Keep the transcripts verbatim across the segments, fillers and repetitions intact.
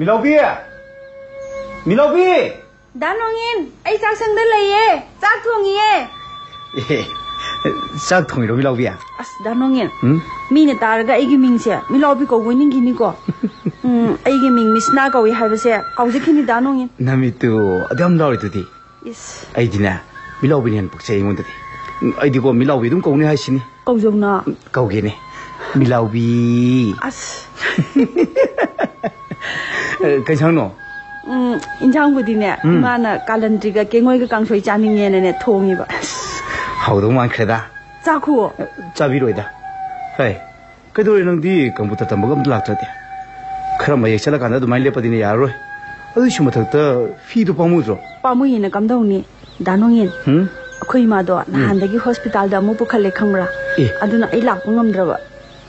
ꯃꯤꯂꯥꯎꯕꯤ! ꯃꯤꯂꯥꯎꯕꯤ! ꯗꯥ ꯅꯣꯡꯉꯤꯟ, ꯑꯩ ꯆꯥꯛꯁꯪꯗ ꯂꯩꯌꯦ꯫ ꯆꯥꯛ ꯊꯣꯡꯉꯤꯌꯦ꯫ ꯑꯦ, ꯆꯥꯛ ꯊꯣꯡꯉꯤꯔꯣ, ꯃꯤꯂꯥꯎꯕꯤ? ꯑꯁ, ꯗꯥ ꯅꯣꯡꯉꯤꯟ, ꯎꯝ? ꯃꯤꯅ ꯇꯥꯔꯒ ꯑꯩꯒꯤ ꯃꯤꯡꯁꯦ ꯃꯤꯂꯥꯎꯕꯤ ꯀꯧꯕ ꯅꯤꯡꯈꯤꯅꯤꯀꯣ꯫ ꯎꯝ, ꯑꯩꯒꯤ ꯃꯤꯡ ꯃꯤꯁꯅꯥ ꯀꯧꯏ ꯍꯥꯏꯕꯁꯦ ꯀꯥꯎꯖꯈꯤꯅꯤ, ꯗꯥ ꯅꯣꯡꯉꯤꯟ꯫ ꯅꯃꯤꯠꯇꯨ ꯑꯗꯨ ꯌꯥꯝ ꯂꯥꯎꯔꯤꯗꯨꯗꯤ꯫ ꯏꯁ꯫ ꯑꯩꯗꯤꯅꯦ, ꯃꯤꯂꯥꯎꯕꯤꯅ ꯍꯦꯟꯅ ꯄꯛꯆꯩ ꯑꯩꯉꯣꯟꯗꯗꯤ꯫ ꯎꯝ, ꯑꯩꯗꯤꯀꯣ, ꯃꯤꯂꯥꯎꯕꯤ ꯑꯗꯨꯝ ꯀꯧꯅꯤ ꯍꯥꯏꯁꯤꯅꯤ꯫ ꯀꯧꯖꯧꯅ꯫ ꯀꯧꯒꯦꯅꯦ꯫ ꯃꯤꯂꯥꯎꯕꯤ꯫ ꯑꯁ꯫ ꯑꯦ, ꯀꯩ ꯏꯟꯁꯥꯡꯅꯣ? ꯎꯝ, ꯏꯟꯁꯥꯡꯕꯨꯗꯤꯅꯦ, ꯎꯝ꯫ ꯏꯃꯥꯅ ꯀꯥꯂꯟꯗ꯭ꯔꯤꯒ ꯀꯦꯡꯉꯣꯏꯒ ꯀꯥꯡꯁꯣꯏ ꯆꯥꯅꯤꯡꯉꯦꯅꯅꯦ ꯊꯣꯡꯉꯤꯕ꯫ ꯑꯁ, ꯍꯥꯎꯗꯧ ꯃꯥꯟꯈ꯭ꯔꯦꯗ꯫ ꯆꯥꯈꯨꯑꯣ꯫ ꯑꯦ, ꯆꯥꯕꯤꯔꯣꯏꯗ꯫ ꯍꯩ, ꯀꯩꯗꯧꯔꯦ ꯅꯪꯗꯤ ꯀꯝꯄ꯭ꯌꯨꯇꯔ ꯇꯝꯕꯒ ꯑꯝꯇ ꯂꯥꯛꯇ꯭ꯔꯗꯤ? ꯈꯔ ꯃꯌꯦꯛ ꯆꯠꯂꯀꯥꯟꯗ ꯑꯗꯨꯃꯥꯏꯅ ꯂꯦꯞꯄꯗꯤꯅꯦ ꯌꯥꯔꯔꯣꯏ꯫ ꯑꯗꯨꯏꯁꯨ ꯃꯊꯛꯇ ꯐꯤꯗꯣ ꯄꯥꯝꯃꯨꯗ꯭ꯔꯣ? ꯄꯥꯝꯃꯨꯏꯅ ꯀꯝꯗꯧꯅꯤ? ꯗꯥ ꯅꯣꯡꯉꯤꯟ, ꯍꯨꯝ? ꯑꯩꯈꯣꯏ ꯏꯃꯥꯗꯣ ꯎꯝ꯫ ꯅꯍꯥꯟꯗꯒꯤ ꯍꯣꯁꯄꯤꯇꯥꯜꯗ ꯑꯃꯨꯛ ꯄꯨꯈꯠꯂꯦ ꯈꯪꯕ꯭ꯔꯥ? ꯑꯦ꯫ ꯑꯗꯨꯅ ꯑꯩ ꯂꯥꯛꯄ ꯉꯝꯗ꯭ꯔꯕ꯫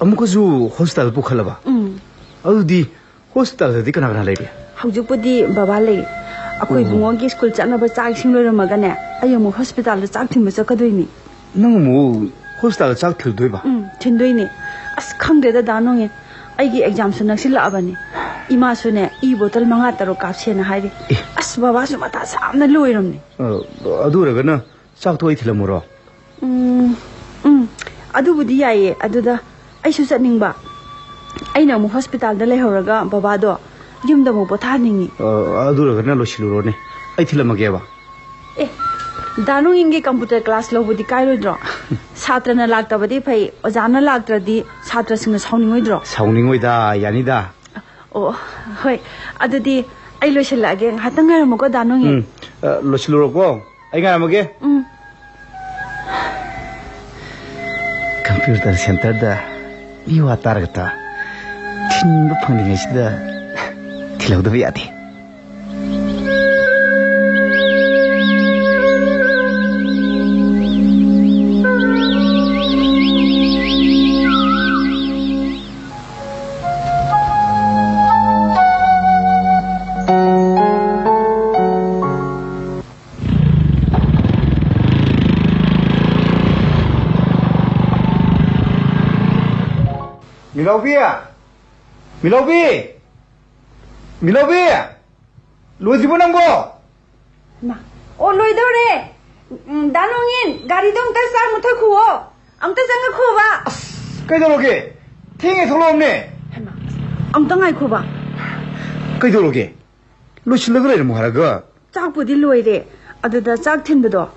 ꯑꯃꯨꯛꯀꯁꯨ ꯍꯣꯁꯄꯤꯇꯥꯜꯗ ꯄꯨꯈꯠꯂꯕ? ꯎꯝ꯫ ꯑꯗꯨꯗꯤ ꯍꯣꯁꯄꯤꯇꯥꯜꯗꯗꯤ ꯀꯅꯥ ꯀꯅꯥ ꯂꯩꯔꯤ? ꯍꯧꯖꯤꯛꯄꯨꯗꯤ ꯕꯕꯥ ꯂꯩ꯫ ꯑꯩꯈꯣꯏ ꯎꯝ꯫ ꯏꯕꯨꯡꯉꯣꯒꯤ ꯁ꯭ꯀꯨꯜ ꯆꯠꯅꯕ ꯆꯥꯛ ꯏꯁꯤꯡ ꯂꯣꯏꯔꯝꯃꯒꯅꯦ, ꯑꯩ ꯑꯃꯨꯛ ꯍꯣꯁꯄꯤꯇꯥꯜꯗ ꯆꯥꯛ ꯊꯤꯟꯕ ꯆꯠꯀꯗꯣꯏꯅꯤ꯫ ꯅꯪ ꯑꯃꯨꯛ ꯍꯣꯁꯄꯤꯇꯥꯜꯗ ꯆꯥꯛ ꯊꯤꯜꯂꯨꯗꯣꯏꯕ? ꯎꯝ, ꯊꯤꯟꯗꯣꯏꯅꯦ꯫ ꯑꯁ, ꯈꯪꯗ꯭ꯔꯦꯗ, ꯗꯥ ꯅꯣꯡꯉꯤꯟ꯫ ꯑꯩꯒꯤ ꯑꯦꯛꯖꯥꯝꯁꯨ ꯅꯛꯁꯤꯜꯂꯛꯑꯕꯅꯤ꯫ ꯏꯃꯥꯁꯨꯅꯦ, ꯏ ꯕꯣꯇꯜ ꯃꯉꯥ ꯇꯔꯨꯛ ꯀꯥꯞꯁꯦꯅ ꯍꯥꯏꯔꯤ꯫ ꯑꯦ꯫ ꯑꯁ, ꯕꯕꯥꯁꯨ ꯃꯊꯥ ꯁꯥꯕꯅ ꯂꯣꯏꯔꯝꯅꯦ꯫ ꯑ, ꯑꯗꯨ ꯑꯣꯏꯔꯒꯅ ꯆꯥꯛꯇꯣ ꯑꯩ ꯊꯤꯜꯂꯝꯃꯨꯔꯣ? ꯎꯝ, ꯎꯝ, ꯑꯗꯨꯕꯨꯗꯤ ꯌꯥꯏꯌꯦ꯫ ꯑꯗꯨꯗ ꯑꯩꯁꯨ ꯆꯠꯅꯤꯡꯕ꯫ ꯑꯩꯅ ꯑꯃꯨꯛ ꯍꯣꯁꯄꯤꯇꯥꯜꯗ ꯂꯩꯍꯧꯔꯒ ꯕꯕꯥꯗꯣ ꯌꯨꯝꯗ ꯑꯃꯨꯛ ꯄꯣꯊꯥꯍꯟꯅꯤꯡꯉꯤ꯫ ꯑ, ꯑꯗꯨ ꯑꯣꯏꯔꯒꯅ ꯂꯣꯏꯁꯤꯜꯂꯨꯔꯣꯅꯦ꯫ ꯑꯩ ꯊꯤꯜꯂꯝꯃꯒꯦꯕ꯫ ꯑꯦ, ꯗꯥ ꯅꯣꯡꯉꯤꯟꯒꯤ ꯀꯝꯄ꯭ꯌꯨꯇꯔ ꯀ꯭ꯂꯥꯁ ꯂꯧꯕꯗꯤ ꯀꯥꯏꯔꯣꯏꯗ꯭ꯔꯣ? ꯁꯥꯇ꯭ꯔꯅ ꯂꯥꯛꯇꯕꯗꯤ ꯐꯩ, ꯑꯣꯖꯥꯅ ꯂꯥꯛꯇ꯭ꯔꯗꯤ ꯁꯥꯇ꯭ꯔꯁꯤꯡꯅ ꯁꯥꯎꯅꯤꯡꯉꯣꯏꯗ꯭ꯔꯣ? ꯁꯥꯎꯅꯤꯡꯉꯣꯏꯗ, ꯌꯥꯅꯤꯗ꯫ ꯑꯣ, ꯍꯣꯏ꯫ ꯑꯗꯨꯗꯤ ꯑꯩ ꯂꯣꯏꯁꯤꯜꯂꯛꯑꯒꯦ꯫ ꯉꯥꯏꯍꯥꯛꯇꯪ ꯉꯥꯏꯔꯝꯃꯨꯀꯣ, ꯗꯥ ꯅꯣꯡꯉꯤꯟ꯫ ꯎꯝ, ꯑ, ꯂꯣꯏꯁꯤꯜꯂꯨꯔꯣꯀꯣ꯫ ꯑꯩ ꯉꯥꯏꯔꯝꯃꯒꯦ꯫ ꯎꯝ꯫ ꯀꯝꯄ꯭ꯌꯨꯇꯔ ꯁꯦꯟꯇꯔꯗ ꯃꯤ ꯋꯥ ꯇꯥꯔꯒ ꯊꯤꯟꯕ ꯐꯪꯂꯤꯉꯩꯁꯤꯗ ꯊꯤꯜꯍꯧꯗꯕ ꯌꯥꯗꯦ꯫ ꯃꯤꯂꯥꯎꯕꯤ! ꯃꯤꯂꯥꯎꯕꯤ! ꯃꯤꯂꯧꯕꯤ! ꯂꯣꯏꯗ꯭ꯔꯤꯕꯣ ꯅꯪꯕꯣ? ꯍꯩꯃꯥ! ꯑꯣ, ꯂꯣꯏꯗꯧꯔꯦ꯫ ꯎꯝ, ꯗꯥ ꯅꯣꯡꯉꯤꯟ, ꯒꯥꯔꯤꯗꯣ ꯑꯝꯇ ꯆꯥ ꯃꯨꯊꯠꯈꯨꯑꯣ꯫ ꯑꯝꯇ ꯆꯪꯉꯛꯈꯨꯑꯣꯕ꯫ ꯑꯁ, ꯀꯩꯗꯧꯔꯒꯦ? ꯊꯦꯡꯉꯦ, ꯊꯣꯛꯂꯛꯑꯣꯅꯦ꯫ ꯍꯩꯃꯥ, ꯑꯁ, ꯑꯝꯇ ꯉꯥꯏꯈꯣꯕ꯫ ꯀꯩꯗꯧꯔꯒꯦ? ꯂꯣꯏꯁꯤꯜꯂꯒ ꯂꯩꯔꯝꯃꯣ ꯍꯥꯏꯔꯒ꯫ ꯆꯥꯛꯄꯨꯗꯤ ꯂꯣꯏꯔꯦ꯫ ꯑꯗꯨꯗ ꯆꯥꯛ ꯊꯤꯟꯕꯗꯣ,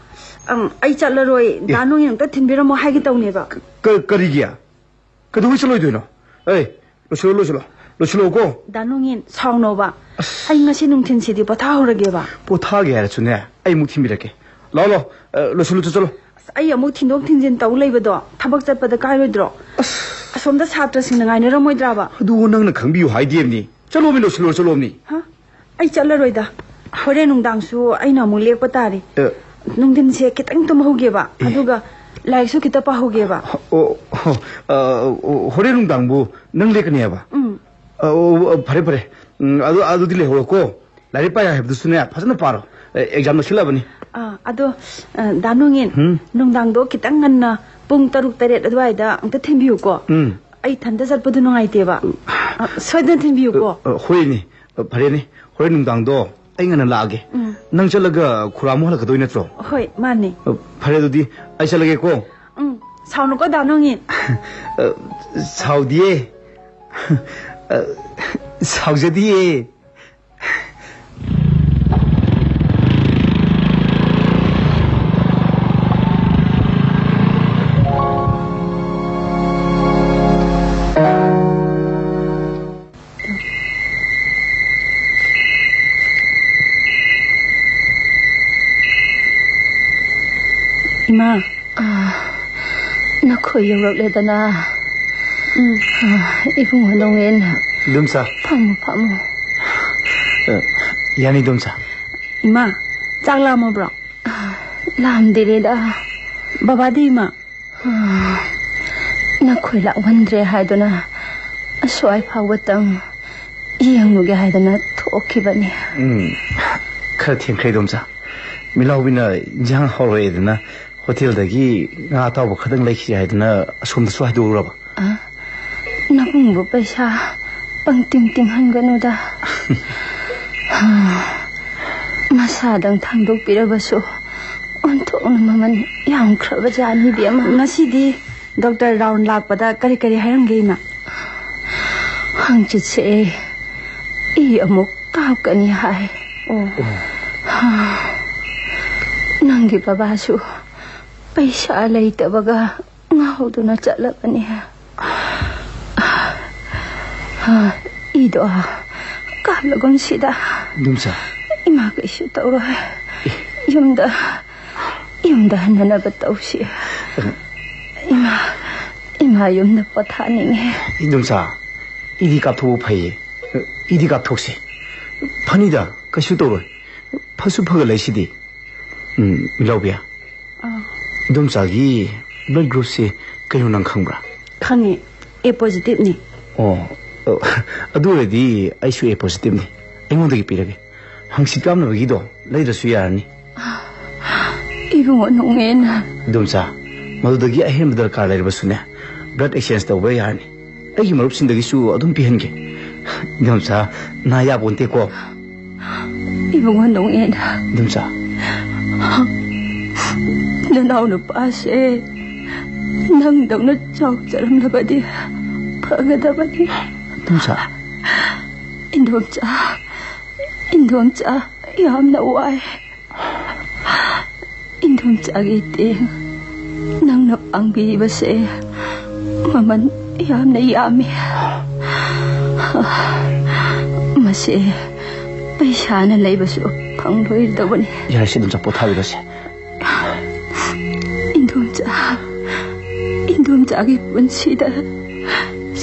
ꯑꯝ, ꯑꯩ ꯆꯠꯂꯔꯣꯏ꯫ ꯑꯦ꯫ ꯗꯥ ꯅꯣꯡꯉꯤꯟ ꯑꯝꯇ ꯊꯤꯟꯕꯤꯔꯝꯃꯣ ꯍꯥꯏꯒꯦ ꯇꯧꯅꯦꯕ꯫ ꯀ-, ꯀ-, ꯀꯔꯤꯒꯤ? ꯀꯩꯗꯧꯕꯩ ꯆꯠꯂꯣꯏꯗꯣꯏꯅꯣ? ꯑꯦ, ꯂꯣꯏꯁꯤꯜꯂꯣ, ꯂꯣꯏꯁꯤꯜꯂꯣ꯫ ꯂꯣꯏꯁꯤꯜꯂꯣꯀꯣ꯫ ꯗꯥ ꯅꯣꯡꯉꯤꯟ, ꯁꯥꯎꯅꯣꯕ꯫ ꯑꯁ꯫ ꯑꯩ ꯉꯁꯤ ꯅꯨꯡꯊꯤꯟꯁꯤꯗꯤ ꯄꯣꯊꯥꯍꯧꯔꯒꯦꯕ꯫ ꯄꯣꯊꯥꯒꯦ ꯍꯥꯏꯔꯁꯨꯅꯦ, ꯑꯩ ꯑꯃꯨꯛ ꯊꯤꯟꯕꯤꯔꯛꯀꯦ꯫ ꯂꯥꯛꯑꯣ, ꯂꯥꯛꯑꯣ꯫ ꯑ, ꯂꯣꯏꯁꯤꯜꯂꯨ, ꯆꯠ-, ꯆꯠꯂꯣ꯫ ꯑꯁ, ꯑꯩ ꯑꯃꯨꯛ ꯊꯤꯟꯗꯣꯛ ꯊꯤꯟꯖꯤꯟ ꯇꯧ ꯂꯩꯕꯗꯣ ꯊꯕꯛ ꯆꯠꯄꯗ ꯀꯥꯏꯔꯣꯏꯗ꯭ꯔꯣ? ꯑꯁ꯫ ꯑꯁꯣꯝꯗ ꯁꯥꯇ꯭ꯔꯁꯤꯡꯅ ꯉꯥꯏꯅꯔꯝꯃꯣꯏꯗ꯭ꯔꯥꯕ? ꯑꯗꯨ ꯅꯪꯅ ꯈꯪꯕꯤꯌꯨ ꯍꯥꯏꯗꯦꯕꯅꯤ꯫ ꯆꯠꯂꯣꯃꯤ, ꯂꯣꯏꯁꯤꯜꯂꯨꯔꯣ, ꯆꯠꯂꯣꯃꯤ꯫ ꯍꯥ? ꯑꯩ ꯆꯠꯂꯔꯣꯏꯗ꯫ ꯍꯣꯔꯦꯟ ꯅꯨꯡꯗꯥꯡꯁꯨ ꯑꯩꯅ ꯑꯃꯨꯛ ꯂꯦꯛꯄ ꯇꯥꯔꯤ꯫ ꯑꯦ꯫ ꯅꯨꯡꯊꯤꯟꯁꯦ ꯈꯤꯇꯪ ꯇꯨꯝꯍꯧꯒꯦꯕ, ꯑꯦ꯫ ꯑꯗꯨꯒ ꯂꯥꯏꯔꯤꯛꯁꯨ ꯈꯤꯇ ꯄꯥꯍꯧꯒꯦꯕ꯫ ꯑꯣ, ꯑꯣ, ꯑ, ꯑꯣ, ꯍꯣꯔꯦꯟ ꯅꯨꯡꯗꯥꯡꯕꯨ ꯅꯪ ꯂꯦꯛꯀꯅꯤ ꯍꯥꯏꯕ? ꯎꯝ꯫ ꯑ, ꯑꯣ, ꯑꯣ, ꯐꯔꯦ, ꯐꯔꯦ꯫ ꯎꯝ, ꯑꯗꯨ, ꯑꯗꯨꯗꯤ ꯂꯩꯍꯧꯔꯣꯀꯣ꯫ ꯂꯥꯏꯔꯤꯛ ꯄꯥꯏ ꯍꯥꯏꯕꯗꯨꯁꯨꯅꯦ, ꯐꯖꯅ ꯄꯥꯔꯣ꯫ ꯑꯦ, ꯑꯦꯛꯖꯥꯝ ꯅꯛꯁꯤꯜꯂꯛꯑꯕꯅꯤ꯫ ꯑꯥ, ꯑꯗꯣ, ꯑ, ꯗꯥ ꯅꯣꯡꯉꯤꯟ, ꯍꯨꯝ? ꯅꯨꯡꯗꯥꯡꯗꯣ ꯈꯤꯇꯪ ꯉꯟꯅ ꯄꯨꯡ ꯇꯔꯨꯛ ꯇꯔꯦꯠ ꯑꯗꯨꯋꯥꯏꯗ ꯑꯝꯇ ꯊꯤꯟꯕꯤꯌꯨꯀꯣ꯫ ꯎꯝ꯫ ꯑꯩ ꯏꯊꯟꯇ ꯆꯠꯄꯗꯣ ꯅꯨꯡꯉꯥꯏꯇꯦꯕ꯫ ꯑ, ꯁꯣꯏꯗꯅ ꯊꯤꯟꯕꯤꯌꯨꯀꯣ꯫ ꯑ, ꯍꯣꯏꯅꯦ꯫ ꯑ, ꯐꯔꯦꯅꯦ꯫ ꯍꯣꯔꯦꯟ ꯅꯨꯡꯗꯥꯡꯗꯣ ꯑꯩ ꯉꯟꯅ ꯂꯥꯛꯑꯒꯦ꯫ ꯎꯝ꯫ ꯅꯪ ꯆꯠꯂꯒ ꯈꯨꯔꯥꯃꯨ ꯍꯜꯂꯛꯀꯗꯣꯏ ꯅꯠꯇ꯭ꯔꯣ? ꯍꯣꯏ, ꯃꯥꯅꯦ꯫ ꯑ, ꯐꯔꯦ ꯑꯗꯨꯗꯤ, ꯑꯩ ꯆꯠꯂꯒꯦꯀꯣ꯫ ꯎꯝ, ꯁꯥꯎꯅꯨꯀꯣ ꯗꯥ ꯅꯣꯡꯉꯤꯟ꯫ ꯑ, ꯁꯥꯎꯗꯤꯌꯦ꯫ ꯑ, ꯁꯥꯎꯖꯗꯤꯌꯦ꯫ ꯏꯃꯥ꯫ ꯑꯥ, ꯅꯈꯣꯏ ꯌꯧꯔꯛꯂꯦꯗꯅ꯫ ꯎꯝ꯫ ꯑꯥ, ꯏꯕꯨꯡꯉꯣ ꯅꯣꯡꯉꯤꯟ꯫ ꯏꯗꯣꯝꯆꯥ꯫ ꯐꯝꯃꯨ, ꯐꯝꯃꯨ꯫ ꯑ, ꯌꯥꯅꯤ, ꯏꯗꯣꯝꯆꯥ꯫ ꯏꯃꯥ, ꯆꯥꯛ ꯂꯥꯝꯃꯕ꯭ꯔꯣ? ꯑꯥ, ꯂꯥꯝꯗꯦꯔꯦꯗ꯫ ꯕꯕꯥꯗꯤ, ꯏꯃꯥ? ꯑꯥ, ꯅꯈꯣꯏ ꯂꯥꯛꯃꯟꯗ꯭ꯔꯦ ꯍꯥꯏꯗꯨꯅ ꯑꯁ꯭ꯋꯥꯏ ꯐꯥꯎꯕꯇꯪ ꯌꯦꯡꯂꯨꯒꯦ ꯍꯥꯏꯗꯅ ꯊꯣꯛꯈꯤꯕꯅꯤ꯫ ꯎꯝ, ꯈꯔ ꯊꯦꯡꯈ꯭ꯔꯦ, ꯏꯗꯣꯝꯆꯥ꯫ ꯃꯤꯂꯥꯎꯕꯤꯅ ꯏꯟꯖꯥꯡ ꯍꯥꯎꯔꯛꯑꯦꯗꯅ ꯍꯣꯇꯦꯜꯗꯒꯤ ꯉꯥ ꯑꯇꯥꯎꯕ ꯈꯔꯗꯪ ꯂꯩꯈꯤꯁꯦ ꯍꯥꯏꯗꯅ ꯑꯁꯣꯝꯗꯁꯨ ꯍꯥꯏꯗꯣꯛꯎꯔꯕ꯫ ꯑ? ꯅꯕꯨꯡꯕꯨ ꯄꯩꯁꯥ ꯄꯪꯇꯤꯡ ꯇꯤꯡꯍꯟꯒꯅꯨꯗ꯫ ꯃꯁꯥꯗꯪ ꯊꯥꯡꯗꯣꯛꯄꯤꯔꯕꯁꯨ ꯑꯣꯟꯊꯣꯛꯅ ꯃꯃꯜ ꯌꯥꯝꯈ꯭ꯔꯕ ꯖꯥꯠꯅꯤ, ꯏꯕꯦꯝꯃ꯫ ꯉꯁꯤꯗꯤ ꯗꯣꯛꯇꯔ ꯔꯥꯎꯟ ꯂꯥꯛꯄꯗ ꯀꯔꯤ ꯀꯔꯤ ꯍꯥꯏꯔꯝꯒꯦ, ꯏꯃꯥ? ꯍꯪꯆꯤꯠꯁꯦ ꯏ ꯑꯃꯨꯛ ꯀꯥꯞꯀꯅꯤ ꯍꯥꯏ꯫ ꯑꯣ꯫ ꯅꯪꯒꯤ ꯕꯕꯥꯁꯨ ꯄꯩꯁꯥ ꯂꯩꯇꯕꯒ ꯉꯥꯎꯗꯨꯅ ꯆꯠꯂꯕꯅꯤ꯫ ꯏꯗꯣ ꯀꯥꯞꯂꯒꯨꯝꯁꯤꯗ꯫ ꯏꯗꯣꯝꯆꯥ꯫ ꯏꯃꯥ ꯀꯩꯁꯨ ꯇꯧꯔꯣꯏ꯫ ꯌꯨꯝꯗ, ꯌꯨꯝꯗ ꯍꯟꯅꯅꯕ ꯇꯧꯁꯤ꯫ ꯏꯃꯥ, ꯏꯃꯥ ꯌꯨꯝꯗ ꯄꯣꯊꯥꯅꯤꯡꯉꯦ꯫ ꯏꯗꯣꯝꯆꯥ, ꯏꯗꯤ ꯀꯥꯞꯊꯣꯛꯄ ꯐꯩꯌꯦ꯫ ꯏꯗꯤ ꯀꯥꯞꯊꯣꯛꯁꯤ꯫ ꯐꯅꯤꯗ, ꯀꯩꯁꯨ ꯇꯧꯔꯣꯏ꯫ ꯐꯁꯨ ꯐꯒꯠꯂꯛꯏꯁꯤꯗꯤ꯫ ꯎꯝ, ꯏꯂꯥꯎꯕꯤ꯫ ꯑꯥ꯫ ꯏꯗꯣꯝꯆꯥꯒꯤ blood groupꯁꯦ ꯀꯩꯅꯣ ꯅꯪ ꯈꯪꯕ꯭ꯔꯥ? ꯈꯪꯉꯦ꯫ A positiveꯅꯤ꯫ ꯑꯣ, ꯑ, ꯑꯗꯨ ꯑꯣꯏꯔꯗꯤ ꯑꯩꯁꯨ A positiveꯅꯤ꯫ ꯑꯩꯉꯣꯟꯗꯒꯤ ꯄꯤꯔꯒꯦ꯫ ꯍꯪꯆꯤꯠ ꯀꯥꯞꯅꯕꯒꯤꯗꯣ ꯂꯩꯗ꯭ꯔꯁꯨ ꯌꯥꯔꯅꯤ꯫ ꯏꯕꯨꯡꯉꯣ ꯅꯣꯡꯉꯦꯟ꯫ ꯏꯗꯣꯝꯆꯥ, ꯃꯗꯨꯗꯒꯤ ꯑꯍꯦꯟꯕ ꯗꯔꯀꯥꯔ ꯂꯩꯔꯕꯁꯨꯅꯦ, blood exchange ꯇꯧꯕ ꯌꯥꯔꯅꯤ꯫ ꯑꯩꯒꯤ ꯃꯔꯨꯞꯁꯤꯡꯗꯒꯤꯁꯨ ꯑꯗꯨꯝ ꯄꯤꯍꯟꯒꯦ꯫ ꯏꯗꯣꯝꯆꯥ, ꯅꯥ ꯌꯥꯄꯣꯟꯇꯦꯀꯣ꯫ ꯏꯕꯨꯡꯉꯣ ꯅꯣꯡꯉꯦꯟ꯫ ꯏꯗꯣꯝꯆꯥ꯫ ꯅꯅꯥꯎ ꯅꯨꯄꯥꯁꯦ ꯅꯪꯗꯧꯅ ꯆꯥꯎꯖꯔꯝꯂꯕꯗꯤ ꯐꯒꯗꯕꯅꯤ꯫ ꯏꯗꯣꯝꯆꯥ꯫ ꯏꯟꯗꯣꯝꯆꯥ, ꯏꯟꯗꯣꯝꯆꯥ, ꯌꯥꯝꯅ ꯋꯥꯏ꯫ ꯏꯟꯗꯣꯝꯆꯥꯒꯤ ꯇꯦꯡ ꯅꯪꯅ ꯄꯥꯡꯕꯤꯔꯤꯕꯁꯦ ꯃꯃꯜ ꯌꯥꯝꯅ ꯌꯥꯝꯃꯤ꯫ ꯃꯁꯦ ꯄꯩꯁꯥꯅ ꯂꯩꯕꯁꯨ ꯐꯪꯂꯣꯏꯗꯧꯕꯅꯤ꯫ ꯌꯥꯔꯦꯁꯦ, ꯏꯗꯣꯝꯆꯥ, ꯄꯣꯊꯥꯕꯤꯔꯣꯁꯦ꯫ ꯏꯟꯗꯣꯝꯆꯥ, ꯏꯟꯗꯣꯝꯆꯥꯒꯤ ꯄꯨꯟꯁꯤꯗ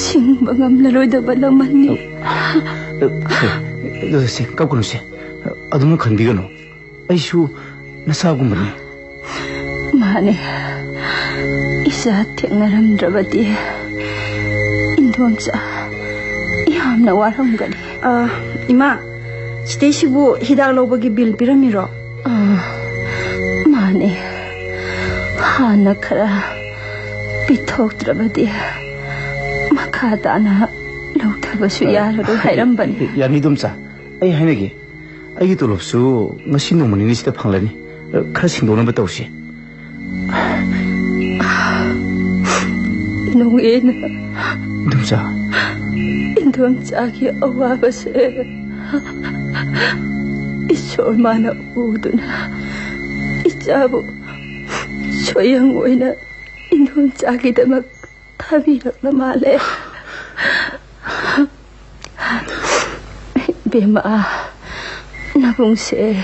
ꯁꯤꯡꯕ ꯉꯝꯂꯔꯣꯏꯗꯕ ꯂꯃꯟꯅꯤ꯫ ꯁꯦ, ꯁꯦ, ꯀꯞꯀꯅꯨꯁꯦ꯫ ꯑꯗꯨꯃꯛ ꯈꯟꯕꯤꯒꯅꯨ꯫ ꯑꯩꯁꯨ ꯅꯆꯥꯒꯨꯝꯕꯅꯤ꯫ ꯃꯥꯅꯦ꯫ ꯏꯆꯥ ꯊꯦꯡꯅꯔꯝꯗ꯭ꯔꯕꯗꯤ ꯏꯟꯗꯣꯝꯆꯥ ꯌꯥꯝꯅ ꯋꯥꯔꯝꯒꯅꯤ꯫ ꯑ, ꯏꯃꯥ, ꯁꯤꯗꯩꯁꯤꯕꯨ ꯍꯤꯗꯥꯛ ꯂꯧꯕꯒꯤ ꯕꯤꯜ ꯄꯤꯔꯝꯃꯤꯔꯣ? ꯑ, ꯃꯥꯅꯦ꯫ ꯍꯥꯟꯅ ꯈꯔ ꯄꯤꯊꯣꯛꯇ꯭ꯔꯕꯗꯤ ꯃꯈꯥ ꯇꯥꯅ ꯂꯧꯗ ꯊꯕꯛꯁꯨ ꯌꯥꯔꯔꯣꯏ ꯍꯥꯏꯔꯝꯕꯅꯤ꯫ ꯌꯥꯅꯤ, ꯏꯗꯣꯝꯆꯥ꯫ ꯑꯩ ꯍꯥꯏꯅꯒꯦ꯫ ꯑꯩꯒꯤ ꯇꯣꯂꯣꯞꯁꯨ ꯉꯁꯤ ꯅꯣꯡꯃ ꯅꯤꯅꯤꯁꯤꯗ ꯐꯪꯂꯅꯤ꯫ ꯈꯔ ꯁꯤꯡꯗꯣꯛꯅꯕ ꯇꯧꯁꯤ꯫ ꯅꯣꯡꯉꯦꯟ꯫ ꯏꯗꯣꯝꯆꯥ꯫ ꯏꯗꯣꯝꯆꯥꯒꯤ ꯑꯋꯥꯕꯁꯦ ꯏꯁꯣꯔ ꯃꯥꯅ ꯎꯗꯨꯅ ꯏꯆꯥꯕꯨ ꯁꯣꯌꯪ ꯑꯣꯏꯅ ꯏꯗꯣꯝꯆꯥꯒꯤꯗꯃꯛ ꯊꯥꯕꯤꯔꯛꯂ ꯃꯥꯜꯂꯦ꯫ ꯏꯕꯦꯝꯃ, ꯅꯕꯨꯡꯁꯦ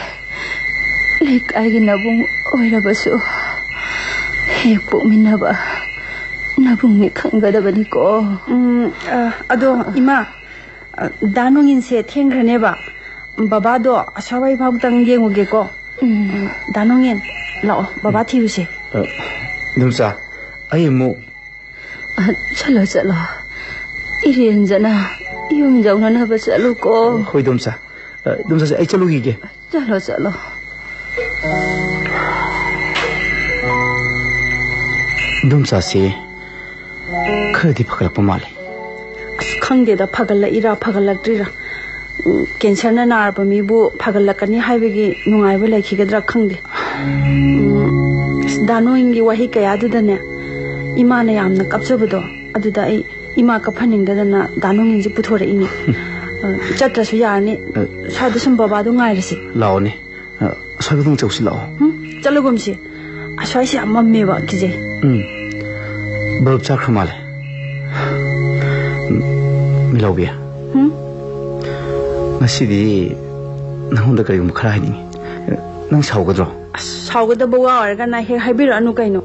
ꯂꯩꯀꯥꯏꯒꯤ ꯅꯕꯨꯡ ꯑꯣꯏꯔꯕꯁꯨ ꯍꯦꯛ ꯄꯣꯛꯃꯤꯟꯅꯕ ꯅꯕꯨꯡꯅꯤ ꯈꯪꯒꯗꯕꯅꯤꯀꯣ꯫ ꯎꯝ, ꯑ, ꯑꯗꯣ ꯏꯃꯥ, ꯑ, ꯗꯥ ꯅꯣꯡꯉꯤꯟꯁꯦ ꯊꯦꯡꯈ꯭ꯔꯅꯦꯕ꯫ ꯕꯕꯥꯗꯣ ꯑꯁꯥꯋꯥꯏ ꯐꯥꯎꯇꯪ ꯌꯦꯡꯉꯨꯒꯦꯀꯣ꯫ ꯎꯝ꯫ ꯎꯝ, ꯗꯥ ꯅꯣꯡꯉꯤꯟ, ꯂꯥꯛꯑꯣ, ꯕꯕꯥ ꯊꯤꯔꯨꯁꯦ꯫ ꯑ, ꯏꯗꯣꯝꯆꯥ, ꯑꯩ ꯑꯃꯨꯛ ꯑ, ꯆꯠꯂꯣ, ꯆꯠꯂꯣ꯫ ꯏꯔꯦꯟꯖꯅ ꯌꯨꯝ ꯌꯧꯅꯅꯕ ꯆꯠꯂꯨꯀꯣ꯫ ꯍꯣꯏ, ꯏꯗꯣꯝꯆꯥ꯫ ꯑ, ꯏꯗꯣꯝꯆꯥꯁꯦ, ꯑꯩ ꯆꯠꯂꯨꯈꯤꯒꯦ꯫ ꯆꯠꯂꯣ, ꯆꯠꯂꯣ꯫ ꯏꯗꯣꯝꯆꯥꯁꯦ ꯈꯔꯗꯤ ꯐꯒꯠꯂꯛꯄ ꯃꯥꯜꯂꯦ꯫ ꯑꯁ, ꯈꯪꯗꯦꯗ, ꯐꯒꯠꯂꯛꯏꯔꯥ ꯐꯒꯠꯂꯛꯇ꯭ꯔꯤꯔꯥ꯫ ꯎꯝ, ꯀꯦꯟꯁꯔꯅ ꯅꯥꯔꯕ ꯃꯤꯕꯨ ꯐꯒꯠꯂꯛꯀꯅꯤ ꯍꯥꯏꯕꯒꯤ ꯅꯨꯡꯉꯥꯏꯕ ꯂꯩꯈꯤꯒꯗ꯭ꯔꯥ ꯈꯪꯗꯦ꯫ ꯎꯝ, ꯑꯁ, ꯗꯥ ꯅꯣꯡꯉꯤꯟꯒꯤ ꯋꯥꯍꯩ ꯀꯌꯥꯗꯨꯗꯅꯦ, ꯏꯃꯥꯅ ꯌꯥꯝꯅ ꯀꯞꯆꯕꯗꯣ, ꯑꯗꯨꯗ ꯑꯩ ꯏꯃꯥ ꯀꯞꯍꯟꯅꯤꯡꯗꯗꯅ ꯗꯥ ꯅꯣꯡꯉꯤꯟꯁꯦ ꯄꯨꯊꯣꯔꯛꯏꯅꯦ꯫ ꯑ, ꯆꯠꯇ꯭ꯔꯁꯨ ꯌꯥꯔꯅꯤ꯫ ꯑ, ꯁ꯭ꯋꯥꯏꯗ ꯁꯨꯝ ꯕꯕꯥꯗꯣ ꯉꯥꯏꯔꯁꯤ꯫ ꯂꯥꯛꯑꯣꯅꯦ꯫ ꯑ, ꯑꯁ꯭ꯋꯥꯏꯗ ꯑꯗꯨꯝ ꯆꯧꯁꯤ ꯂꯥꯛꯑꯣ꯫ ꯎꯝ, ꯆꯠꯂꯒꯨꯝꯁꯤ꯫ ꯑꯁ꯭ꯋꯥꯏꯁꯦ ꯌꯥꯝ ꯃꯝꯃꯦꯕ, ꯀꯤꯖꯩ꯫ ꯎꯝ꯫ ꯕꯜꯕ ꯆꯥꯛꯈ꯭ꯔ ꯃꯥꯜꯂꯦ꯫ ꯎꯝ, ꯃꯤꯂꯥꯎꯕꯤ꯫ ꯎꯝ? ꯉꯁꯤꯗꯤ ꯅꯉꯣꯟꯗ ꯀꯔꯤꯒꯨꯝꯕ ꯈꯔ ꯍꯥꯏꯅꯤꯡꯉꯤ꯫ ꯅꯪ ꯁꯥꯎꯒꯗ꯭ꯔꯣ? ꯑꯁ, ꯁꯥꯎꯒꯗꯕ ꯋꯥ ꯑꯣꯏꯔꯒꯅ ꯍꯦꯛ ꯍꯥꯏꯕꯤꯔꯛꯑꯅꯨ ꯀꯩꯅꯣ꯫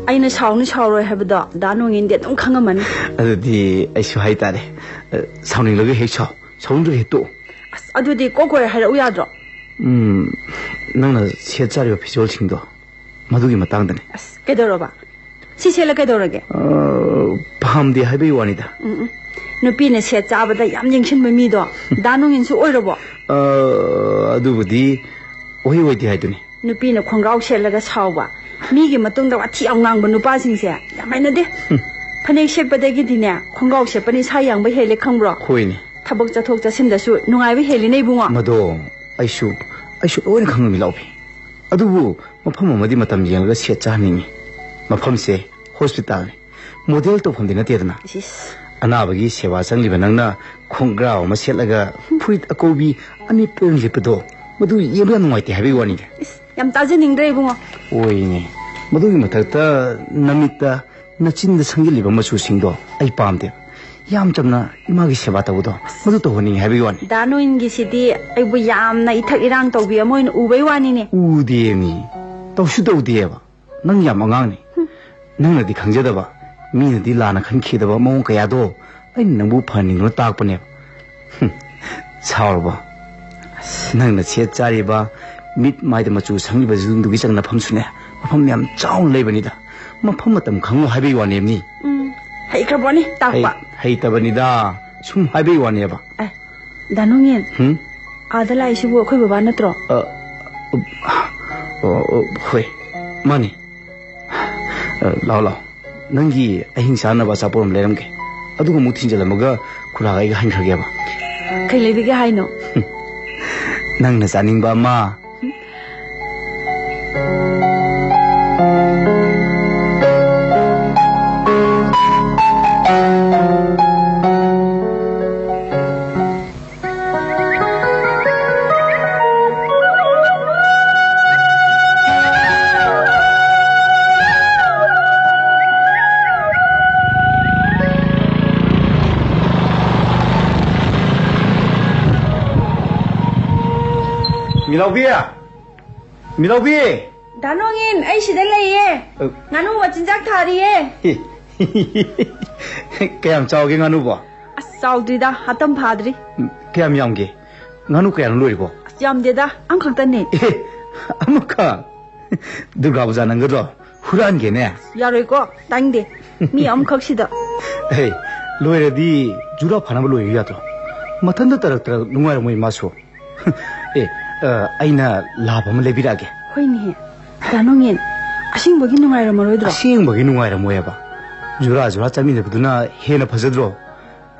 ꯑꯩꯅ ꯁꯥꯎꯅꯤ ꯁꯥꯎꯔꯣꯏ ꯍꯥꯏꯕꯗꯣ ꯗꯥ ꯅꯣꯡꯉꯤꯟꯗꯤ ꯑꯗꯨꯝ ꯈꯪꯉꯝꯃꯅꯤ꯫ ꯑꯗꯨꯗꯤ ꯑꯩꯁꯨ ꯍꯥꯏꯇꯥꯔꯦ꯫ ꯑ, ꯁꯥꯎꯅꯤꯡꯂꯒ ꯍꯦꯛ ꯁꯥꯎ, ꯁꯥꯎꯅꯤꯡꯗ꯭ꯔꯒ ꯍꯦꯛ ꯇꯣꯛꯎ꯫ ꯑꯁ, ꯑꯗꯨꯗꯤ ꯀꯣꯛ ꯀꯣꯏꯔ ꯍꯥꯏꯔꯛꯎ ꯌꯥꯗ꯭ꯔꯣ? ꯎꯝ, ꯅꯪꯅ ꯁꯦꯠ ꯆꯥꯔꯤꯕ ꯐꯤꯖꯣꯜꯁꯤꯡꯗꯣ, ꯃꯗꯨꯒꯤ ꯃꯇꯥꯡꯗꯅꯦ꯫ ꯑꯁ, ꯀꯩꯗꯧꯔꯕ? ꯁꯤ ꯁꯦꯠꯂ ꯀꯩꯗꯧꯔꯒꯦ? ꯑ, ꯄꯥꯝꯗꯦ ꯍꯥꯏꯕꯒꯤ ꯋꯥꯅꯤꯗ꯫ ꯎꯝ, ꯎꯝ꯫ ꯅꯨꯄꯤꯅ ꯁꯦꯠ ꯆꯥꯕꯗ ꯌꯥꯝ ꯌꯦꯡꯁꯤꯟꯕ ꯃꯤꯗꯣ ꯗꯥ ꯅꯣꯡꯉꯤꯟꯁꯨ ꯑꯣꯏꯔꯕꯣ? ꯑ, ꯑꯗꯨꯕꯨꯗꯤ ꯑꯣꯏ ꯑꯣꯏꯗꯦ ꯍꯥꯏꯗꯨꯅꯤ꯫ ꯅꯨꯄꯤꯅ ꯈꯣꯡꯒ꯭ꯔꯥꯎ ꯁꯦꯠꯂꯒ ꯁꯥꯎꯕ, ꯃꯤꯒꯤ ꯃꯇꯨꯡꯗ ꯋꯥꯊꯤ ꯌꯥꯝ ꯉꯥꯡꯕ ꯅꯨꯄꯥꯁꯤꯡꯁꯦ ꯌꯥꯝ ꯍꯩꯅꯗꯦ꯫ ꯎꯝ꯫ ꯐꯅꯦꯛ ꯁꯦꯠꯄꯗꯒꯤꯗꯤꯅꯦ, ꯈꯣꯡꯒ꯭ꯔꯥꯎ ꯁꯦꯠꯄꯅ ꯏꯁꯥ ꯌꯥꯡꯕ ꯍꯦꯜꯂꯦ, ꯈꯪꯕ꯭ꯔꯣ? ꯍꯣꯏꯅꯦ꯫ ꯊꯕꯛ ꯆꯠꯊꯣꯛ ꯆꯠꯁꯤꯟꯗꯁꯨ ꯅꯨꯡꯉꯥꯏꯕ ꯍꯦꯜꯂꯤꯅꯦ, ꯏꯕꯨꯡꯉꯣ꯫ ꯃꯗꯣ ꯑꯩꯁꯨ, ꯑꯩꯁꯨ ꯂꯣꯏꯅ ꯈꯪꯉꯝꯃꯤ, ꯂꯥꯎꯕꯤ꯫ ꯑꯗꯨꯕꯨ ꯃꯐꯝ ꯑꯃꯗꯤ ꯃꯇꯝ ꯌꯦꯡꯂꯒ ꯁꯦꯠ ꯆꯥꯍꯟꯅꯤꯡꯉꯤ꯫ ꯃꯐꯝꯁꯦ ꯍꯣꯁꯄꯤꯇꯥꯜꯅꯤ, ꯃꯣꯗꯦꯜ ꯇꯧꯐꯝꯗꯤ ꯅꯠꯇꯦꯗꯅ꯫ ꯏꯁ, ꯏꯁ꯫ ꯑꯅꯥꯕꯒꯤ ꯁꯦꯕꯥ ꯆꯪꯂꯤꯕ ꯅꯪꯅ ꯈꯣꯡꯒ꯭ꯔꯥꯎ ꯑꯃ ꯁꯦꯠꯂꯒ ꯐꯨꯔꯤꯠ ꯑꯀꯧꯕꯤ ꯑꯅꯤꯄꯨꯔ ꯂꯤꯠꯄꯗꯣ, ꯃꯗꯨ ꯌꯦꯡꯕ ꯌꯥꯝ ꯅꯨꯡꯉꯥꯏꯇꯦ ꯍꯥꯏꯕꯒꯤ ꯋꯥꯅꯤꯗ꯫ ꯏꯁ, ꯌꯥꯝ ꯇꯥꯖꯅꯤꯡꯗ꯭ꯔꯦ, ꯏꯕꯨꯡꯉꯣ꯫ ꯑꯣꯏꯅꯦ꯫ ꯃꯗꯨꯒꯤ ꯃꯊꯛꯇ ꯅꯃꯤꯠꯇ, ꯅꯆꯤꯟꯗ ꯁꯪꯖꯤꯜꯂꯤꯕ ꯃꯆꯨꯁꯤꯡꯗꯣ ꯑꯩ ꯄꯥꯝꯗꯦ꯫ ꯌꯥꯝ ꯆꯝꯅ ꯏꯃꯥꯒꯤ ꯁꯦꯕꯥ ꯇꯧꯕꯗꯣ, ꯃꯗꯨ ꯇꯧꯍꯟꯅꯤꯡꯉꯤ ꯍꯥꯏꯕꯒꯤ ꯋꯥꯅꯤ꯫ ꯗꯥ ꯅꯣꯏꯟꯒꯤꯁꯤꯗꯤ ꯑꯩꯕꯨ ꯌꯥꯝꯅ ꯏꯊꯛ ꯏꯔꯥꯡ ꯇꯧꯕꯤ ꯑꯃ ꯑꯣꯏꯅ ꯎꯕꯩ ꯋꯥꯅꯤꯅꯦ꯫ ꯎꯗꯦꯃꯤ꯫ ꯇꯧꯁꯨ ꯇꯧꯗꯦꯕ꯫ ꯅꯪ ꯌꯥꯝ ꯑꯉꯥꯡꯅꯤ꯫ ꯍꯨꯝ꯫ ꯅꯪꯅꯗꯤ ꯈꯪꯖꯗꯕ, ꯃꯤꯅꯗꯤ ꯂꯥꯟꯅ ꯈꯟꯈꯤꯗꯕ ꯃꯑꯣꯡ ꯀꯌꯥꯗꯣ ꯑꯩꯅ ꯅꯪꯕꯨ ꯐꯍꯟꯅꯤꯡꯗꯨꯅ ꯇꯥꯛꯄꯅꯦꯕ꯫ ꯍꯨꯝ꯫ ꯁꯥꯎꯔꯕꯣ? ꯅꯪꯅ ꯁꯦꯠ ꯆꯥꯔꯤꯕ, ꯃꯤꯠ ꯃꯥꯏꯗ ꯃꯆꯨ ꯁꯪꯂꯤꯕꯁꯤꯡꯗꯨꯒꯤ ꯆꯪꯅꯐꯝꯁꯨꯅꯦ, ꯃꯐꯝ ꯌꯥꯝ ꯆꯥꯎꯅ ꯂꯩꯕꯅꯤꯗ꯫ ꯃꯐꯝ ꯃꯇꯝ ꯈꯪꯉꯨ ꯍꯥꯏꯕꯒꯤ ꯋꯥꯅꯦꯕꯅꯤ꯫ ꯎꯝ, ꯍꯩꯈ꯭ꯔꯕꯣꯅꯤ ꯇꯥꯛꯄ? ꯍꯩ-, ꯍꯩꯇꯕꯅꯤꯗ, ꯁꯨꯝ ꯍꯥꯏꯕꯒꯤ ꯋꯥꯅꯦꯕ꯫ ꯑꯦ, ꯗꯥ ꯅꯣꯡꯉꯦꯟ, ꯍꯨꯝ? ꯑꯥꯗ ꯂꯥꯛꯏꯁꯤꯕꯨ ꯑꯩꯈꯣꯏ ꯕꯕꯥ ꯅꯠꯇ꯭ꯔꯣ? ꯑ, ꯑ, ꯑ, ꯑ, ꯍꯣꯏ, ꯃꯥꯅꯤ꯫ ꯑ, ꯂꯥꯛꯑꯣ, ꯂꯥꯛꯑꯣ꯫ ꯅꯪꯒꯤ ꯑꯍꯤꯡ ꯆꯥꯅꯕ ꯑꯆꯥꯄꯣꯠ ꯑꯃ ꯂꯩꯔꯝꯒꯦ꯫ ꯑꯗꯨꯒ ꯑꯃꯨꯛ ꯊꯤꯟꯖꯜꯂꯝꯃꯒ ꯈꯨꯔꯥꯒ ꯑꯩꯒ ꯍꯟꯈ꯭ꯔꯒꯦꯕ꯫ ꯀꯩ ꯂꯩꯕꯤꯒꯦ ꯍꯥꯏꯅꯣ? ꯅꯪꯅ ꯆꯥꯅꯤꯡꯕ ꯑꯃ꯫ ꯃꯤꯂꯥꯎꯕꯤ! ꯃꯤꯂꯥꯎꯕꯤ! ꯗꯥ ꯅꯣꯡꯉꯤꯟ, ꯑꯩ ꯁꯤꯗ ꯂꯩꯌꯦ꯫ ꯑ꯫ ꯉꯥꯅꯨ ꯃꯆꯤꯟꯖꯥꯛ ꯊꯥꯔꯤꯌꯦ꯫ ꯀꯌꯥꯝ ꯆꯥꯎꯒꯦ ꯉꯥꯅꯨꯕꯣ? ꯑꯁ, ꯆꯥꯎꯗ꯭ꯔꯤꯗ, ꯍꯥꯇꯝ ꯐꯥꯗ꯭ꯔꯤ꯫ ꯎꯝ, ꯀꯌꯥꯝ ꯌꯥꯝꯒꯦ? ꯉꯥꯅꯨ ꯀꯌꯥꯅꯣ ꯂꯣꯏꯔꯤꯕꯣ? ꯑꯁ, ꯌꯥꯝꯗꯦꯗ, ꯑꯃꯈꯛꯇꯅꯦ꯫ ꯑꯦ, ꯑꯃꯈꯛ? ꯗꯨꯔꯒꯥ ꯄꯨꯖꯥ ꯅꯪꯒꯗ꯭ꯔꯣ? ꯍꯨꯔꯥꯟꯒꯦꯅꯦ꯫ ꯌꯥꯔꯣꯏꯀꯣ, ꯇꯥꯅꯤꯡꯗꯦ꯫ ꯃꯤ ꯑꯃꯈꯛꯁꯤꯗ꯫ ꯑꯦ, ꯂꯣꯏꯔꯗꯤ ꯖꯨꯔꯥ ꯐꯥꯅꯕ ꯂꯣꯏꯌꯨ ꯌꯥꯗ꯭ꯔꯣ? ꯃꯊꯟꯇ ꯇꯔꯛ ꯇꯔꯛ ꯅꯨꯡꯉꯥꯏꯔꯝꯃꯣꯏ ꯃꯥꯁꯨ꯫ ꯑꯦ, ꯑ, ꯑꯩꯅ ꯂꯥꯕ ꯑꯃ ꯂꯩꯕꯤꯔꯛꯑꯒꯦ꯫ ꯍꯣꯏꯅꯦ꯫ ꯗꯥ ꯅꯣꯡꯉꯦꯟ, ꯑꯁꯦꯡꯕꯒꯤ ꯅꯨꯡꯉꯥꯏꯔꯝꯃꯔꯣꯏꯗ꯭ꯔꯣ? ꯑꯁꯦꯡꯕꯒꯤ ꯅꯨꯡꯉꯥꯏꯔꯝꯃꯣꯏ ꯍꯥꯏꯕ꯫ ꯖꯨꯔꯥ ꯖꯨꯔꯥ ꯆꯥꯃꯤꯟꯅꯕꯗꯨꯅ ꯍꯦꯟꯅ ꯐꯖꯗ꯭ꯔꯣ?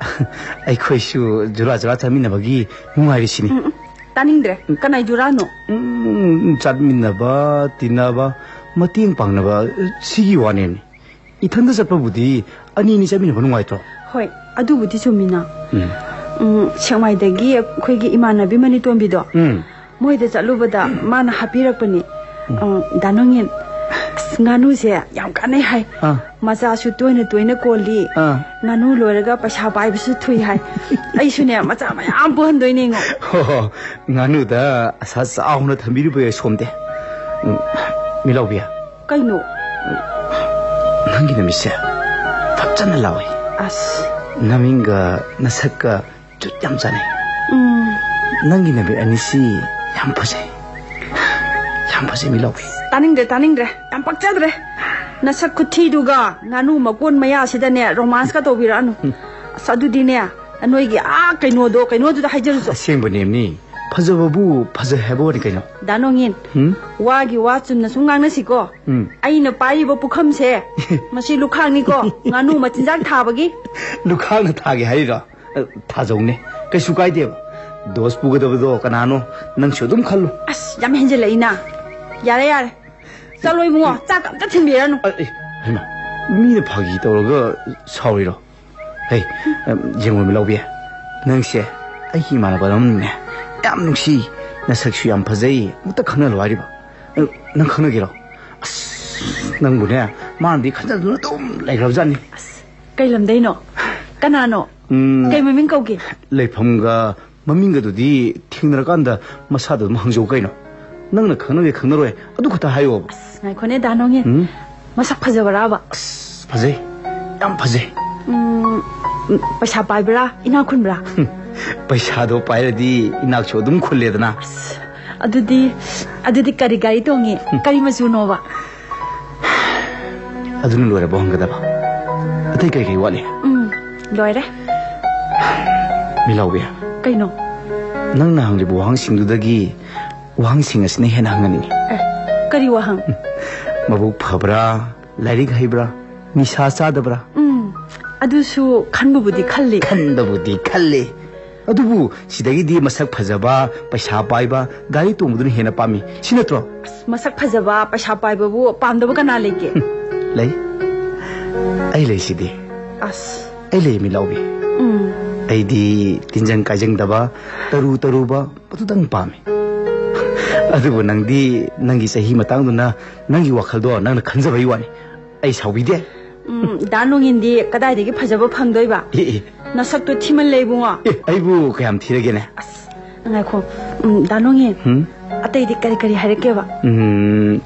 ꯑꯩꯈꯣꯏꯁꯨ ꯖꯨꯔꯥ ꯖꯨꯔꯥ ꯆꯥꯃꯤꯟꯅꯕꯒꯤ ꯅꯨꯡꯉꯥꯏꯔꯤꯁꯤꯅꯤ꯫ ꯎꯝ, ꯎꯝ. ꯇꯥꯅꯤꯡꯗ꯭ꯔꯦ. ꯀꯅꯥꯏ ꯖꯨꯔꯥꯅꯣ? ꯎꯝ, ꯆꯠꯃꯤꯟꯅꯕ, ꯇꯤꯟꯅꯕ, ꯃꯇꯦꯡ ꯄꯥꯡꯅꯕ, ꯁꯤꯒꯤ ꯋꯥꯅꯦꯅꯦ꯫ ꯏꯊꯟꯗ ꯆꯠꯄꯕꯨꯗꯤ ꯑꯅꯤꯅꯤ ꯆꯠꯃꯤꯟꯅꯕ ꯅꯨꯡꯉꯥꯏꯇ꯭ꯔꯣ? ꯍꯣꯏ, ꯑꯗꯨꯕꯨꯗꯤ ꯆꯨꯝꯃꯤꯅ꯫ ꯎꯝ. ꯎꯝ, ꯁꯦꯛꯃꯥꯏꯗꯒꯤ ꯑꯩꯈꯣꯏꯒꯤ ꯏꯃꯥꯟꯅꯕꯤ ꯃꯅꯤꯇꯣꯝꯕꯤꯗꯣ, ꯎꯝ. ꯃꯣꯏꯗ ꯆꯠꯂꯨꯕꯗ ꯃꯥꯅ ꯍꯥꯞꯄꯤꯔꯛꯄꯅꯤ꯫ ꯎꯝ. ꯑ, ꯗꯥ ꯅꯣꯡꯉꯤꯟ, ꯑꯁ, ꯉꯥꯅꯨꯁꯦ ꯌꯥꯝ ꯀꯥꯟꯅꯩ ꯍꯥꯏ꯫ ꯑꯥ. ꯃꯆꯥꯁꯨ ꯇꯣꯏꯅ ꯇꯣꯏꯅ ꯀꯣꯜꯂꯤ꯫ ꯑꯥ. ꯉꯥꯅꯨ ꯂꯣꯏꯔꯒ ꯄꯩꯁꯥ ꯄꯥꯏꯕꯁꯨ ꯊꯨꯏ ꯍꯥꯏ꯫ ꯑꯩꯁꯨꯅꯦ, ꯃꯆꯥ ꯃꯌꯥꯝ ꯄꯣꯛꯍꯟꯗꯣꯏꯅꯦꯉꯣ꯫ ꯍꯣ ꯍꯣ, ꯉꯥꯅꯨꯗ ꯑꯁꯥ ꯆꯥꯎꯅ ꯊꯝꯕꯤꯔꯨꯕ ꯌꯥꯏ ꯁꯣꯝꯗꯤ꯫ ꯎꯝ, ꯃꯤꯂꯥꯎꯕꯤ꯫ ꯀꯩꯅꯣ? ꯅꯪꯒꯤ ꯅꯨꯃꯤꯠꯁꯦ ꯐꯖꯅ ꯂꯥꯎꯏ꯫ ꯑꯁ. ꯅꯃꯤꯡꯒ ꯅꯁꯛꯀ ꯆꯨꯠ ꯌꯥꯝ ꯆꯥꯅꯩ꯫ ꯎꯝ. ꯅꯪꯒꯤ ꯅꯨꯃꯤꯠ ꯑꯅꯤꯁꯤ ꯌꯥꯝ ꯐꯖꯩ꯫ ꯌꯥꯝ ꯐꯖꯩ, ꯃꯤꯂꯥꯎꯕꯤ꯫ ꯇꯥꯅꯤꯡꯗ꯭ꯔꯦ, ꯇꯥꯅꯤꯡꯗ꯭ꯔꯦ. ꯌꯥꯝ ꯄꯛꯆꯗ꯭ꯔꯦ. ꯅꯁꯛ ꯈꯨꯊꯤꯗꯨꯒ ꯉꯥꯅꯨ ꯃꯀꯣꯟ ꯃꯌꯥꯁꯤꯗꯅꯦ ꯔꯣꯃꯥꯟꯁꯀ ꯇꯧꯕꯤꯔꯛꯑꯅꯨ. ꯎꯝ. ꯑꯁ, ꯑꯗꯨꯗꯤꯅꯦ, ꯅꯣꯏꯒꯤ ꯑꯥ ꯀꯩꯅꯣꯗꯣ, ꯀꯩꯅꯣꯗꯨꯗ ꯍꯥꯏꯖꯔꯨꯆꯣ꯫ ꯑꯁꯦꯡꯕꯅꯦꯝꯅꯤ꯫ ꯐꯖꯕꯕꯨ ꯐꯖꯩ ꯍꯥꯏꯕ ꯋꯥꯅꯤ ꯀꯩꯅꯣ꯫ ꯗꯥ ꯅꯣꯡꯉꯤꯟ, ꯎꯝ? ꯋꯥꯒꯤ ꯋꯥ ꯆꯨꯝꯅ ꯁꯨꯝ ꯉꯥꯡꯅꯁꯤꯀꯣ꯫ ꯎꯝ. ꯑꯩꯅ ꯄꯥꯏꯔꯤꯕ ꯄꯨꯈꯝꯁꯦ, ꯃꯁꯤ ꯂꯨꯈꯥꯛꯅꯤꯀꯣ, ꯉꯥꯅꯨ ꯃꯆꯤꯟꯖꯥꯛ ꯊꯥꯕꯒꯤ꯫ ꯂꯨꯈꯥꯛꯅ ꯊꯥꯒꯦ ꯍꯥꯏꯔꯤꯔꯣ? ꯑ, ꯊꯥꯖꯧꯅꯦ, ꯀꯩꯁꯨ ꯀꯥꯏꯗꯦꯕ꯫ ꯗꯣꯁ ꯄꯨꯒꯗꯕꯗꯣ ꯀꯅꯥꯅꯣ? ꯅꯪꯁꯨ ꯑꯗꯨꯝ ꯈꯜꯂꯨ꯫ ꯑꯁ, ꯌꯥꯝ ꯍꯦꯟꯖꯤꯜꯂꯛꯏꯅ꯫ ꯌꯥꯔꯦ, ꯌꯥꯔꯦ. ꯆꯠꯂꯣ ꯏꯕꯨꯡꯉꯣ, ꯆꯥꯛ ꯑꯝꯇ ꯊꯤꯟꯕꯤꯔꯅꯨ꯫ ꯑ, ꯑꯦ, ꯍꯩꯃꯥ, ꯃꯤꯅ ꯐꯥꯒꯤ ꯇꯧꯔꯒ ꯁꯥꯎꯔꯤꯔꯣ? ꯍꯩ, ꯑ, ꯌꯦꯡꯉꯣ ꯃꯤꯂꯥꯎꯕꯤ, ꯅꯪꯁꯦ ꯑꯩꯒꯤ ꯏꯃꯥꯟꯅꯕ ꯑꯃꯅꯤꯅꯦ꯫ ꯌꯥꯝ ꯅꯨꯡꯁꯤ, ꯅꯁꯛꯁꯨ ꯌꯥꯝ ꯐꯖꯩ, ꯑꯃꯨꯛꯇ ꯈꯪꯅꯍꯜꯂꯣ ꯍꯥꯏꯔꯤꯕ꯫ ꯑ, ꯅꯪ ꯈꯪꯅꯒꯦꯔꯣ? ꯑꯁ, ꯅꯪꯕꯨꯅꯦ, ꯃꯥꯅꯗꯤ ꯈꯟꯖꯗꯨꯅ ꯑꯗꯨꯝ ꯂꯩꯈ꯭ꯔꯕꯖꯥꯠꯅꯤ꯫ ꯑꯁ, ꯀꯩ ꯂꯝꯗꯩꯅꯣ? ꯀꯅꯥꯅꯣ? ꯎꯝ. ꯀꯩ ꯃꯃꯤꯡ ꯀꯧꯒꯦ? ꯂꯩꯐꯝꯒ ꯃꯃꯤꯡꯒꯗꯨꯗꯤ ꯊꯦꯡꯅꯔꯀꯥꯟꯗ ꯃꯁꯥꯗ ꯑꯗꯨꯝ ꯍꯪꯖꯧ ꯀꯩꯅꯣ꯫ ꯅꯪꯅ ꯈꯪꯅꯒꯦ ꯈꯪꯅꯔꯣꯏ ꯑꯗꯨ ꯈꯛꯇ ꯍꯥꯏꯌꯣꯕ꯫ ꯑꯁ, ꯉꯥꯏꯈꯣꯅꯦ, ꯗꯥ ꯅꯣꯡꯉꯤꯟ꯫ ꯎꯝ? ꯃꯁꯛ ꯐꯖꯕꯔꯥꯕ? ꯑꯁ, ꯐꯖꯩ꯫ ꯌꯥꯝ ꯐꯖꯩ꯫ ꯎꯝ, ꯎꯝ, ꯄꯩꯁꯥ ꯄꯥꯏꯕ꯭ꯔꯥ? ꯏꯅꯥꯛ ꯈꯨꯟꯕ꯭ꯔꯥ? ꯍꯨꯝ, ꯄꯩꯁꯥꯗꯣ ꯄꯥꯏꯔꯗꯤ ꯏꯅꯥꯛꯁꯨ ꯑꯗꯨꯝ ꯈꯨꯜꯂꯦꯗꯅ꯫ ꯑꯁ, ꯑꯗꯨꯗꯤ, ꯑꯗꯨꯗꯤ ꯀꯔꯤ ꯒꯥꯔꯤ ꯇꯣꯡꯉꯤ? ꯎꯝ. ꯀꯔꯤ ꯃꯆꯨꯅꯣꯕ? ꯑꯗꯨꯅ ꯂꯣꯏꯔꯕꯣ ꯍꯪꯒꯗꯕ? ꯑꯇꯩ ꯀꯔꯤ ꯀꯔꯤ ꯋꯥꯠꯂꯤ? ꯎꯝ, ꯂꯣꯏꯔꯦ꯫ ꯃꯤꯂꯥꯎꯕꯤ꯫ ꯀꯩꯅꯣ? ꯅꯪꯅ ꯍꯪꯂꯤꯕ ꯋꯥꯍꯪꯁꯤꯡꯗꯨꯗꯒꯤ ꯋꯥꯍꯪꯁꯤꯡ ꯑꯁꯤꯅ ꯍꯦꯟꯅ ꯍꯪꯍꯟꯅꯤꯡꯉꯤ꯫ ꯑꯦ, ꯀꯔꯤ ꯋꯥꯍꯪ? ꯃꯕꯨꯛ ꯐꯕ꯭ꯔꯥ? ꯂꯥꯏꯔꯤꯛ ꯍꯩꯕ꯭ꯔꯥ? ꯅꯤꯁꯥ ꯆꯥꯗꯕ꯭ꯔꯥ? ꯎꯝ, ꯑꯗꯨꯁꯨ ꯈꯟꯕꯕꯨꯗꯤ ꯈꯜꯂꯤ꯫ ꯈꯟꯕꯕꯨꯗꯤ ꯈꯜꯂꯤ꯫ ꯑꯗꯨꯕꯨ ꯁꯤꯗꯒꯤꯗꯤ ꯃꯁꯛ ꯐꯖꯕ, ꯄꯩꯁꯥ ꯄꯥꯏꯕ, ꯒꯥꯔꯤ ꯇꯣꯡꯕꯗꯨꯅ ꯍꯦꯟꯅ ꯄꯥꯝꯃꯤ꯫ ꯁꯤ ꯅꯠꯇ꯭ꯔꯣ? ꯑꯁ, ꯃꯁꯛ ꯐꯖꯕ, ꯄꯩꯁꯥ ꯄꯥꯏꯕꯕꯨ ꯄꯥꯝꯗꯕ ꯀꯅꯥ ꯂꯩꯒꯦ? ꯂꯩ꯫ ꯑꯩ ꯂꯩꯁꯤꯗꯤ꯫ ꯑꯁ꯫ ꯑꯩ ꯂꯩ, ꯃꯤꯠꯂꯥꯎꯕꯤ꯫ ꯎꯝ꯫ ꯑꯩꯗꯤ ꯇꯤꯟꯖꯪ ꯀꯥꯏꯖꯪꯗꯕ, ꯇꯔꯨ ꯇꯔꯨꯕ, ꯃꯗꯨꯗꯪ ꯄꯥꯝꯃꯤ꯫ ꯑꯗꯨꯕꯨ ꯅꯪꯗꯤ ꯅꯪꯒꯤ ꯆꯍꯤ ꯃꯇꯥꯡꯗꯨꯅ ꯅꯪꯒꯤ ꯋꯥꯈꯜꯗꯣ ꯅꯪꯅ ꯈꯟꯖꯕꯩ ꯋꯥꯅꯤ꯫ ꯑꯩ ꯁꯥꯎꯕꯤꯗꯦ꯫ ꯎꯝ, ꯗꯥ ꯅꯣꯡꯉꯤꯟꯗꯤ ꯀꯗꯥꯏꯗꯒꯤ ꯐꯖꯕ ꯐꯪꯗꯣꯏꯕ? ꯑꯦ, ꯑꯦ꯫ ꯅꯁꯛꯇꯣ ꯊꯤꯃꯜꯂꯦ, ꯏꯕꯨꯡꯉꯣ꯫ ꯑꯦ, ꯑꯩꯕꯨ ꯀꯌꯥꯝ ꯊꯤꯔꯒꯦꯅꯦ? ꯑꯁ, ꯉꯥꯏꯈꯣ꯫ ꯎꯝ, ꯗꯥ ꯅꯣꯡꯉꯤꯟ, ꯍꯨꯝ? ꯑꯇꯩꯗꯤ ꯀꯔꯤ ꯀꯔꯤ ꯍꯥꯏꯔꯛꯀꯦꯕ? ꯎꯝ,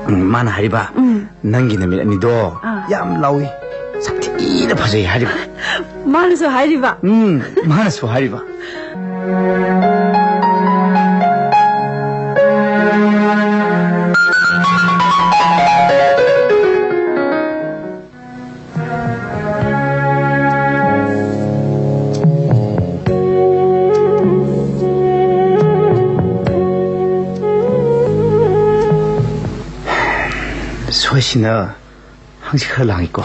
ꯎꯝ, ꯃꯥꯅ ꯍꯥꯏꯔꯤꯕ, ꯎꯝ꯫ "ꯅꯪꯒꯤ ꯅꯃꯤꯠ ꯑꯅꯤꯗꯣ ꯑꯥ꯫ ꯌꯥꯝ ꯂꯥꯎꯏ, ꯁꯛ ꯊꯤꯅ ꯐꯖꯩ" ꯍꯥꯏꯔꯤꯕ꯫ ꯃꯥꯅꯁꯨ ꯍꯥꯏꯔꯤꯕ? ꯎꯝ, ꯃꯥꯅꯁꯨ ꯍꯥꯏꯔꯤꯕ꯫ ꯁꯣꯏꯁꯤꯅ ꯍꯪꯆꯤꯠ ꯈꯔ ꯂꯥꯡꯉꯤꯀꯣ?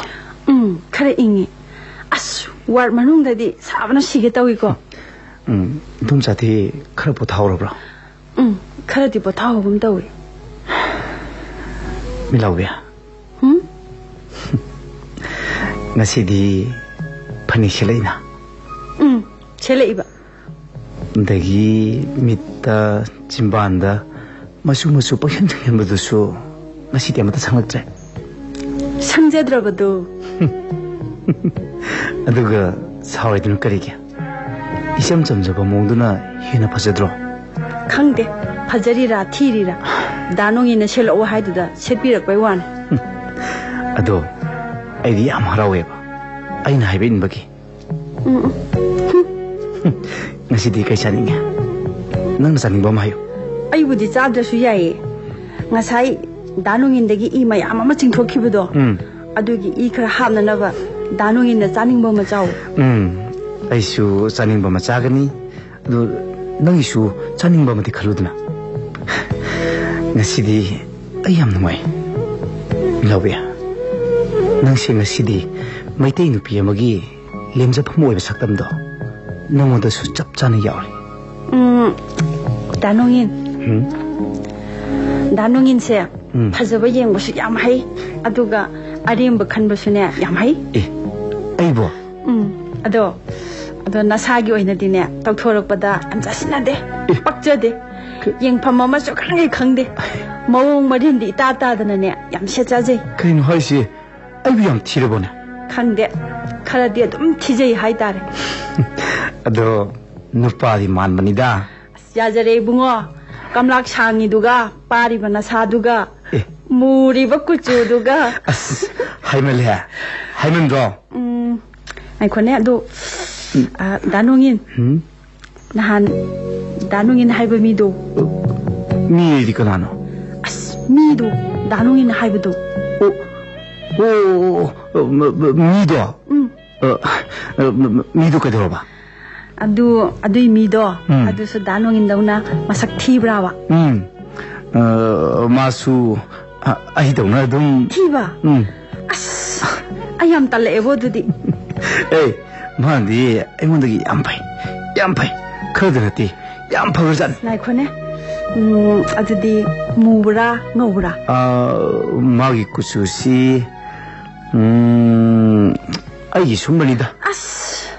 ꯎꯝ, ꯈꯔ ꯏꯪꯉꯤ꯫ ꯑꯁ, ꯋꯥꯔꯗ ꯃꯅꯨꯡꯗꯗꯤ ꯁꯥꯕꯅ ꯁꯤꯒꯦ ꯇꯧꯏꯀꯣ꯫ ꯎꯝ, ꯏꯗꯣꯝꯆꯥꯗꯤ ꯈꯔ ꯄꯣꯊꯥꯍꯧꯔꯕ꯭ꯔꯣ? ꯎꯝ, ꯈꯔꯗꯤ ꯄꯣꯊꯥꯍꯧꯒꯨꯝ ꯇꯧꯏ꯫ ꯃꯤꯠꯂꯥꯎꯕꯤ꯫ ꯎꯝ? ꯉꯁꯤꯗꯤ ꯐꯅꯦꯛ ꯁꯦꯠꯂꯛꯏꯅ? ꯎꯝ, ꯁꯦꯠꯂꯛꯏꯕ꯫ ꯑꯗꯒꯤ ꯃꯤꯠꯇ, ꯆꯤꯝꯕꯥꯟꯗ ꯃꯆꯨ ꯃꯆꯨ ꯄꯪꯁꯪ ꯁꯪꯁꯟꯕꯗꯨꯁꯨ ꯉꯁꯤꯗꯤ ꯑꯃꯠꯇ ꯁꯪꯂꯛꯇ꯭ꯔꯦ꯫ ꯁꯪꯖꯗ꯭ꯔꯕꯗꯣ꯫ ꯑꯗꯨꯒ ꯁꯥꯎꯔꯤꯗꯨꯅ ꯀꯔꯤꯒꯤ? ꯏꯆꯝ ꯆꯝꯖꯕ ꯃꯑꯣꯡꯗꯨꯅ ꯍꯦꯟꯅ ꯐꯖꯗ꯭ꯔꯣ? ꯈꯪꯗꯦ, ꯐꯖꯔꯤꯔꯥ ꯊꯤꯔꯤꯔꯥ, ꯗꯥ ꯅꯣꯡꯉꯤꯟꯅ ꯁꯦꯠꯂꯛꯑꯣ ꯍꯥꯏꯗꯨꯗ ꯁꯦꯠꯄꯤꯔꯛꯄꯩ ꯋꯥꯅꯤ꯫ ꯑꯗꯣ ꯑꯩꯗꯤ ꯌꯥꯝ ꯍꯔꯥꯎꯋꯦꯕ, ꯑꯩꯅ ꯍꯥꯏꯕ ꯏꯟꯕꯒꯤ꯫ ꯎꯝ, ꯎꯝ꯫ ꯉꯁꯤꯗꯤ ꯀꯩ ꯆꯥꯅꯤꯡꯉꯦ? ꯅꯪꯅ ꯆꯥꯅꯤꯡꯕ ꯑꯃ ꯍꯥꯏꯌꯨ꯫ ꯑꯩꯕꯨꯗꯤ ꯆꯥꯗ꯭ꯔꯁꯨ ꯌꯥꯏꯌꯦ꯫ ꯉꯁꯥꯏ ꯗꯥ ꯅꯣꯡꯉꯤꯟꯗꯒꯤ ꯏ ꯃꯌꯥꯝ ꯑꯃ ꯆꯤꯡꯊꯣꯛꯈꯤꯕꯗꯣ, ꯎꯝ꯫ ꯑꯗꯨꯒꯤ ꯏ ꯈꯔ ꯍꯥꯞꯅꯅꯕ ꯗꯥ ꯅꯣꯡꯉꯤꯟꯅ ꯆꯥꯅꯤꯡꯕ ꯑꯃ ꯆꯥꯎ꯫ ꯎꯝ, ꯑꯩꯁꯨ ꯆꯥꯅꯤꯡꯕ ꯑꯃ ꯆꯥꯒꯅꯤ꯫ ꯑꯗꯨ ꯅꯪꯒꯤꯁꯨ ꯆꯥꯅꯤꯡꯕ ꯑꯃꯗꯤ ꯈꯜꯂꯨꯗꯅ꯫ ꯉꯁꯤꯗꯤ ꯑꯩ ꯌꯥꯝ ꯅꯨꯡꯉꯥꯏ, ꯂꯧꯕꯤ꯫ ꯅꯪꯁꯦ ꯉꯁꯤꯗꯤ ꯃꯩꯇꯩ ꯅꯨꯄꯤ ꯑꯃꯒꯤ ꯂꯦꯝꯖꯐꯝ ꯑꯣꯏꯕ ꯁꯛꯇꯝꯗꯣ ꯅꯪꯉꯣꯟꯗꯁꯨ ꯆꯞ ꯆꯥꯅ ꯌꯥꯎꯔꯦ꯫ ꯎꯝ, ꯗꯥ ꯅꯣꯡꯏꯟ꯫ ꯎꯝ? ꯗꯥ ꯅꯣꯡꯏꯟꯁꯦ ꯎꯝ꯫ ꯐꯖꯕ ꯌꯦꯡꯕꯁꯨ ꯌꯥꯝ ꯍꯩ, ꯑꯗꯨꯒ ꯑꯔꯦꯝꯕ ꯈꯟꯕꯁꯨꯅꯦ ꯌꯥꯝ ꯍꯩ꯫ ꯑꯦ, ꯑꯩꯕꯣ? ꯎꯝ, ꯑꯗꯣ, ꯑꯗꯣ ꯅꯁꯥꯒꯤ ꯑꯣꯏꯅꯗꯤꯅꯦ ꯇꯧꯊꯣꯔꯛꯄꯗ ꯌꯥꯝ ꯆꯥꯁꯤꯟꯅꯗꯦ, ꯑꯦ꯫ ꯄꯛꯆꯗꯦ꯫ ꯀ- ꯌꯦꯡꯐꯝ ꯑꯃꯁꯨ ꯈꯪꯉꯦ ꯈꯪꯗꯦ꯫ ꯃꯑꯣꯡ ꯃꯔꯤꯟꯗꯤ ꯏꯇꯥ ꯇꯥꯗꯅꯅꯦ ꯌꯥꯝ ꯁꯦꯠ ꯆꯥꯖꯩ꯫ ꯀꯩꯅꯣ ꯍꯥꯏꯁꯤ? ꯑꯩꯕꯨ ꯌꯥꯝ ꯊꯤꯔꯕꯣꯅꯦ? ꯈꯪꯗꯦ, ꯈꯔꯗꯤ ꯑꯗꯨꯝ ꯊꯤꯖꯩ ꯍꯥꯏꯇꯥꯔꯦ꯫ ꯑꯗꯣ ꯅꯨꯄꯥꯗꯤ ꯃꯥꯟꯕꯅꯤꯗ꯫ ꯑꯁ, ꯌꯥꯖꯔꯦ ꯏꯕꯨꯡꯉꯣ, ꯀꯝꯂꯥꯛ ꯁꯥꯡꯉꯤꯗꯨꯒ, ꯄꯥꯔꯤꯕ ꯅꯁꯥꯗꯨꯒ, ꯑꯦ꯫ ꯃꯨꯔꯤꯕ ꯀꯨꯆꯨꯗꯨꯒ꯫ ꯑꯁ, ꯍꯥꯏꯃꯜꯂꯦ, ꯍꯥꯏꯃꯟꯗ꯭ꯔꯣ? ꯎꯝ, ꯉꯥꯏꯈꯣꯅꯦ, ꯑꯗꯨ, ꯎꯝ꯫ ꯑ, ꯗꯥ ꯅꯣꯡꯏꯟ, ꯎꯝ? ꯅꯍꯥꯟ ꯗꯥ ꯅꯣꯡꯏꯟ ꯍꯥꯏꯕ ꯃꯤꯗꯣ꯫ ꯃꯤ ꯍꯥꯏꯗꯤ ꯀꯅꯥꯅꯣ? ꯑꯁ, ꯃꯤꯗꯣ, ꯗꯥ ꯅꯣꯡꯏꯟ ꯍꯥꯏꯕꯗꯣ꯫ ꯑꯣ, ꯑꯣ, ꯑꯣ, ꯑꯣ, ꯃ-, ꯃ-, ꯃꯤꯗꯣ? ꯎꯝ꯫ ꯑ, ꯑ, ꯃ-, ꯃ-, ꯃꯤꯗꯣ ꯀꯩꯗꯧꯔꯕ? ꯑꯗꯨ, ꯑꯗꯨꯏ ꯃꯤꯗꯣ, ꯎꯝ꯫ ꯑꯗꯨꯁꯨ ꯗꯥ ꯅꯣꯡꯏꯟꯗꯧꯅ ꯃꯁꯛ ꯊꯤꯕ꯭ꯔꯥꯕ? ꯎꯝ꯫ ꯑ, ꯃꯥꯁꯨ, ꯑ, ꯑꯩꯗꯧꯅ ꯑꯗꯨꯝ ꯊꯤꯕ? ꯎꯝ꯫ ꯑꯁ, ꯑꯩ ꯌꯥꯝ ꯇꯜꯂꯛꯑꯦꯕꯣ ꯑꯗꯨꯗꯤ꯫ ꯑꯦ, ꯃꯥꯗꯤ ꯑꯩꯉꯣꯟꯗꯒꯤ ꯌꯥꯝ ꯐꯩ, ꯌꯥꯝ ꯐꯩ꯫ ꯈꯔꯗ ꯅꯠꯇꯦ, ꯌꯥꯝ ꯐꯈ꯭ꯔꯖꯥꯠꯅꯤ꯫ ꯉꯥꯏꯈꯣꯅꯦ꯫ ꯎꯝ, ꯑꯗꯨꯗꯤ ꯃꯨꯕ꯭ꯔꯥ, ꯉꯧꯕ꯭ꯔꯥ? ꯑ, ꯃꯥꯒꯤ ꯀꯨꯆꯨꯁꯤ, ꯎꯝ, ꯑꯩꯒꯤ ꯁꯨꯝꯕꯅꯤꯗ꯫ ꯑꯁ,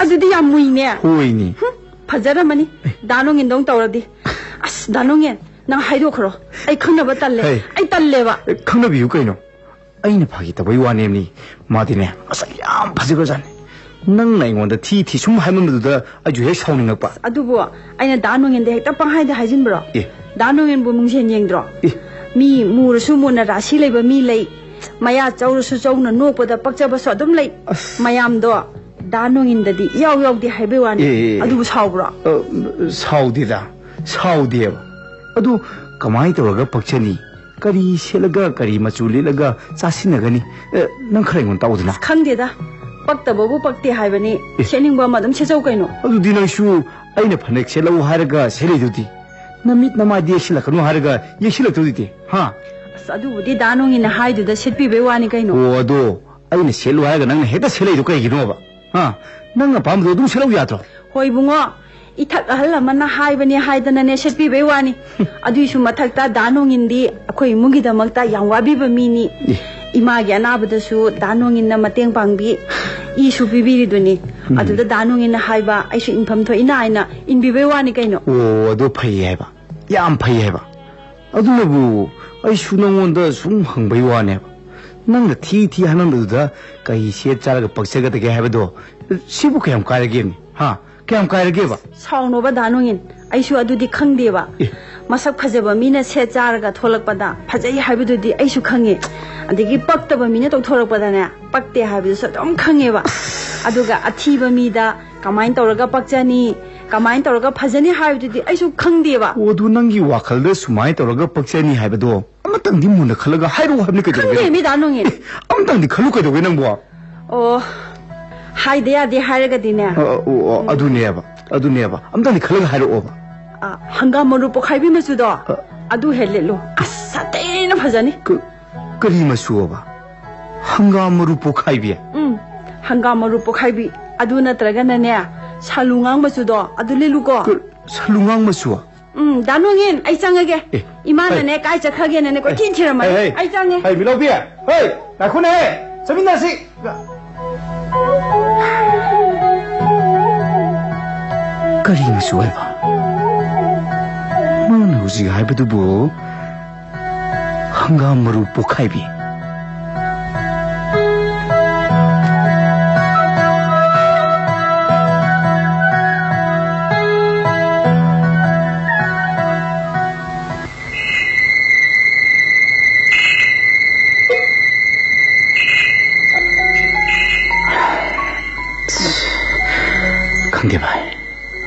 ꯑꯗꯨꯗꯤ ꯌꯥꯝ ꯃꯨꯏꯅꯦ꯫ ꯍꯣꯏꯅꯦ꯫ ꯍꯨꯝ, ꯐꯖꯔꯝꯃꯅꯤ꯫ ꯗꯥ ꯅꯣꯡꯏꯟꯗꯧ ꯇꯧꯔꯗꯤ꯫ ꯑꯁ, ꯗꯥ ꯅꯣꯡꯏꯟ, ꯅꯪ ꯍꯥꯏꯗꯣꯛꯈ꯭ꯔꯣ꯫ ꯑꯩ ꯈꯪꯅꯕ ꯇꯜꯂꯦ꯫ ꯍꯩ꯫ ꯑꯩ ꯇꯜꯂꯦꯕ꯫ ꯑꯦ, ꯈꯪꯅꯕꯤꯌꯨ ꯀꯩꯅꯣ꯫ ꯑꯩꯅ ꯐꯥꯒꯤ ꯇꯧꯕꯩ ꯋꯥꯅꯦꯕꯅꯤ꯫ ꯃꯥꯗꯤꯅꯦ, ꯃꯁꯛ ꯌꯥꯝ ꯐꯖꯈ꯭ꯔꯖꯥꯠꯅꯤ꯫ ꯅꯪꯅ ꯑꯩꯉꯣꯟꯗ ꯊꯤ ꯊꯤ ꯁꯨꯝ ꯍꯥꯏꯃꯟꯕꯗꯨꯗ ꯑꯩꯁꯨ ꯍꯦꯛ ꯁꯥꯎꯅꯤꯡꯉꯛꯄ꯫ ꯑꯗꯨꯕꯨ ꯑꯩꯅ ꯗꯥ ꯅꯣꯡꯏꯟꯗ ꯍꯦꯛꯇ ꯄꯪꯍꯥꯏꯗ ꯍꯥꯏꯖꯤꯟꯕ꯭ꯔꯣ? ꯑꯦ꯫ ꯗꯥ ꯅꯣꯡꯏꯟꯕꯨ ꯃꯤꯡꯁꯦꯟ ꯌꯦꯡꯗ꯭ꯔꯣ? ꯑꯦ꯫ ꯃꯤ ꯃꯨꯔꯁꯨ ꯃꯨꯅ ꯔꯥꯁꯤ ꯂꯩꯕ ꯃꯤ ꯂꯩ, ꯃꯌꯥ ꯆꯧꯔꯁꯨ ꯆꯧꯅ ꯅꯣꯛꯄꯗ ꯄꯛꯆꯕꯁꯨ ꯑꯗꯨꯝ ꯂꯩ꯫ ꯑꯁ꯫ ꯃꯌꯥꯝꯗꯣ ꯗꯥ ꯅꯣꯡꯏꯟꯗꯗꯤ ꯏꯌꯥꯎ ꯌꯥꯎꯗꯦ ꯍꯥꯏꯕꯩ ꯋꯥꯅꯤ꯫ ꯑꯦ, ꯑꯦ, ꯑꯦ꯫ ꯑꯗꯨꯕꯨ ꯁꯥꯎꯕ꯭ꯔꯣ? ꯑ, ꯁꯥꯎꯗꯦꯗ, ꯁꯥꯎꯗꯦꯕ꯫ ꯑꯗꯨ ꯀꯃꯥꯏꯅ ꯇꯧꯔꯒ ꯄꯛꯆꯅꯤ? ꯀꯔꯤ ꯁꯦꯠꯂꯒ, ꯀꯔꯤ ꯃꯆꯨ ꯂꯤꯠꯂꯒ ꯆꯥꯁꯤꯟꯅꯒꯅꯤ? ꯑꯦ, ꯅꯪ ꯈꯔ ꯑꯩꯉꯣꯟꯗ ꯇꯥꯛꯎꯗꯅ꯫ ꯈꯪꯗꯦꯗ, ꯄꯛꯇꯕꯕꯨ ꯄꯛꯇꯦ ꯍꯥꯏꯕꯅꯤ꯫ ꯑꯦ꯫ ꯁꯦꯠꯅꯤꯡꯕ ꯑꯃ ꯑꯗꯨꯝ ꯁꯦꯠꯆꯧ ꯀꯩꯅꯣ꯫ ꯑꯗꯨꯗꯤ ꯅꯪꯁꯨ ꯑꯩꯅ ꯐꯅꯦꯛ ꯁꯦꯠꯂꯛꯎ ꯍꯥꯏꯔꯒ ꯁꯦꯠꯂꯤꯗꯨꯗꯤ, ꯅꯃꯤꯠ ꯅꯃꯥꯏꯗꯤ ꯌꯦꯛꯁꯤꯜꯂꯛꯀꯅꯨ ꯍꯥꯏꯔꯒ ꯌꯦꯛꯁꯤꯜꯂꯛꯇꯣꯏꯗꯨꯗꯤ, ꯍꯥ? ꯑꯁ, ꯑꯗꯨꯕꯨꯗꯤ ꯗꯥ ꯅꯣꯡꯉꯤꯟꯅ ꯍꯥꯏꯗꯨꯗ ꯁꯦꯠꯄꯤꯕꯩ ꯋꯥꯅꯤ ꯀꯩꯅꯣ꯫ ꯑꯣ, ꯑꯗꯣ ꯑꯩꯅ ꯁꯦꯠꯂꯨ ꯍꯥꯏꯔꯒ ꯅꯪꯅ ꯍꯦꯛꯇ ꯁꯦꯠꯂꯛꯏꯗꯣ ꯀꯩꯒꯤꯅꯣꯕ? ꯍꯥ? ꯅꯪ ꯑꯄꯥꯝꯕꯗꯣ ꯑꯗꯨꯝ ꯁꯦꯠꯂꯧ ꯌꯥꯗ꯭ꯔꯣ? ꯍꯣꯏ ꯏꯕꯨꯡꯉꯣ, ꯏꯊꯛ ꯑꯍꯜ ꯑꯃꯅ ꯍꯥꯏꯕꯅꯦ ꯍꯥꯏꯗꯅꯅꯦ ꯁꯦꯠꯄꯤꯕꯩ ꯋꯥꯅꯤ꯫ ꯑꯗꯨꯏꯁꯨ ꯃꯊꯛꯇ ꯗꯥ ꯅꯣꯡꯉꯤꯟꯗꯤ ꯑꯩꯈꯣꯏ ꯏꯃꯨꯡꯒꯤꯗꯃꯛꯇ ꯌꯥꯝ ꯋꯥꯕꯤꯕ ꯃꯤꯅꯤ꯫ ꯑꯦ꯫ ꯏꯃꯥꯒꯤ ꯑꯅꯥꯕꯗꯁꯨ ꯗꯥ ꯅꯣꯡꯉꯤꯟꯅ ꯃꯇꯦꯡ ꯄꯥꯡꯕꯤ, ꯏꯁꯨ ꯄꯤꯕꯤꯔꯤꯗꯨꯅꯤ꯫ ꯎꯝ꯫ ꯑꯗꯨꯗ ꯗꯥ ꯅꯣꯡꯉꯤꯟꯅ ꯍꯥꯏꯕ ꯑꯩꯁꯨ ꯏꯟꯐꯝ ꯊꯣꯛꯏꯅ ꯍꯥꯏꯅ ꯏꯟꯕꯤꯕꯩ ꯋꯥꯅꯤ ꯀꯩꯅꯣ꯫ ꯑꯣ, ꯑꯗꯨ ꯐꯩ ꯍꯥꯏꯕ, ꯌꯥꯝ ꯐꯩ ꯍꯥꯏꯕ꯫ ꯑꯗꯨꯅꯕꯨ ꯑꯩꯁꯨ ꯅꯉꯣꯟꯗ ꯁꯨꯝ ꯍꯪꯕꯩ ꯋꯥꯅꯦꯕ꯫ ꯅꯪꯅ ꯊꯤ ꯊꯤ ꯍꯥꯏꯃꯟꯕꯗꯨꯗ ꯀꯩ ꯁꯦꯠ ꯆꯥꯔꯒ ꯄꯛꯆꯒꯗꯒꯦ ꯍꯥꯏꯕꯗꯣ, ꯁꯤꯕꯨ ꯀꯌꯥꯝ ꯀꯥꯏꯔꯒꯦꯅꯦ? ꯍꯥ? ꯀꯌꯥꯝ ꯀꯥꯏꯔꯒꯦꯕ? ꯁꯥꯎꯅꯣꯕ ꯗꯥ ꯅꯣꯡꯉꯤꯟ, ꯑꯩꯁꯨ ꯑꯗꯨꯗꯤ ꯈꯪꯗꯦꯕ꯫ ꯑꯦ꯫ ꯃꯁꯛ ꯐꯖꯕ ꯃꯤꯅ ꯁꯦꯠ ꯆꯥꯔꯒ ꯊꯣꯛꯂꯛꯄꯗ ꯐꯖꯩ ꯍꯥꯏꯕꯗꯨꯗꯤ ꯑꯩꯁꯨ ꯈꯪꯉꯦ꯫ ꯑꯗꯒꯤ ꯄꯛꯇꯕ ꯃꯤꯅ ꯇꯧꯊꯣꯔꯛꯄꯗꯅꯦ, ꯄꯛꯇꯦ ꯍꯥꯏꯕꯗꯨꯁꯨ ꯑꯗꯨꯝ ꯈꯪꯉꯦꯕ꯫ ꯑꯗꯨꯒ ꯑꯊꯤꯕ ꯃꯤꯗ ꯀꯃꯥꯏꯅ ꯇꯧꯔꯒ ꯄꯛꯆꯅꯤ, ꯀꯃꯥꯏꯅ ꯇꯧꯔꯒ ꯐꯖꯅꯤ ꯍꯥꯏꯕꯗꯨꯗꯤ ꯑꯩꯁꯨ ꯈꯪꯗꯦꯕ꯫ ꯑꯣ, ꯑꯗꯨ ꯅꯪꯒꯤ ꯋꯥꯈꯜꯗ ꯁꯨꯃꯥꯏꯅ ꯇꯧꯔꯒ ꯄꯛꯆꯅꯤ ꯍꯥꯏꯕꯗꯣ ꯑꯃꯇꯪꯗꯤ ꯃꯨꯟꯅ ꯈꯜꯂꯒ ꯍꯥꯏꯔꯛꯑꯣ ꯍꯥꯏꯕꯅꯤ ꯀꯩꯗꯧꯔꯒꯦ? ꯈꯪꯗꯦ, ꯃꯤ ꯗꯥ ꯅꯣꯡꯉꯤꯟ꯫ ꯑꯦ, ꯑꯃꯇꯪꯗꯤ ꯈꯜꯂꯨ ꯀꯩꯗꯧꯒꯦ ꯅꯪꯕꯣ? ꯑꯣ, ꯍꯥꯏꯗ ꯌꯥꯗꯦ ꯍꯥꯏꯔꯒꯗꯤꯅꯦ꯫ ꯑ, ꯑ, ꯑꯣ, ꯑꯣ, ꯑꯗꯨꯅꯦꯕ, ꯑꯗꯨꯅꯦꯕ꯫ ꯑꯝꯇꯪꯗꯤ ꯈꯜꯂꯒ ꯍꯥꯏꯔꯛꯑꯣꯕ꯫ ꯑ, ꯍꯪꯒꯥꯝ ꯃꯔꯨ ꯄꯣꯛꯈꯥꯏꯕꯤ ꯃꯆꯨꯗꯣ, ꯑ꯫ ꯑꯗꯨ ꯍꯦꯛ ꯂꯤꯠꯂꯨ꯫ ꯑꯁ, ꯁꯥꯊꯤꯅ ꯐꯖꯅꯤ꯫ ꯀ-, ꯀꯔꯤ ꯃꯆꯨꯑꯕ? ꯍꯪꯒꯥꯝ ꯃꯔꯨ ꯄꯣꯛꯈꯥꯏꯕꯤ? ꯎꯝ, ꯍꯪꯒꯥꯝ ꯃꯔꯨ ꯄꯣꯛꯈꯥꯏꯕꯤ꯫ ꯑꯗꯨ ꯅꯠꯇ꯭ꯔꯒꯅꯅꯦ, ꯁꯥꯂꯨꯉꯥꯡ ꯃꯆꯨꯗꯣ, ꯑꯗꯨ ꯂꯤꯠꯂꯨꯀꯣ꯫ ꯀ-, ꯁꯥꯂꯨꯉꯥꯡ ꯃꯆꯨ? ꯎꯝ, ꯗꯥ ꯅꯣꯡꯉꯤꯟ, ꯑꯩ ꯆꯪꯉꯒꯦ꯫ ꯑꯦ, ꯏꯃꯥꯅꯅꯦ, ꯍꯩ꯫ ꯀꯥꯏ ꯆꯠꯈ꯭ꯔꯒꯦꯅꯅꯦ ꯀꯣꯏꯊꯤ ꯊꯤꯔꯝꯃꯅꯤ꯫ ꯍꯩ, ꯍꯩ꯫ ꯑꯩ ꯆꯪꯉꯦ꯫ ꯍꯩ, ꯃꯤꯂꯧꯕꯤ! ꯍꯩ, ꯉꯥꯏꯈꯣꯅꯦ! ꯆꯠꯃꯤꯟꯅꯁꯤ! ꯀꯔꯤꯅꯣ ꯁꯤ ꯑꯣꯏꯕ? ꯃꯥꯅ ꯍꯧꯖꯤꯛ ꯍꯥꯏꯕꯗꯨꯕꯨ ꯍꯪꯒꯥꯝ ꯃꯔꯨ ꯄꯣꯛꯈꯥꯏꯕꯤ꯫ ꯈꯪꯗꯦ ꯚꯥꯏ,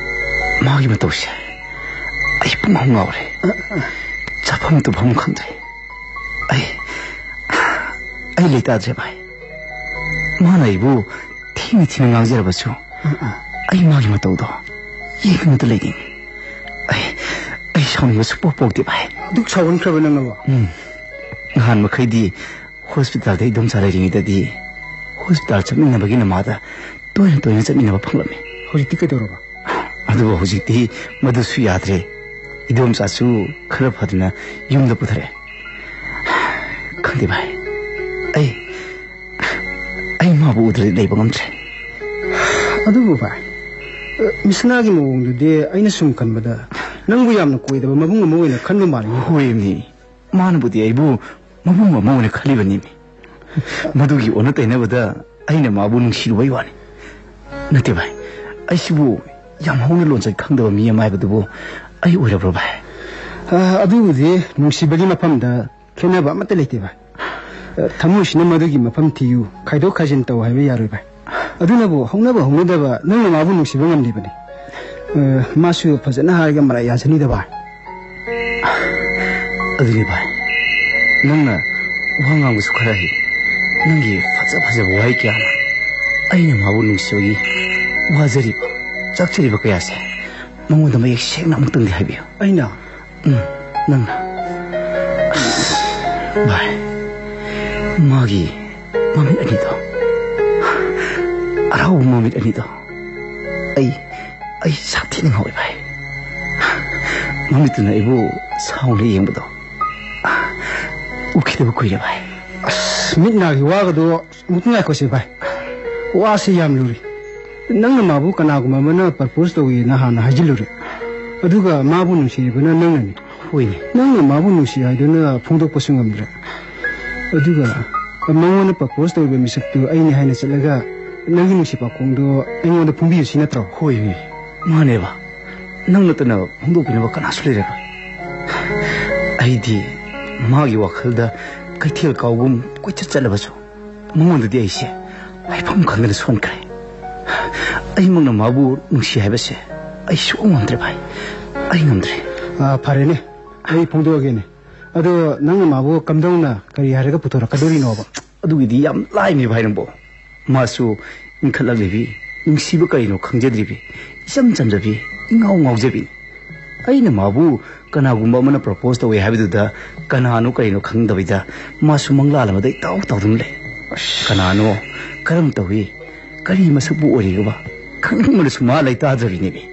ꯃꯥꯒꯤ ꯃꯇꯧꯁꯦ ꯑꯩ ꯄꯨꯡꯉꯥꯎ ꯉꯥꯎꯔꯦ꯫ ꯆꯥꯐꯝ ꯇꯨꯝꯐꯝ ꯈꯪꯗ꯭ꯔꯦ꯫ ꯑꯩ, ꯑꯩ ꯂꯩꯇꯥꯗ꯭ꯔꯦ ꯚꯥꯏ꯫ ꯃꯥꯅ ꯑꯩꯕꯨ ꯊꯤꯅ ꯊꯤꯅ ꯉꯥꯡꯖꯔꯕꯁꯨ, ꯑꯩ ꯃꯥꯒꯤ ꯃꯇꯧꯗꯣ ꯌꯦꯡꯗꯅꯇ ꯂꯩꯅꯤꯡꯉꯤ꯫ ꯑꯩ, ꯑꯩ ꯁꯥꯎꯅꯤꯡꯕ ꯁꯨꯛꯄꯣꯛ ꯄꯣꯛꯇꯦ ꯚꯥꯏ꯫ ꯑꯗꯨꯛ ꯁꯥꯎꯒꯟꯈ꯭ꯔꯕ ꯅꯪꯅꯕꯣ? ꯎꯝ꯫ ꯅꯍꯥꯟ ꯃꯈꯩꯗꯤ ꯍꯣꯁꯄꯤꯇꯥꯜꯗ ꯏꯗꯣꯝꯆꯥ ꯂꯩꯔꯤꯉꯩꯗꯗꯤ ꯍꯣꯁꯄꯤꯇꯥꯜ ꯆꯠꯃꯤꯟꯅꯕꯒꯤ ꯅꯃꯥꯗ ꯇꯣꯏꯅ ꯇꯣꯏꯅ ꯆꯠꯃꯤꯟꯅꯕ ꯐꯪꯂꯝꯃꯤ꯫ ꯍꯧꯖꯤꯛꯇꯤ ꯀꯩꯗꯧꯔꯕ? ꯑꯗꯨꯕꯨ ꯍꯧꯖꯤꯛꯇꯤ ꯃꯗꯨꯁꯨ ꯌꯥꯗ꯭ꯔꯦ꯫ ꯏꯗꯣꯝꯆꯥꯁꯨ ꯈꯔ ꯐꯗꯨꯅ ꯌꯨꯝꯗ ꯄꯨꯊꯔꯛꯑꯦ꯫ ꯈꯪꯗꯦ ꯚꯥꯏ, ꯑꯩ ꯑꯩ ꯃꯥꯕꯨ ꯎꯗ꯭ꯔꯗꯤ ꯂꯩꯕ ꯉꯝꯗ꯭ꯔꯦ꯫ ꯑꯗꯨꯕꯨ ꯚꯥꯏ, ꯃꯤꯁꯅꯥꯒꯤ ꯃꯑꯣꯡꯗꯨꯗꯤ ꯑꯩꯅ ꯁꯨꯝ ꯈꯟꯕꯗ ꯅꯪꯕꯨ ꯌꯥꯝꯅ ꯀꯣꯏꯗꯕ ꯃꯕꯨꯡ ꯑꯃ ꯑꯣꯏꯅ ꯈꯟꯕ ꯃꯥꯜꯂꯤ꯫ ꯍꯣꯏꯅꯤ, ꯃꯥꯅꯕꯨꯗꯤ ꯑꯩꯕꯨ ꯃꯕꯨꯡ ꯑꯃ ꯑꯣꯏꯅ ꯈꯜꯂꯤꯕꯅꯤꯅꯦ꯫ ꯃꯗꯨꯒꯤ ꯑꯣꯟꯅ ꯇꯩꯅꯕꯗ ꯑꯩꯅ ꯃꯥꯕꯨ ꯅꯨꯡꯁꯤꯔꯨꯕꯩ ꯋꯥꯅꯤ꯫ ꯅꯠꯇꯦ ꯚꯥꯏ, ꯑꯩꯁꯤꯕꯨ ꯌꯥꯝ ꯍꯧꯅ ꯂꯣꯟꯆꯠ ꯈꯪꯗꯕ ꯃꯤ ꯑꯃ ꯍꯥꯏꯕꯗꯨꯕꯨ ꯑꯩ ꯑꯣꯏꯔꯕ꯭ꯔꯣ ꯚꯥꯏ? ꯑ, ꯑꯗꯨꯕꯨꯗꯤ ꯅꯨꯡꯁꯤꯕꯒꯤ ꯃꯐꯝꯗ ꯈꯦꯠꯅꯕ ꯑꯃꯠꯇ ꯂꯩꯇꯦ ꯚꯥꯏ꯫ ꯑ, ꯊꯃꯣꯏꯁꯤꯅ ꯃꯗꯨꯒꯤ ꯃꯐꯝ ꯊꯤꯌꯨ, ꯈꯥꯏꯗꯣꯛ ꯈꯥꯏꯖꯤꯟ ꯇꯧ ꯍꯥꯏꯕ ꯌꯥꯔꯣꯏ ꯚꯥꯏ꯫ ꯑꯗꯨꯅꯕꯨ ꯍꯧꯅꯕ ꯍꯧꯅꯗꯕ ꯅꯪꯅ ꯃꯥꯕꯨ ꯅꯨꯡꯁꯤꯕ ꯉꯝꯂꯤꯕꯅꯤ꯫ ꯑ, ꯃꯥꯁꯨ ꯐꯖꯅ ꯍꯥꯏꯔꯒ ꯃꯔꯥꯏ ꯌꯥꯖꯅꯤꯗ ꯚꯥꯏ꯫ ꯑꯗꯨꯅꯤ ꯚꯥꯏ, ꯅꯪꯅ ꯋꯥ ꯉꯥꯡꯕꯁꯨ ꯈꯔ ꯍꯩ꯫ ꯅꯪꯒꯤ ꯐꯖ ꯐꯖꯕ ꯋꯥꯍꯩ ꯀꯌꯥꯅ ꯑꯩꯅ ꯃꯥꯕꯨ ꯅꯨꯡꯁꯤꯕꯒꯤ ꯋꯥꯖꯔꯤꯕ, ꯆꯥꯛꯆꯔꯤꯕ ꯀꯌꯥꯁꯦ ꯃꯉꯣꯟꯗ ꯃꯌꯦꯛ ꯁꯦꯡꯅ ꯑꯃꯨꯛꯇꯪꯗꯤ ꯍꯥꯏꯕꯤꯌꯨ꯫ ꯑꯩꯅ? ꯎꯝ, ꯅꯪꯅ꯫ ꯚꯥꯏ, ꯃꯥꯒꯤ ꯃꯃꯤꯠ ꯑꯅꯤꯗꯣ, ꯑꯔꯥꯎꯕ ꯃꯃꯤꯠ ꯑꯅꯤꯗꯣ, ꯑꯩ, ꯑꯩ ꯁꯥꯊꯤꯅ ꯉꯥꯎꯏ ꯚꯥꯏ꯫ ꯃꯃꯤꯠꯇꯨꯅ ꯑꯩꯕꯨ ꯁꯥꯎꯅ ꯌꯦꯡꯕꯗꯣ ꯎꯈꯤꯗꯕ ꯀꯨꯏꯔꯦ ꯚꯥꯏ꯫ ꯑꯁ, ꯃꯤꯠ ꯅꯥꯒꯤ ꯋꯥꯒꯗꯣ ꯑꯃꯨꯛꯇ ꯉꯥꯏꯈꯣꯁꯦ ꯚꯥꯏ꯫ ꯋꯥꯁꯤ ꯌꯥꯝ ꯂꯨꯔꯤ꯫ ꯅꯪꯅ ꯃꯥꯕꯨ ꯀꯅꯥꯒꯨꯝꯕ ꯑꯃꯅ ꯄ꯭ꯔꯄꯣꯁ ꯇꯧꯏꯅ ꯍꯥꯟꯅ ꯍꯥꯏꯖꯤꯜꯂꯨꯔꯦ꯫ ꯑꯗꯨꯒ ꯃꯥꯕꯨ ꯅꯨꯡꯁꯤꯔꯤꯕꯅ ꯅꯪꯅꯅꯤ꯫ ꯍꯣꯏꯅꯦ꯫ ꯅꯪꯅ ꯃꯥꯕꯨ ꯅꯨꯡꯁꯤ ꯍꯥꯏꯗꯨꯅ ꯐꯣꯡꯗꯣꯛꯄꯁꯨ ꯉꯝꯗ꯭ꯔꯦ꯫ ꯑꯗꯨꯒ ꯃꯉꯣꯟꯗ ꯄ꯭ꯔꯄꯣꯁ ꯇꯧꯔꯤꯕ ꯃꯤꯁꯛꯇꯨ ꯑꯩꯅꯤ ꯍꯥꯏꯅ ꯆꯠꯂꯒ ꯅꯪꯒꯤ ꯅꯨꯡꯁꯤ ꯄꯥꯎꯈꯣꯡꯗꯣ ꯑꯩꯉꯣꯟꯗ ꯐꯣꯡꯕꯤꯌꯨ ꯁꯤ ꯅꯠꯇ꯭ꯔꯣ? ꯍꯣꯏꯅꯦ꯫ ꯃꯥꯅꯦꯕ꯫ ꯅꯪ ꯅꯠꯇꯅ ꯐꯣꯡꯗꯣꯛꯄꯤꯅꯕ ꯀꯅꯥꯁꯨ ꯂꯩꯔꯔꯣꯏ꯫ ꯑꯩꯗꯤ ꯃꯥꯒꯤ ꯋꯥꯈꯜꯗ ꯀꯩꯊꯦꯜ ꯀꯥꯎꯒꯨꯝ ꯀꯣꯏꯆꯠ ꯆꯠꯂꯕꯁꯨ ꯃꯉꯣꯟꯗꯗꯤ ꯑꯩꯁꯦ ꯍꯥꯏꯐꯝ ꯈꯪꯗꯅ ꯁꯣꯟꯈ꯭ꯔꯦ꯫ ꯑꯩꯃꯛꯅ ꯃꯥꯕꯨ ꯅꯨꯡꯁꯤ ꯍꯥꯏꯕꯁꯦ ꯑꯩ ꯁꯨꯛꯉꯝ ꯉꯝꯗ꯭ꯔꯦ ꯚꯥꯏ꯫ ꯑꯩ ꯉꯝꯗ꯭ꯔꯦ꯫ ꯑꯥ, ꯐꯔꯦꯅꯦ, ꯑꯩ ꯐꯣꯡꯗꯣꯛꯑꯒꯦꯅꯦ꯫ ꯑꯗꯣ ꯅꯪꯅ ꯃꯥꯕꯨ ꯀꯝꯗꯧꯅ ꯀꯔꯤ ꯍꯥꯏꯔꯒ ꯄꯨꯊꯣꯔꯛꯀꯗꯣꯔꯤꯅꯣꯕ? ꯑꯗꯨꯒꯤꯗꯤ ꯌꯥꯝ ꯂꯥꯏꯕꯅꯤ ꯚꯥꯏ ꯅꯪꯕꯣ꯫ ꯃꯥꯁꯨ ꯏꯟꯈꯠꯂꯛꯂꯤꯕꯤ, ꯅꯨꯡꯁꯤꯕ ꯀꯔꯤꯅꯣ ꯈꯪꯖꯗ꯭ꯔꯤꯕꯤ, ꯏꯆꯝ ꯆꯝꯖꯕꯤ, ꯏꯉꯥꯎ ꯉꯥꯎꯖꯕꯤꯅꯤ꯫ ꯑꯩꯅ ꯃꯥꯕꯨ ꯀꯅꯥꯒꯨꯝꯕ ꯑꯃꯅ ꯄ꯭ꯔꯣꯄꯣꯁ ꯇꯧꯋꯦ ꯍꯥꯏꯕꯗꯨꯗ ꯀꯅꯥꯅꯣ ꯀꯔꯤꯅꯣ ꯈꯪꯗꯕꯤꯗ ꯃꯥꯁꯨ ꯃꯪꯂꯥꯜ ꯑꯃꯗ ꯏꯇꯥꯎ ꯇꯥꯎꯗꯨꯅ ꯂꯩ꯫ ꯑꯁ꯫ ꯀꯅꯥꯅꯣ? ꯀꯔꯝ ꯇꯧꯏ? ꯀꯔꯤ ꯃꯁꯛꯄꯨ ꯑꯣꯏꯔꯤꯒꯕ? ꯈꯪꯅꯤꯡꯕꯅꯁꯨ ꯃꯥ ꯂꯩꯇꯥꯗ꯭ꯔꯕꯤꯅꯦꯃꯤ꯫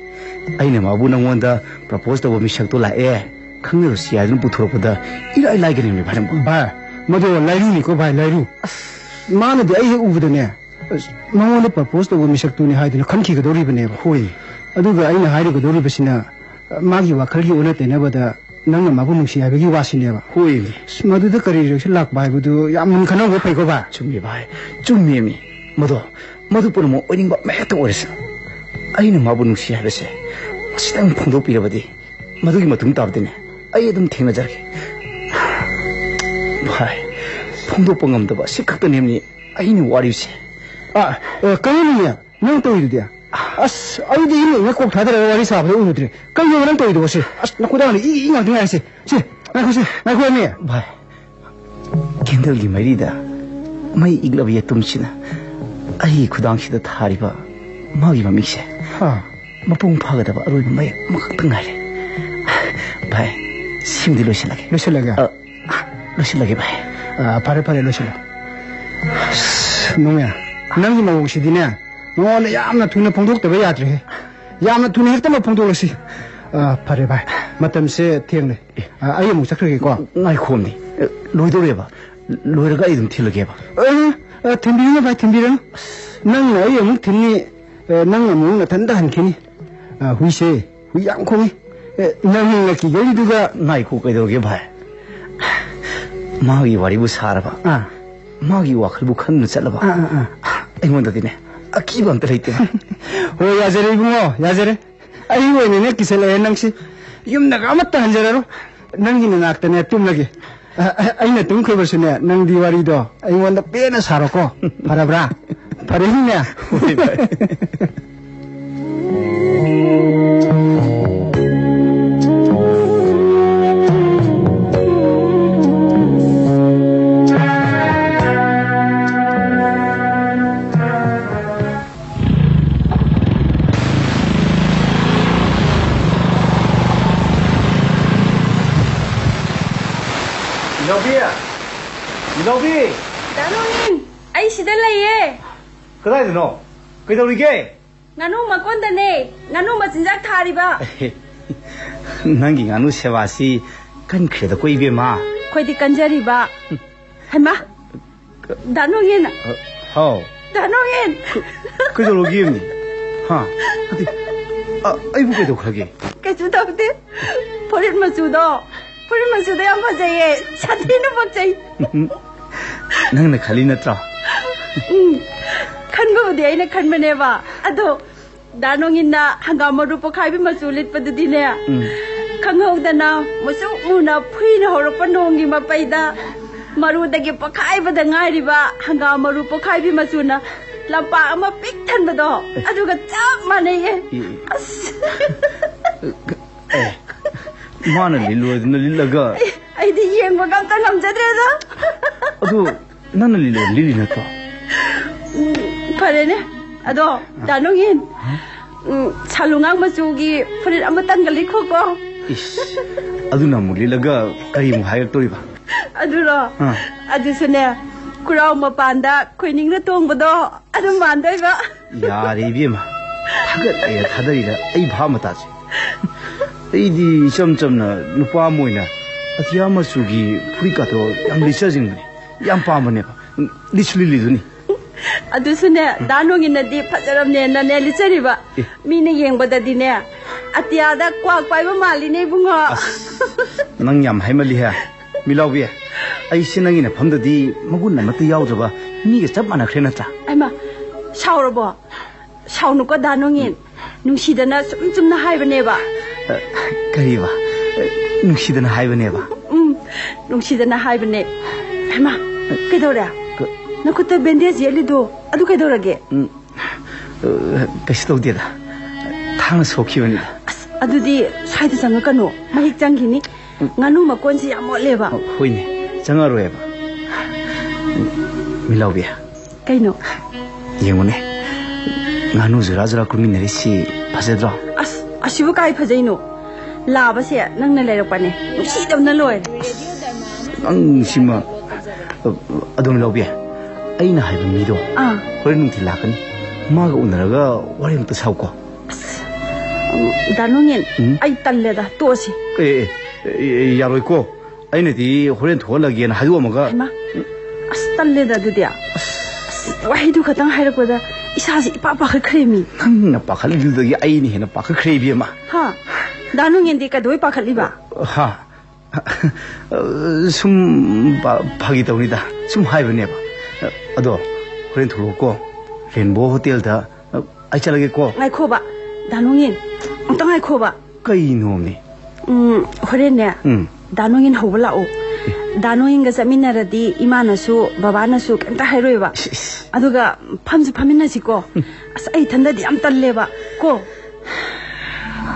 ꯑꯩꯅ ꯃꯥꯕꯨ ꯅꯪꯉꯣꯟꯗ ꯄ꯭ꯔꯣꯄꯣꯁ ꯇꯧꯕ ꯃꯤꯁꯛꯇꯣ ꯂꯥꯛꯑꯦ, ꯈꯪꯅꯔꯨꯁꯤ ꯍꯥꯏꯗꯨꯅ ꯄꯨꯊꯣꯔꯛꯄꯗ ꯏꯔꯥꯏ ꯂꯥꯏꯒꯅꯦꯃꯤ ꯚꯥꯏ ꯅꯪꯕꯨ꯫ ꯚꯥꯏ, ꯃꯗꯣ ꯂꯥꯏꯔꯨꯅꯤꯀꯣ ꯚꯥꯏ, ꯂꯥꯏꯔꯨ꯫ ꯑꯁ꯫ ꯃꯥꯅꯗꯤ ꯑꯩ ꯍꯦꯛ ꯎꯕꯗꯅꯦ, ꯑꯁ, ꯃꯉꯣꯟꯗ ꯄ꯭ꯔꯣꯄꯣꯁ ꯇꯧꯕ ꯃꯤꯁꯛꯇꯨꯅꯤ ꯍꯥꯏꯗꯨꯅ ꯈꯟꯈꯤꯒꯗꯧꯔꯤꯕꯅꯦꯕ꯫ ꯍꯣꯏ꯫ ꯑꯗꯨꯒ ꯑꯩꯅ ꯍꯥꯏꯔꯨꯒꯗꯧꯔꯤꯕꯁꯤꯅ, ꯃꯥꯒꯤ ꯋꯥꯈꯜꯒꯤ ꯑꯣꯟꯅ ꯇꯩꯅꯕꯗ ꯅꯪꯅ ꯃꯥꯕꯨ ꯅꯨꯡꯁꯤ ꯍꯥꯏꯕꯒꯤ ꯋꯥꯁꯤꯅꯦꯕ꯫ ꯍꯣꯏ꯫ ꯑꯁ, ꯃꯗꯨꯗ ꯀꯔꯤ ꯔꯤꯌꯦꯛꯁꯟ ꯂꯥꯛꯄ ꯍꯥꯏꯕꯗꯨ ꯌꯥꯝ ꯃꯨꯟꯅ ꯈꯟꯅꯕ ꯐꯩꯀꯣ ꯚꯥꯏ꯫ ꯆꯨꯝꯃꯤ ꯚꯥꯏ, ꯆꯨꯝꯃꯦꯃꯤ꯫ ꯃꯗꯣ, ꯃꯗꯨ ꯄꯨꯝꯅꯃꯛ ꯑꯣꯏꯅꯤꯡꯕ ꯑꯃꯍꯦꯛꯇ ꯑꯣꯏꯔꯁꯅꯨ, ꯑꯩꯅ ꯃꯥꯕꯨ ꯅꯨꯡꯁꯤ ꯍꯥꯏꯕꯁꯦ ꯃꯁꯤꯗꯪ ꯐꯣꯡꯗꯣꯛꯄꯤꯔꯕꯗꯤ, ꯃꯗꯨꯒꯤ ꯃꯇꯨꯡ ꯇꯥꯕꯗꯤꯅꯦ, ꯑꯩ ꯑꯗꯨꯝ ꯊꯦꯡꯅꯖꯔꯒꯦ꯫ ꯚꯥꯏ, ꯐꯣꯡꯗꯣꯛꯄ ꯉꯝꯗꯕ ꯑꯁꯤ ꯈꯛꯇꯅꯦꯃꯤ ꯑꯩꯅ ꯋꯥꯔꯤꯁꯦ꯫ ꯑ, ꯑ, ꯀꯩꯅꯣꯅꯦ, ꯅꯪ ꯇꯧꯔꯤꯗꯨꯗꯤ? ꯑꯁ, ꯑꯩꯗꯤ ꯏꯃꯩ ꯏꯃꯩ ꯀꯣꯛ ꯊꯥꯗꯔꯒ ꯋꯥꯔꯤ ꯁꯥꯕꯗ ꯎꯔꯨꯗ꯭ꯔꯦ꯫ ꯀꯩꯅꯣꯕ ꯅꯪ ꯇꯧꯔꯤꯗꯨꯕꯣ ꯁꯤ? ꯑꯁ, ꯅꯈꯨꯗꯥꯡꯗ ꯏ, ꯏ ꯉꯥꯛꯇ ꯉꯥꯏꯔꯁꯦ꯫ ꯁꯤ, ꯉꯥꯏꯈꯣꯁꯦ, ꯉꯥꯏꯈꯣꯃꯤ꯫ ꯚꯥꯏ, ꯀꯦꯟꯗꯜꯒꯤ ꯃꯩꯔꯤꯗ ꯃꯩ ꯏꯛꯂꯕ ꯌꯦꯇꯨꯝꯁꯤꯅ ꯑꯩꯒꯤ ꯈꯨꯗꯥꯡꯁꯤꯗ ꯊꯥꯔꯤꯕ ꯃꯥꯒꯤ ꯃꯃꯤꯁꯦ ꯍꯥ꯫ ꯃꯄꯨꯡ ꯐꯥꯒꯗꯕ ꯑꯔꯣꯏꯕ ꯃꯌꯦꯛ ꯑꯃꯈꯛꯇ ꯉꯥꯏꯔꯦ꯫ ꯚꯥꯏ, ꯁꯤꯃꯗꯤ ꯂꯣꯏꯁꯤꯜꯂꯒꯦ꯫ ꯂꯣꯏꯁꯤꯜꯂꯒꯦ? ꯑ, ꯂꯣꯏꯁꯤꯜꯂꯒꯦ ꯚꯥꯏ꯫ ꯑ, ꯐꯔꯦ, ꯐꯔꯦ, ꯂꯣꯏꯁꯤꯜꯂꯣ꯫ ꯑꯁ, ꯅꯣꯡꯃ, ꯅꯪꯒꯤ ꯃꯑꯣꯡꯁꯤꯗꯤꯅꯦ, ꯅꯉꯣꯟꯗ ꯌꯥꯝꯅ ꯊꯨꯅ ꯐꯣꯡꯗꯣꯛꯇꯕ ꯌꯥꯗ꯭ꯔꯦꯍꯦ꯫ ꯌꯥꯝꯅ ꯊꯨꯅ ꯍꯦꯛꯇꯃꯛ ꯐꯣꯡꯗꯣꯛꯂꯁꯤ꯫ ꯑ, ꯐꯔꯦ ꯚꯥꯏ, ꯃꯇꯝꯁꯦ ꯊꯦꯡꯂꯦ꯫ ꯑ, ꯑꯩ ꯑꯃꯨꯛ ꯆꯠꯈ꯭ꯔꯒꯦꯀꯣ꯫ ꯉꯥꯏꯈꯣꯝꯅꯦ꯫ ꯑ, ꯂꯣꯏꯗꯧꯔꯦꯕ꯫ ꯂꯣꯏꯔꯒ ꯑꯩ ꯑꯗꯨꯝ ꯊꯤꯜꯂꯒꯦꯕ꯫ ꯑ, ꯑ, ꯊꯤꯟꯕꯤꯔꯨꯅꯨ ꯚꯥꯏ, ꯊꯤꯟꯕꯤꯔꯨꯅꯨ꯫ ꯅꯪꯅ ꯑꯩ ꯑꯃꯨꯛ ꯊꯤꯟꯅꯤ, ꯑ, ꯅꯪ ꯑꯃꯨꯛ ꯅꯊꯟꯗ ꯍꯟꯈꯤꯅꯤ꯫ ꯑ, ꯍꯨꯏꯁꯦ, ꯍꯨꯏ ꯌꯥꯝ ꯈꯣꯡꯉꯤ꯫ ꯑ, ꯅꯪꯅ ꯀꯤꯒꯜꯂꯤꯗꯨꯒ꯫ ꯉꯥꯏꯈꯣ, ꯀꯩꯗꯧꯔꯒꯦ ꯚꯥꯏ? ꯃꯥꯒꯤ ꯋꯥꯔꯤꯕꯨ ꯁꯥꯔꯕ? ꯑꯥ꯫ ꯃꯥꯒꯤ ꯋꯥꯈꯜꯕꯨ ꯈꯟꯗꯨꯅ ꯆꯠꯂꯕ? ꯑꯥ, ꯑꯥ, ꯑꯥ꯫ ꯑꯩꯉꯣꯟꯗꯗꯤꯅꯦ, ꯑꯀꯤꯕ ꯑꯝꯇ ꯂꯩꯇꯦ ꯚꯥꯏ꯫ ꯍꯣꯏ, ꯌꯥꯖꯔꯦ ꯏꯕꯨꯡꯉꯣ, ꯌꯥꯖꯔꯦ꯫ ꯑꯩ ꯑꯣꯏꯅꯅꯦ ꯀꯤꯁꯜꯂꯛꯑꯦ ꯅꯪꯁꯤ꯫ ꯌꯨꯝꯗꯒ ꯑꯃꯠꯇ ꯍꯟꯖꯔꯔꯣꯏ꯫ ꯅꯪꯒꯤ ꯅꯅꯥꯛꯇꯅꯦ ꯇꯨꯝꯂꯒꯦ꯫ ꯑ, ꯑ, ꯑꯩꯅ ꯇꯨꯝꯈ꯭ꯔꯕꯁꯨꯅꯦ, ꯅꯪꯗꯤ ꯋꯥꯔꯤꯗꯣ ꯑꯩꯉꯣꯟꯗ ꯄꯦꯟꯅ ꯁꯥꯔꯣꯀꯣ꯫ ꯐꯔꯕ꯭ꯔꯥ? ꯐꯔꯦꯅꯦ? ꯍꯣꯏ, ꯚꯥꯏ꯫ ꯃꯤꯂꯥꯎꯕꯤ! ꯃꯤꯂꯥꯎꯕꯤ! ꯗꯥ ꯅꯣꯡꯏꯟ, ꯑꯩ ꯁꯤꯗ ꯂꯩꯌꯦ꯫ ꯀꯗꯥꯏꯗꯅꯣ? ꯀꯩꯗꯧꯔꯤꯒꯦ? ꯉꯥꯅꯨ ꯃꯀꯣꯟꯗꯅꯦ, ꯉꯥꯅꯨ ꯃꯆꯤꯟꯖꯥꯛ ꯊꯥꯔꯤꯕ꯫ ꯅꯪꯒꯤ ꯉꯥꯅꯨ ꯁꯦꯕꯥꯁꯤ ꯀꯟꯈ꯭ꯔꯦꯗꯀꯣ, ꯏꯕꯦꯝꯃ꯫ ꯑꯩꯈꯣꯏꯗꯤ ꯀꯟꯖꯔꯤꯕ꯫ ꯍꯩꯃꯥ! ꯗꯥ ꯅꯣꯡꯏꯟ! ꯑ, ꯍꯥꯎ꯫ ꯗꯥ ꯅꯣꯡꯏꯟ! ꯀ-, ꯀꯩꯗꯧꯔꯒꯦ ꯃꯤ? ꯍꯥ? ꯅꯠꯇꯦ, ꯑ, ꯑꯩꯕꯨ ꯀꯩꯗꯧꯈ꯭ꯔꯒꯦ? ꯀꯩꯁꯨ ꯇꯧꯗꯦ꯫ ꯐꯨꯔꯤꯠ ꯃꯆꯨꯗꯣ, ꯐꯨꯔꯤꯠ ꯃꯆꯨꯗꯣ ꯌꯥꯝ ꯐꯖꯩꯌꯦ꯫ ꯁꯥꯊꯤꯅ ꯄꯛꯆꯩ꯫ ꯎꯝ, ꯅꯪꯅ ꯈꯜꯂꯤ ꯅꯠꯇ꯭ꯔꯣ? ꯎꯝ, ꯈꯟꯕꯕꯨꯗꯤ ꯑꯩꯅ ꯈꯟꯕꯅꯦꯕ꯫ ꯑꯗꯣ ꯗꯥ ꯅꯣꯡꯏꯟꯅ ꯍꯪꯒꯥꯝ ꯃꯔꯨ ꯄꯣꯛꯈꯥꯏꯕꯤ ꯃꯆꯨ ꯂꯤꯠꯄꯗꯨꯗꯤꯅꯦ, ꯎꯝ꯫ ꯈꯪꯍꯧꯗꯅ ꯃꯨꯁꯨꯛ ꯃꯨꯅ ꯐꯨꯏꯅ ꯍꯧꯔꯛꯄ ꯅꯣꯡꯒꯤ ꯃꯄꯩꯗ ꯃꯔꯨꯗꯒꯤ ꯄꯣꯛꯈꯥꯏꯕꯗ ꯉꯥꯏꯔꯤꯕ ꯍꯪꯒꯥꯝ ꯃꯔꯨ ꯄꯣꯛꯈꯥꯏꯕꯤ ꯃꯆꯨꯅ ꯂꯝꯄꯥꯛ ꯑꯃ ꯄꯤꯛ ꯊꯟꯕꯗꯣ, ꯑꯦ꯫ ꯑꯗꯨꯒ ꯆꯞ ꯃꯥꯟꯅꯩꯌꯦ꯫ ꯑꯦ꯫ ꯑꯁ꯫ ꯑꯦ, ꯃꯥꯅ ꯂꯤꯠꯂꯣꯏꯗꯅ ꯂꯤꯠꯂꯒ꯫ ꯑꯩ, ꯑꯩꯗꯤ ꯌꯦꯡꯕꯒ ꯑꯝꯇ ꯉꯝꯖꯗ꯭ꯔꯦꯗ꯫ ꯑꯗꯨ ꯅꯪꯅ ꯂꯤꯠꯂꯣ, ꯂꯤꯠꯂꯤ ꯅꯠꯇ꯭ꯔꯣ? ꯎꯝ, ꯐꯔꯦꯅꯦ꯫ ꯑꯗꯣ, ꯗꯥ ꯅꯣꯡꯏꯟ, ꯎꯝ, ꯁꯥꯂꯨꯉꯥꯡ ꯃꯆꯨꯒꯤ ꯐꯨꯔꯤꯠ ꯑꯃꯇꯪꯒ ꯂꯤꯠꯈꯣꯀꯣ꯫ ꯏꯁ, ꯑꯗꯨꯅ ꯑꯃꯨꯛ ꯂꯤꯠꯂꯒ ꯀꯔꯤꯃꯨꯛ ꯍꯥꯏꯔꯛꯇꯣꯔꯤꯕ? ꯑꯗꯨꯔꯣ? ꯑꯥ꯫ ꯑꯗꯨꯁꯨꯅꯦ, ꯈꯨꯔꯥꯎ ꯃꯄꯥꯟꯗ ꯈꯣꯏꯅꯤꯡꯅ ꯇꯣꯡꯕꯗꯣ, ꯑꯗꯨ ꯃꯥꯟꯗꯣꯏꯕ꯫ ꯌꯥꯔꯦ ꯏꯕꯦꯝꯃ, ꯊꯥꯒꯠꯂꯦ ꯊꯥꯗꯔꯤꯔ ꯑꯩ ꯚꯥꯞ ꯑꯃ ꯇꯥꯗꯦ꯫ ꯑꯩꯗꯤ ꯏꯆꯝ ꯆꯝꯅ ꯅꯨꯄꯥ ꯑꯃ ꯑꯣꯏꯅ ꯑꯇꯤꯌꯥ ꯃꯆꯨꯒꯤ ꯐꯨꯔꯤꯠꯀꯥꯗꯣ ꯌꯥꯝ ꯂꯤꯠꯆꯅꯤꯡꯕꯅꯦ, ꯌꯥꯝ ꯄꯥꯝꯕꯅꯦꯕ꯫ ꯂꯤꯠꯁꯨ ꯂꯤꯠꯂꯤꯗꯨꯅꯤ꯫ ꯑꯗꯨꯁꯨꯅꯦ, ꯗꯥ ꯅꯣꯡꯏꯟꯅꯗꯤ ꯐꯖꯔꯝꯅꯦꯅꯅꯦ ꯂꯤꯠꯆꯔꯤꯕ꯫ ꯑꯦ꯫ ꯃꯤꯅ ꯌꯦꯡꯕꯗꯗꯤꯅꯦ, ꯑꯇꯤꯌꯥꯗ ꯀ꯭ꯋꯥꯛ ꯄꯥꯏꯕ ꯃꯥꯜꯂꯤꯅꯦ, ꯏꯕꯨꯡꯉꯣ꯫ ꯑꯁ, ꯅꯪ ꯌꯥꯝ ꯍꯥꯏꯃꯜꯂꯤꯍꯦ꯫ ꯃꯤꯂꯥꯎꯕꯤ, ꯑꯩꯁꯦ ꯅꯪꯒꯤ ꯅꯐꯝꯗꯗꯤ ꯃꯒꯨꯟ ꯑꯃꯠꯇ ꯌꯥꯎꯗ꯭ꯔꯕ ꯃꯤꯒ ꯆꯞ ꯃꯥꯟꯅꯈ꯭ꯔꯦ ꯅꯠꯇ꯭ꯔꯥ? ꯑꯩꯃ, ꯁꯥꯎꯔꯕꯣ? ꯁꯥꯎꯅꯨꯀꯣ, ꯗꯥ ꯅꯣꯡꯏꯟ꯫ ꯅꯨꯡꯁꯤꯗꯅ ꯁꯨꯝ ꯆꯨꯝꯅ ꯍꯥꯏꯕꯅꯦꯕ꯫ ꯑ, ꯀꯔꯤꯕ? ꯑ, ꯅꯨꯡꯁꯤꯗꯅ ꯍꯥꯏꯕꯅꯦꯕ? ꯎꯝ, ꯅꯨꯡꯁꯤꯗꯅ ꯍꯥꯏꯕꯅꯦ꯫ ꯍꯩꯃꯥ, ꯀꯩꯗꯧꯔꯦ? ꯀ- ꯅꯈꯨꯠꯇ ꯕꯦꯟꯗꯦꯖ ꯌꯦꯠꯂꯤꯗꯣ, ꯑꯗꯨ ꯀꯩꯗꯧꯔꯒꯦ? ꯎꯝ, ꯑ, ꯀꯩꯁꯨ ꯇꯧꯗꯦꯗ꯫ ꯊꯥꯡꯅ ꯁꯣꯛꯈꯤꯕꯅꯤꯗ꯫ ꯑꯁ, ꯑꯗꯨꯗꯤ ꯁ꯭ꯋꯥꯏꯗ ꯆꯪꯉꯛꯀꯅꯨ, ꯃꯍꯤꯛ ꯆꯪꯈꯤꯅꯤ꯫ ꯉꯥꯅꯨ ꯃꯀꯣꯟꯁꯤ ꯌꯥꯝ ꯃꯣꯠꯂꯦꯕ꯫ ꯑ, ꯍꯣꯏꯅꯦ, ꯆꯪꯉꯔꯣꯏꯕ꯫ ꯃꯤꯂꯥꯎꯕꯤ꯫ ꯀꯩꯅꯣ? ꯌꯦꯡꯉꯨꯅꯦ, ꯉꯥꯅꯨ ꯖꯨꯔꯥ ꯖꯨꯔꯥ ꯀꯨꯝꯃꯤꯟꯅꯔꯤꯁꯤ ꯐꯖꯗ꯭ꯔꯣ? ꯑꯁ, ꯑꯁꯤꯕꯨ ꯀꯥꯏ ꯐꯖꯩꯅꯣ? ꯂꯥꯕꯁꯦ ꯅꯪꯅ ꯂꯩꯔꯛꯄꯅꯦ, ꯅꯨꯡꯁꯤꯗꯕꯅ ꯂꯣꯏꯔꯦ꯫ ꯅꯪꯁꯤꯃ꯫ ꯑꯗꯨꯝ ꯂꯧꯕꯤ꯫ ꯑꯩꯅ ꯍꯥꯏꯕ ꯃꯤꯗꯣ ꯑꯥ꯫ ꯍꯣꯔꯦꯟ ꯅꯨꯡꯊꯤꯜ ꯂꯥꯛꯀꯅꯤ꯫ ꯃꯥꯒ ꯎꯅꯔꯒ ꯋꯥꯔꯤ ꯑꯃꯨꯛꯇ ꯁꯥꯎꯀꯣ꯫ ꯎꯝ, ꯗꯥ ꯅꯣꯡꯉꯦꯟ, ꯎꯝ? ꯑꯩ ꯇꯜꯂꯦꯗ, ꯇꯣꯛꯑꯁꯤ꯫ ꯑꯦ, ꯑꯦ, ꯑꯦ, ꯌꯥꯔꯣꯏꯀꯣ꯫ ꯑꯩꯅꯗꯤ ꯍꯣꯔꯦꯟ ꯊꯣꯛꯍꯜꯂꯒꯦꯅ ꯍꯥꯏꯗꯣꯛꯑꯝꯃꯒ꯫ ꯍꯩꯃꯥ, ꯑꯁ, ꯇꯜꯂꯦꯗ ꯑꯗꯨꯗꯤ꯫ ꯑꯁ, ꯋꯥꯍꯩꯗꯨ ꯈꯛꯇꯪ ꯍꯥꯏꯔꯛꯄꯗ ꯏꯁꯥꯁꯦ ꯏꯄꯥ ꯄꯥꯈꯠꯈ꯭ꯔꯦꯃꯤ꯫ ꯅꯪꯅ ꯄꯥꯈꯠꯂꯤꯗꯨꯗꯒꯤ ꯑꯩꯅ ꯍꯦꯟꯅ ꯄꯥꯈꯠꯈ꯭ꯔꯦ, ꯏꯕꯦꯝꯃ꯫ ꯍꯥ? ꯗꯥ ꯅꯣꯡꯉꯦꯟꯗꯤ ꯀꯩꯗꯧꯕꯩ ꯄꯥꯈꯠꯂꯤꯕ? ꯍꯥ? ꯁꯨꯝ ꯄ-, ꯐꯥꯒꯤ ꯇꯧꯅꯤꯗ꯫ ꯁꯨꯝ ꯍꯥꯏꯕꯅꯦꯕ꯫ ꯑꯗꯣ ꯍꯣꯔꯦꯟ ꯊꯣꯛꯂꯛꯎꯀꯣ꯫ ꯔꯦꯟꯕꯣ ꯍꯣꯇꯦꯜꯗ ꯑꯩ ꯆꯠꯂꯒꯦꯀꯣ꯫ ꯉꯥꯏꯈꯣꯕ, ꯗꯥ ꯅꯣꯡꯉꯦꯟ, ꯑꯝꯇ ꯉꯥꯏꯈꯣꯕ꯫ ꯀꯩꯅꯣꯃꯤ? ꯎꯝ, ꯍꯣꯔꯦꯟꯅꯦ, ꯎꯝ꯫ ꯗꯥ ꯅꯣꯡꯉꯦꯟ ꯍꯧꯕ ꯂꯥꯛꯑꯣ꯫ ꯑꯦ꯫ ꯗꯥ ꯅꯣꯡꯉꯦꯟꯒ ꯆꯠꯃꯤꯟꯅꯔꯗꯤ ꯏꯃꯥꯅꯁꯨ ꯕꯕꯥꯅꯁꯨ ꯀꯩꯝꯇ ꯍꯥꯏꯔꯣꯏꯕ꯫ ꯏꯁ, ꯏꯁ꯫ ꯑꯗꯨꯒ ꯐꯝꯁꯨ ꯐꯝꯃꯤꯟꯅꯁꯤꯀꯣ꯫ ꯎꯝ꯫ ꯑꯁ, ꯑꯩ ꯏꯊꯟꯗꯗꯤ ꯌꯥꯝ ꯇꯜꯂꯦꯕ ꯀꯣ꯫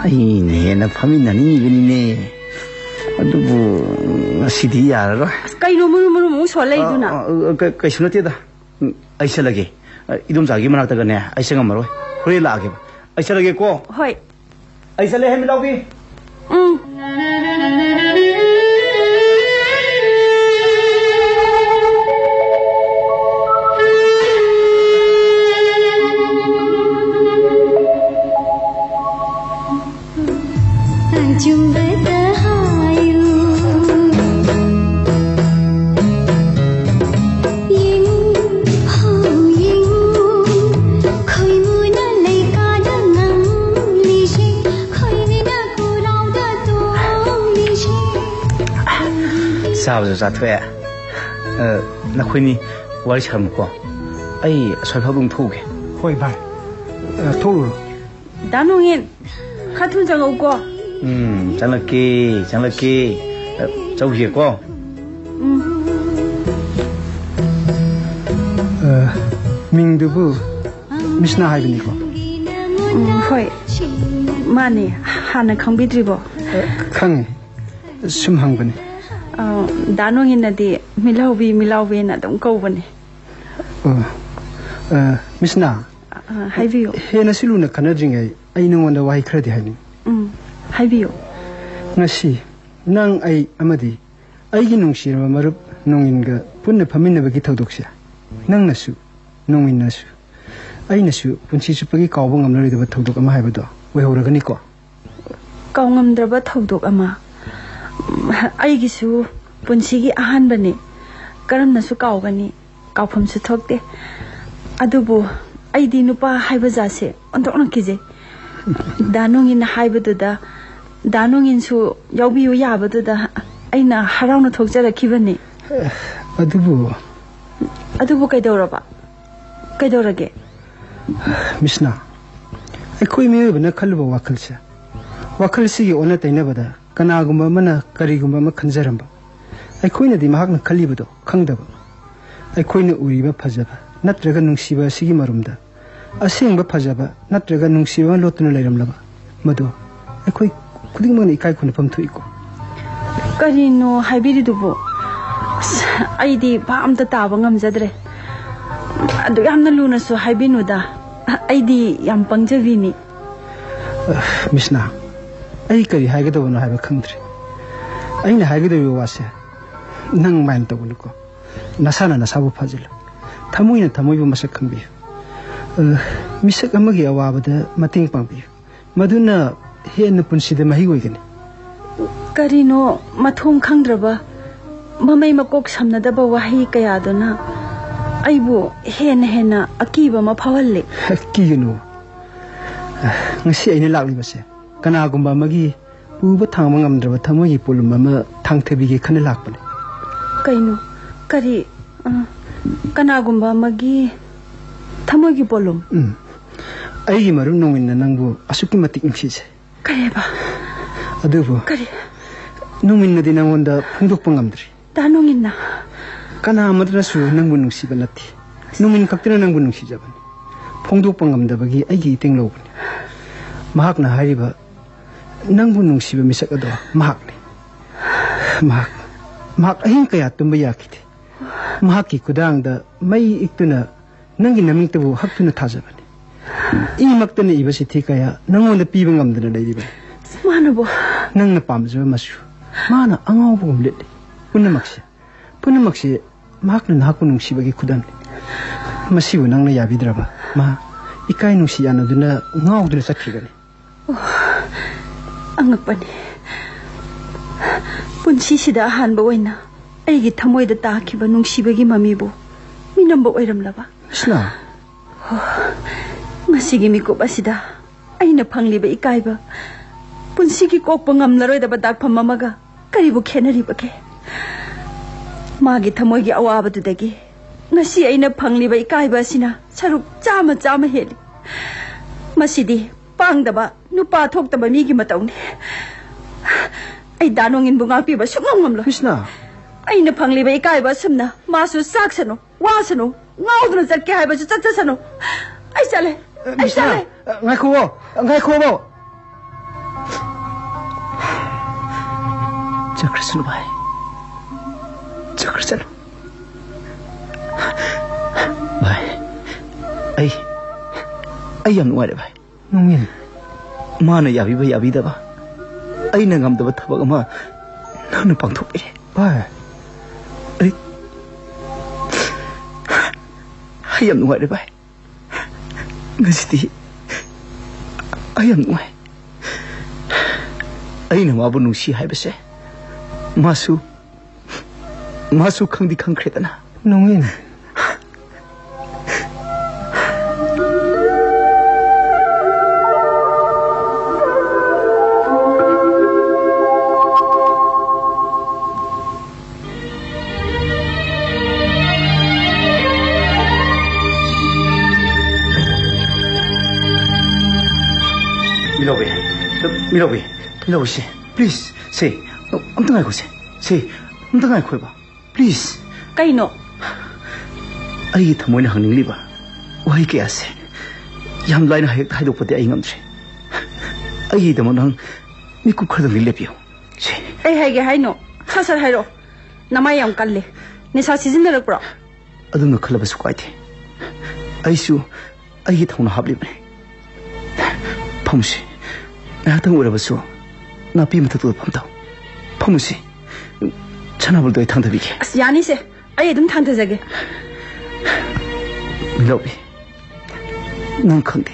ꯑꯩꯅ ꯍꯦꯟꯅ ꯐꯝꯃꯤꯟꯅꯅꯤꯡꯉꯤꯕꯅꯤꯅꯦ꯫ ꯑꯗꯨꯕꯨ ꯉꯁꯤꯗꯤ ꯌꯥꯔꯔꯣꯏ꯫ ꯑꯁ, ꯀꯩꯅꯣ ꯃꯨꯔꯨ ꯃꯨꯔꯨ ꯑꯃꯨꯛ ꯁꯣꯜ ꯂꯩꯗꯨꯅ? ꯑ, ꯑ, ꯑ, ꯀ-, ꯀꯩꯁꯨ ꯅꯠꯇꯦꯗ꯫ ꯎꯝ, ꯑꯩ ꯆꯠꯂꯒꯦ꯫ ꯑ, ꯏꯗꯣꯝꯆꯥꯒꯤ ꯃꯅꯥꯛꯇꯒꯅꯦ, ꯑꯩ ꯆꯪꯉꯝꯃꯔꯣꯏ꯫ ꯍꯣꯔꯦꯟ ꯂꯥꯛꯑꯒꯦꯕ꯫ ꯑꯩ ꯆꯠꯂꯒꯦꯀꯣ꯫ ꯍꯣꯏ꯫ ꯑꯩ ꯆꯠꯂꯦ, ꯍꯦꯟꯕꯤꯂꯥꯎꯕꯤ꯫ ꯎꯝ꯫ ꯑꯆꯨꯝꯕꯗ ꯍꯥꯏꯌꯨ꯫ ꯌꯦꯡꯉꯨ, ꯍꯣ, ꯌꯦꯡꯉꯨ, ꯈꯣꯏꯃꯨꯅ ꯂꯩꯀꯥꯗ ꯉꯝꯂꯤꯁꯦ, ꯈꯣꯏꯃꯤꯅ ꯈꯨꯔꯥꯎꯗ ꯇꯣꯡꯂꯤꯁꯦ꯫ ꯆꯥꯕꯁꯨ ꯆꯥꯊꯣꯛꯑꯦ꯫ ꯑ, ꯅꯈꯣꯏꯅꯤ ꯋꯥꯔꯤ ꯁꯥꯔꯝꯃꯨꯀꯣ꯫ ꯑꯩ ꯑꯁ꯭ꯋꯥꯏ ꯐꯥꯎꯗ ꯑꯃꯨꯛ ꯊꯣꯛꯎꯒꯦ꯫ ꯍꯣꯏ, ꯚꯥꯏ꯫ ꯑ, ꯊꯣꯛꯎꯔꯣ꯫ ꯗꯥ ꯅꯣꯡꯉꯦꯟ, ꯈꯔ ꯊꯨꯅ ꯆꯪꯉꯛꯎꯀꯣ꯫ ꯎꯝ, ꯆꯪꯂꯛꯀꯦ, ꯆꯪꯂꯛꯀꯦ꯫ ꯑ, ꯆꯧꯁꯤꯀꯣ꯫ ꯎꯝ꯫ ꯑ, ꯃꯤꯡꯗꯨꯕꯨ ꯃꯤꯁꯅꯥ ꯍꯥꯏꯕꯅꯤꯀꯣ? ꯎꯝ, ꯍꯣꯏ꯫ ꯃꯥꯅꯦ꯫ ꯍꯥꯟꯅ ꯈꯪꯕꯤꯗ꯭ꯔꯤꯕꯣ? ꯑ, ꯈꯪꯉꯦ꯫ ꯁꯨꯝ ꯍꯪꯕꯅꯦ꯫ ꯑ, ꯗꯥ ꯅꯣꯡꯉꯦꯟꯅꯗꯤ ꯃꯤꯂꯥꯎꯕꯤ, ꯃꯤꯂꯥꯎꯕꯤꯅ ꯑꯗꯨꯝ ꯀꯧꯕꯅꯦ꯫ ꯑꯣ꯫ ꯑ, ꯃꯤꯁꯅꯥ, ꯑ, ꯍꯥꯏꯕꯤꯌꯨ꯫ ꯍꯦꯟꯅꯁꯨ ꯂꯨꯅ ꯈꯟꯅꯗ꯭ꯔꯤꯉꯩ ꯑꯩ ꯅꯉꯣꯟꯗ ꯋꯥꯍꯩ ꯈꯔꯗꯤ ꯍꯥꯏꯅꯤꯡꯉꯤ꯫ ꯎꯝ, ꯍꯥꯏꯕꯤꯌꯨ꯫ ꯉꯁꯤ ꯅꯪ, ꯑꯩ ꯑꯃꯗꯤ ꯑꯩꯒꯤ ꯅꯨꯡꯁꯤꯔꯕ ꯃꯔꯨꯞ ꯅꯣꯡꯏꯟꯒ ꯄꯨꯟꯅ ꯐꯝꯃꯤꯟꯅꯕꯒꯤ ꯊꯧꯗꯣꯛꯁꯦ ꯅꯪꯅꯁꯨ, ꯅꯣꯡꯏꯟꯅꯁꯨ, ꯑꯩꯅꯁꯨ ꯄꯨꯟꯁꯤ ꯆꯨꯞꯄꯒꯤ ꯀꯥꯎꯕ ꯉꯝꯂꯔꯣꯏꯗꯕ ꯊꯧꯗꯣꯛ ꯑꯃ ꯍꯥꯏꯕꯗꯣ ꯑꯣꯏꯍꯧꯔꯒꯅꯤꯀꯣ꯫ ꯀꯥꯎꯉꯝꯗ꯭ꯔꯕ ꯊꯧꯗꯣꯛ ꯑꯃ꯫ ꯑꯩꯒꯤꯁꯨ ꯄꯨꯟꯁꯤꯒꯤ ꯑꯍꯥꯟꯕꯅꯤ꯫ ꯀꯔꯝꯅꯁꯨ ꯀꯥꯎꯒꯅꯤ? ꯀꯥꯎꯐꯝꯁꯨ ꯊꯣꯛꯇꯦ꯫ ꯑꯗꯨꯕꯨ ꯑꯩꯗꯤ ꯅꯨꯄꯥ ꯍꯥꯏꯕ ꯖꯥꯠꯁꯦ ꯑꯣꯟꯊꯣꯛꯅ ꯀꯤꯖꯩ꯫ ꯗꯥ ꯅꯣꯡꯏꯟꯅ ꯍꯥꯏꯕꯗꯨꯗ, ꯗꯥ ꯅꯣꯡꯏꯟꯁꯨ ꯌꯥꯎꯕꯤꯌꯨ ꯌꯥꯕꯗꯨꯗ ꯑꯩꯅ ꯍꯔꯥꯎꯅ ꯊꯣꯛꯆꯔꯛꯈꯤꯕꯅꯤ꯫ ꯑꯗꯨꯕꯨ ꯑꯗꯨꯕꯨ ꯀꯩꯗꯧꯔꯕ? ꯀꯩꯗꯧꯔꯒꯦ? ꯃꯤꯁꯅꯥ, ꯑꯩꯈꯣꯏ ꯃꯤꯑꯣꯏꯕꯅ ꯈꯜꯂꯨꯕ ꯋꯥꯈꯜꯁꯦ, ꯋꯥꯈꯜꯁꯤꯒꯤ ꯑꯣꯟꯅ ꯇꯩꯅꯕꯗ ꯀꯅꯥꯒꯨꯝꯕ ꯑꯃꯅ ꯀꯔꯤꯒꯨꯝꯕ ꯑꯃ ꯈꯟꯖꯔꯝꯕ, ꯑꯩꯈꯣꯏꯅꯗꯤ ꯃꯍꯥꯛꯅ ꯈꯜꯂꯤꯕꯗꯣ ꯈꯪꯗꯕ꯫ ꯑꯩꯈꯣꯏꯅ ꯎꯔꯤꯕ ꯐꯖꯕ ꯅꯠꯇ꯭ꯔꯒ ꯅꯨꯡꯁꯤꯕ ꯑꯁꯤꯒꯤ ꯃꯔꯨꯝꯗ ꯑꯁꯦꯡꯕ ꯐꯖꯕ ꯅꯠꯇ꯭ꯔꯒ ꯅꯨꯡꯁꯤꯕ ꯑꯃ ꯂꯣꯠꯇꯨꯅ ꯂꯩꯔꯝꯂꯕ, ꯃꯗꯨ ꯑꯩꯈꯣꯏ ꯈꯨꯗꯤꯡꯃꯛꯅ ꯏꯀꯥꯏ ꯈꯨꯝꯅꯐꯝ ꯊꯣꯛꯏꯀꯣ꯫ ꯀꯔꯤꯅꯣ ꯍꯥꯏꯕꯤꯔꯤꯗꯨꯕꯨ? ꯑꯁ, ꯑꯩꯗꯤ ꯚꯥꯞ ꯑꯝꯇ ꯇꯥꯕ ꯉꯝꯖꯗ꯭ꯔꯦ꯫ ꯑꯗꯨ ꯌꯥꯝꯅ ꯂꯨꯅꯁꯨ ꯍꯥꯏꯕꯤꯅꯨꯗ꯫ ꯑꯩꯗꯤ ꯌꯥꯝ ꯄꯪꯖꯕꯤꯅꯤ꯫ ꯃꯤꯁꯅꯥ, ꯑꯩ ꯀꯔꯤ ꯍꯥꯏꯒꯗꯕꯅꯣ ꯍꯥꯏꯕ ꯈꯪꯗ꯭ꯔꯦ꯫ ꯑꯩꯅ ꯍꯥꯏꯒꯗꯧꯔꯤꯕ ꯋꯥꯁꯦ ꯅꯪ ꯃꯥꯏꯟ ꯇꯧꯒꯅꯨꯀꯣ꯫ ꯅꯁꯥꯅ ꯅꯁꯥꯕꯨ ꯐꯥꯖꯤꯜꯂꯨ꯫ ꯊꯃꯣꯏꯅ ꯊꯃꯣꯏꯕꯨ ꯃꯁꯛ ꯈꯪꯕꯤꯌꯨ꯫ ꯑ, ꯃꯤꯁꯛ ꯑꯃꯒꯤ ꯑꯋꯥꯕꯗ ꯃꯇꯦꯡ ꯄꯥꯡꯕꯤꯌꯨ꯫ ꯃꯗꯨꯅ ꯍꯦꯟꯅ ꯄꯨꯟꯁꯤꯗ ꯃꯍꯩ ꯑꯣꯏꯒꯅꯤ꯫ ꯀꯔꯤꯅꯣ ꯃꯊꯣꯡ ꯈꯪꯗ꯭ꯔꯕ, ꯃꯃꯩ ꯃꯀꯣꯛ ꯁꯝꯅꯗꯕ ꯋꯥꯍꯩ ꯀꯌꯥꯗꯨꯅ ꯑꯩꯕꯨ ꯍꯦꯟꯅ ꯍꯦꯟꯅ ꯑꯀꯤꯕ ꯑꯃ ꯐꯥꯎꯍꯜꯂꯤ꯫ ꯀꯤꯒꯅꯨ꯫ ꯉꯁꯤ ꯑꯩꯅ ꯂꯥꯛꯂꯤꯕꯁꯦ ꯀꯅꯥꯒꯨꯝꯕ ꯑꯃꯒꯤ ꯄꯨꯕ ꯊꯥꯡꯕ ꯉꯝꯗ꯭ꯔꯕ ꯊꯃꯣꯏꯒꯤ ꯄꯣꯂꯨꯝ ꯑꯃ ꯊꯥꯡꯊꯕꯤꯒꯦ ꯈꯟꯅ ꯂꯥꯛꯄꯅꯤ꯫ ꯀꯩꯅꯣ? ꯀꯔꯤ? ꯑ, ꯀꯅꯥꯒꯨꯝꯕ ꯑꯃꯒꯤ ꯊꯃꯣꯏꯒꯤ ꯄꯣꯂꯨꯝ? ꯎꯝ꯫ ꯑꯩꯒꯤ ꯃꯔꯨꯞ ꯅꯣꯡꯏꯟꯅ ꯅꯪꯕꯨ ꯑꯁꯨꯛꯀꯤ ꯃꯇꯤꯛ ꯅꯨꯡꯁꯤꯖꯩ꯫ ꯀꯔꯤꯕ? ꯑꯗꯨꯕꯨ ꯀꯔꯤ? ꯅꯣꯡꯏꯟꯅꯗꯤ ꯅꯪꯉꯣꯟꯗ ꯐꯣꯡꯗꯣꯛꯄ ꯉꯝꯗ꯭ꯔꯤ꯫ ꯗꯥ ꯅꯣꯡꯏꯟꯅ? ꯀꯅꯥ ꯑꯃꯠꯇꯅꯁꯨ ꯅꯪꯕꯨ ꯅꯨꯡꯁꯤꯕ ꯅꯠꯇꯦ꯫ ꯅꯣꯡꯏꯟ ꯈꯛꯇꯅ ꯅꯪꯕꯨ ꯅꯨꯡꯁꯤꯖꯕꯅꯤ꯫ ꯐꯣꯡꯗꯣꯛꯄ ꯉꯝꯗꯕꯒꯤ ꯑꯩꯒꯤ ꯏꯇꯦꯡ ꯂꯧꯕꯅꯤ꯫ ꯃꯍꯥꯛꯅ ꯍꯥꯏꯔꯤꯕ ꯅꯪꯕꯨ ꯅꯨꯡꯁꯤꯕ ꯃꯤꯁꯛ ꯑꯗꯣ ꯃꯍꯥꯛꯅꯤ꯫ ꯃꯍꯥꯛ, ꯃꯍꯥꯛ ꯑꯍꯤꯡ ꯀꯌꯥ ꯇꯨꯝꯕ ꯌꯥꯈꯤꯗꯦ꯫ ꯃꯍꯥꯛꯀꯤ ꯈꯨꯗꯥꯡꯗ ꯃꯩ ꯏꯛꯇꯨꯅ ꯅꯪꯒꯤ ꯅꯃꯤꯡꯇꯕꯨ ꯍꯛꯇꯨꯅ ꯊꯥꯖꯕꯅꯤ꯫ ꯏꯃꯛꯇꯅ ꯏꯕ ꯆꯤꯊꯤ ꯀꯌꯥ ꯅꯪꯉꯣꯟꯗ ꯄꯤꯕ ꯉꯝꯗꯅ ꯂꯩꯔꯤꯕꯅꯤ꯫ ꯃꯥꯅꯕꯨ? ꯅꯪꯅ ꯄꯥꯝꯖꯕ ꯃꯆꯨ ꯃꯥꯅ ꯑꯉꯥꯎꯕꯒꯨꯝ ꯂꯤꯠꯂꯤ꯫ ꯄꯨꯝꯅꯃꯛꯁꯦ, ꯄꯨꯝꯅꯃꯛꯁꯦ ꯃꯍꯥꯛꯅ ꯅꯍꯥꯛꯄꯨ ꯅꯨꯡꯁꯤꯕꯒꯤ ꯈꯨꯗꯝꯅꯤ꯫ ꯃꯁꯤꯕꯨ ꯅꯪꯅ ꯌꯥꯕꯤꯗ꯭ꯔꯕ, ꯃꯍꯥꯛ ꯏꯀꯥꯏ ꯅꯨꯡꯁꯤ ꯌꯥꯅꯗꯨꯅ ꯉꯥꯎꯗꯨꯅ ꯆꯠꯈꯤꯒꯅꯤ꯫ ꯑꯣ, ꯑꯉꯛꯄꯅꯤ꯫ ꯄꯨꯟꯁꯤꯁꯤꯗ ꯑꯍꯥꯟꯕ ꯑꯣꯏꯅ ꯑꯩꯒꯤ ꯊꯃꯣꯏꯗ ꯇꯥꯈꯤꯕ ꯅꯨꯡꯁꯤꯕꯒꯤ ꯃꯃꯤꯕꯨ ꯃꯤꯅꯝꯕ ꯑꯣꯏꯔꯝꯂꯕ꯫ ꯀ꯭ꯔꯤꯁꯅ! ꯉꯁꯤꯒꯤ ꯃꯤꯀꯨꯞ ꯑꯁꯤꯗ ꯑꯩꯅ ꯐꯪꯂꯤꯕ ꯏꯀꯥꯏꯕ, ꯄꯨꯟꯁꯤꯒꯤ ꯀꯣꯛꯄ ꯉꯝꯂꯔꯣꯏꯗꯕ ꯗꯥꯛꯐꯝ ꯑꯃꯒ ꯀꯔꯤꯕꯨ ꯈꯦꯠꯅꯔꯤꯕꯒꯦ? ꯃꯥꯒꯤ ꯊꯃꯣꯏꯒꯤ ꯑꯋꯥꯕꯗꯨꯗꯒꯤ ꯉꯁꯤ ꯑꯩꯅ ꯐꯪꯂꯤꯕ ꯏꯀꯥꯏꯕ ꯑꯁꯤꯅ ꯁꯔꯨꯛ ꯆꯥꯝꯃ ꯆꯥꯝꯃ ꯍꯦꯜꯂꯤ꯫ ꯃꯁꯤꯗꯤ ꯄꯥꯡꯗꯕ, ꯅꯨꯄꯥ ꯊꯣꯛꯇꯕ ꯃꯤꯒꯤ ꯃꯇꯧꯅꯤ꯫ ꯑꯩ ꯗꯥ ꯅꯣꯡꯏꯟꯕꯨ ꯉꯥꯛꯄꯤꯕ ꯁꯨꯡꯉꯝ ꯉꯝꯂꯣꯏ꯫ ꯀ꯭ꯔꯤꯁꯅ! ꯑꯩꯅ ꯐꯪꯂꯤꯕ ꯏꯀꯥꯏꯕ ꯑꯁꯨꯝꯅ ꯃꯥꯁꯨ ꯆꯥꯛꯁꯅꯨ, ꯋꯥꯁꯅꯨ, ꯉꯥꯎꯗꯨꯅ ꯆꯠꯀꯦ ꯍꯥꯏꯕꯁꯨ ꯆꯠꯆꯁꯅꯨ꯫ ꯑꯩ ꯆꯠꯂꯦ, ꯑꯩ ꯀ꯭ꯔꯤꯁꯅ! ꯆꯠꯂꯦ꯫ ꯉꯥꯏꯈꯣ, ꯉꯥꯏꯈꯣ꯫ ꯆꯠꯈ꯭ꯔꯁꯅꯨ ꯚꯥꯏ, ꯆꯠꯈ꯭ꯔꯁꯅꯨ꯫ ꯚꯥꯏ, ꯑꯩ, ꯑꯩ ꯌꯥꯝ ꯅꯨꯡꯉꯥꯏꯔꯦ ꯚꯥꯏ꯫ ꯅꯣꯡꯏꯟ꯫ ꯃꯥꯅ ꯌꯥꯕꯤꯕ ꯌꯥꯕꯤꯗꯕ, ꯑꯩꯅ ꯉꯝꯗꯕ ꯊꯕꯛ ꯑꯃ ꯅꯪꯅ ꯄꯥꯡꯊꯣꯛꯄꯤꯔꯦ꯫ ꯚꯥꯏ꯫ ꯑꯩ, ꯑꯩ ꯌꯥꯝ ꯅꯨꯡꯉꯥꯏꯔꯦ ꯚꯥꯏ꯫ ꯉꯁꯤꯗꯤ ꯑꯩ ꯌꯥꯝ ꯅꯨꯡꯉꯥꯏ꯫ ꯑꯩꯅ ꯃꯥꯕꯨ ꯅꯨꯡꯁꯤ ꯍꯥꯏꯕꯁꯦ ꯃꯥꯁꯨ, ꯃꯥꯁꯨ ꯈꯪꯗꯤ ꯈꯪꯈ꯭ꯔꯦꯗꯅ꯫ ꯅꯣꯡꯏꯟ꯫ ꯃꯤꯂꯧꯕꯤ, ꯃꯤꯂꯧꯕꯤ, ꯃꯤꯂꯧꯕꯤ, ꯁꯦ, please, ꯁꯦ, ꯑꯝꯇ ꯉꯥꯏꯈꯣ, ꯁꯦ, ꯁꯦ, ꯑꯝꯇ ꯉꯥꯏꯈꯣꯕ, please꯫ ꯀꯩꯅꯣ? ꯑꯩꯒꯤ ꯊꯃꯣꯏꯅ ꯍꯪꯅꯤꯡꯂꯤꯕ ꯋꯥꯍꯩ ꯀꯌꯥꯁꯦ ꯌꯥꯝ ꯂꯥꯏꯅ ꯍꯦꯛꯇ ꯍꯥꯏꯗꯣꯛꯄꯗꯤ ꯑꯩ ꯉꯝꯗ꯭ꯔꯦ꯫ ꯑꯩꯒꯤꯗꯃꯛ ꯅꯪ ꯃꯤꯀꯨꯞ ꯈꯔꯗꯪꯗꯤ ꯂꯦꯞꯄꯤꯌꯨ꯫ ꯁꯦ꯫ ꯀꯩ ꯍꯥꯏꯒꯦ ꯍꯥꯏꯅꯣ? ꯁꯠ ꯁꯠ ꯍꯥꯏꯔꯛꯑꯣ꯫ ꯅꯃꯥꯏ ꯌꯥꯝ ꯀꯜꯂꯦ꯫ ꯅꯤꯁꯥ ꯁꯤꯖꯤꯟꯅꯔꯛꯄ꯭ꯔꯣ? ꯑꯗꯨꯝꯅ ꯈꯜꯂꯕꯁꯨ ꯀꯥꯏꯗꯦ꯫ ꯑꯩꯁꯨ ꯑꯩꯒꯤ ꯊꯧꯅꯥ ꯍꯥꯞꯂꯤꯕꯅꯤ꯫ ꯐꯝꯁꯤ꯫ ꯉꯥꯏꯍꯥꯛꯇꯪ ꯑꯣꯏꯔꯕꯁꯨ ꯅꯥꯄꯤ ꯃꯊꯛꯇꯨꯗ ꯐꯝꯊꯧ꯫ ꯐꯝꯃꯨꯁꯤ꯫ ꯁꯅꯥꯕꯨꯜꯗꯣ ꯑꯩ ꯊꯥꯡꯊꯕꯤꯒꯦ꯫ ꯑꯁ, ꯌꯥꯅꯤꯁꯦ꯫ ꯑꯩ ꯑꯗꯨꯝ ꯊꯥꯡꯊꯖꯒꯦ꯫ ꯃꯤꯂꯧꯕꯤ, ꯅꯪ ꯈꯪꯗꯦ꯫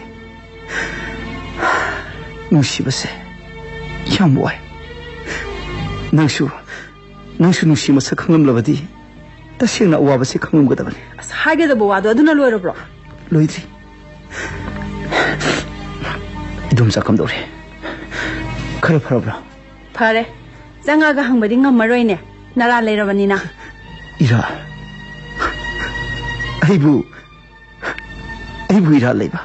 ꯅꯨꯡꯁꯤꯕꯁꯦ ꯌꯥꯝ ꯋꯥꯏ꯫ ꯅꯪꯁꯨ, ꯅꯪꯁꯨ ꯅꯨꯡꯁꯤ ꯃꯁꯛ ꯈꯪꯂꯝꯂꯕꯗꯤ ꯇꯁꯦꯡꯅ ꯑꯋꯥꯕꯁꯦ ꯈꯪꯂꯝꯒꯗꯕꯅꯤ꯫ ꯑꯁ, ꯍꯥꯏꯒꯗꯕ ꯋꯥꯗꯣ ꯑꯗꯨꯅ ꯂꯣꯏꯔꯕ꯭ꯔꯣ? ꯂꯣꯏꯗ꯭ꯔꯤ꯫ ꯏꯗꯣꯝꯆꯥ ꯀꯝꯗꯧꯔꯦ? ꯈꯔ ꯐꯔꯕ꯭ꯔꯥ? ꯐꯔꯦ꯫ ꯆꯪꯉꯒ ꯍꯪꯕꯗꯤ ꯉꯝꯃꯔꯣꯏꯅꯦ, ꯅꯔꯥ ꯂꯩꯔꯕꯅꯤꯅ꯫ ꯏꯔꯥ? ꯑꯩꯕꯨ, ꯑꯩꯕꯨ ꯏꯔꯥ ꯂꯩꯕ?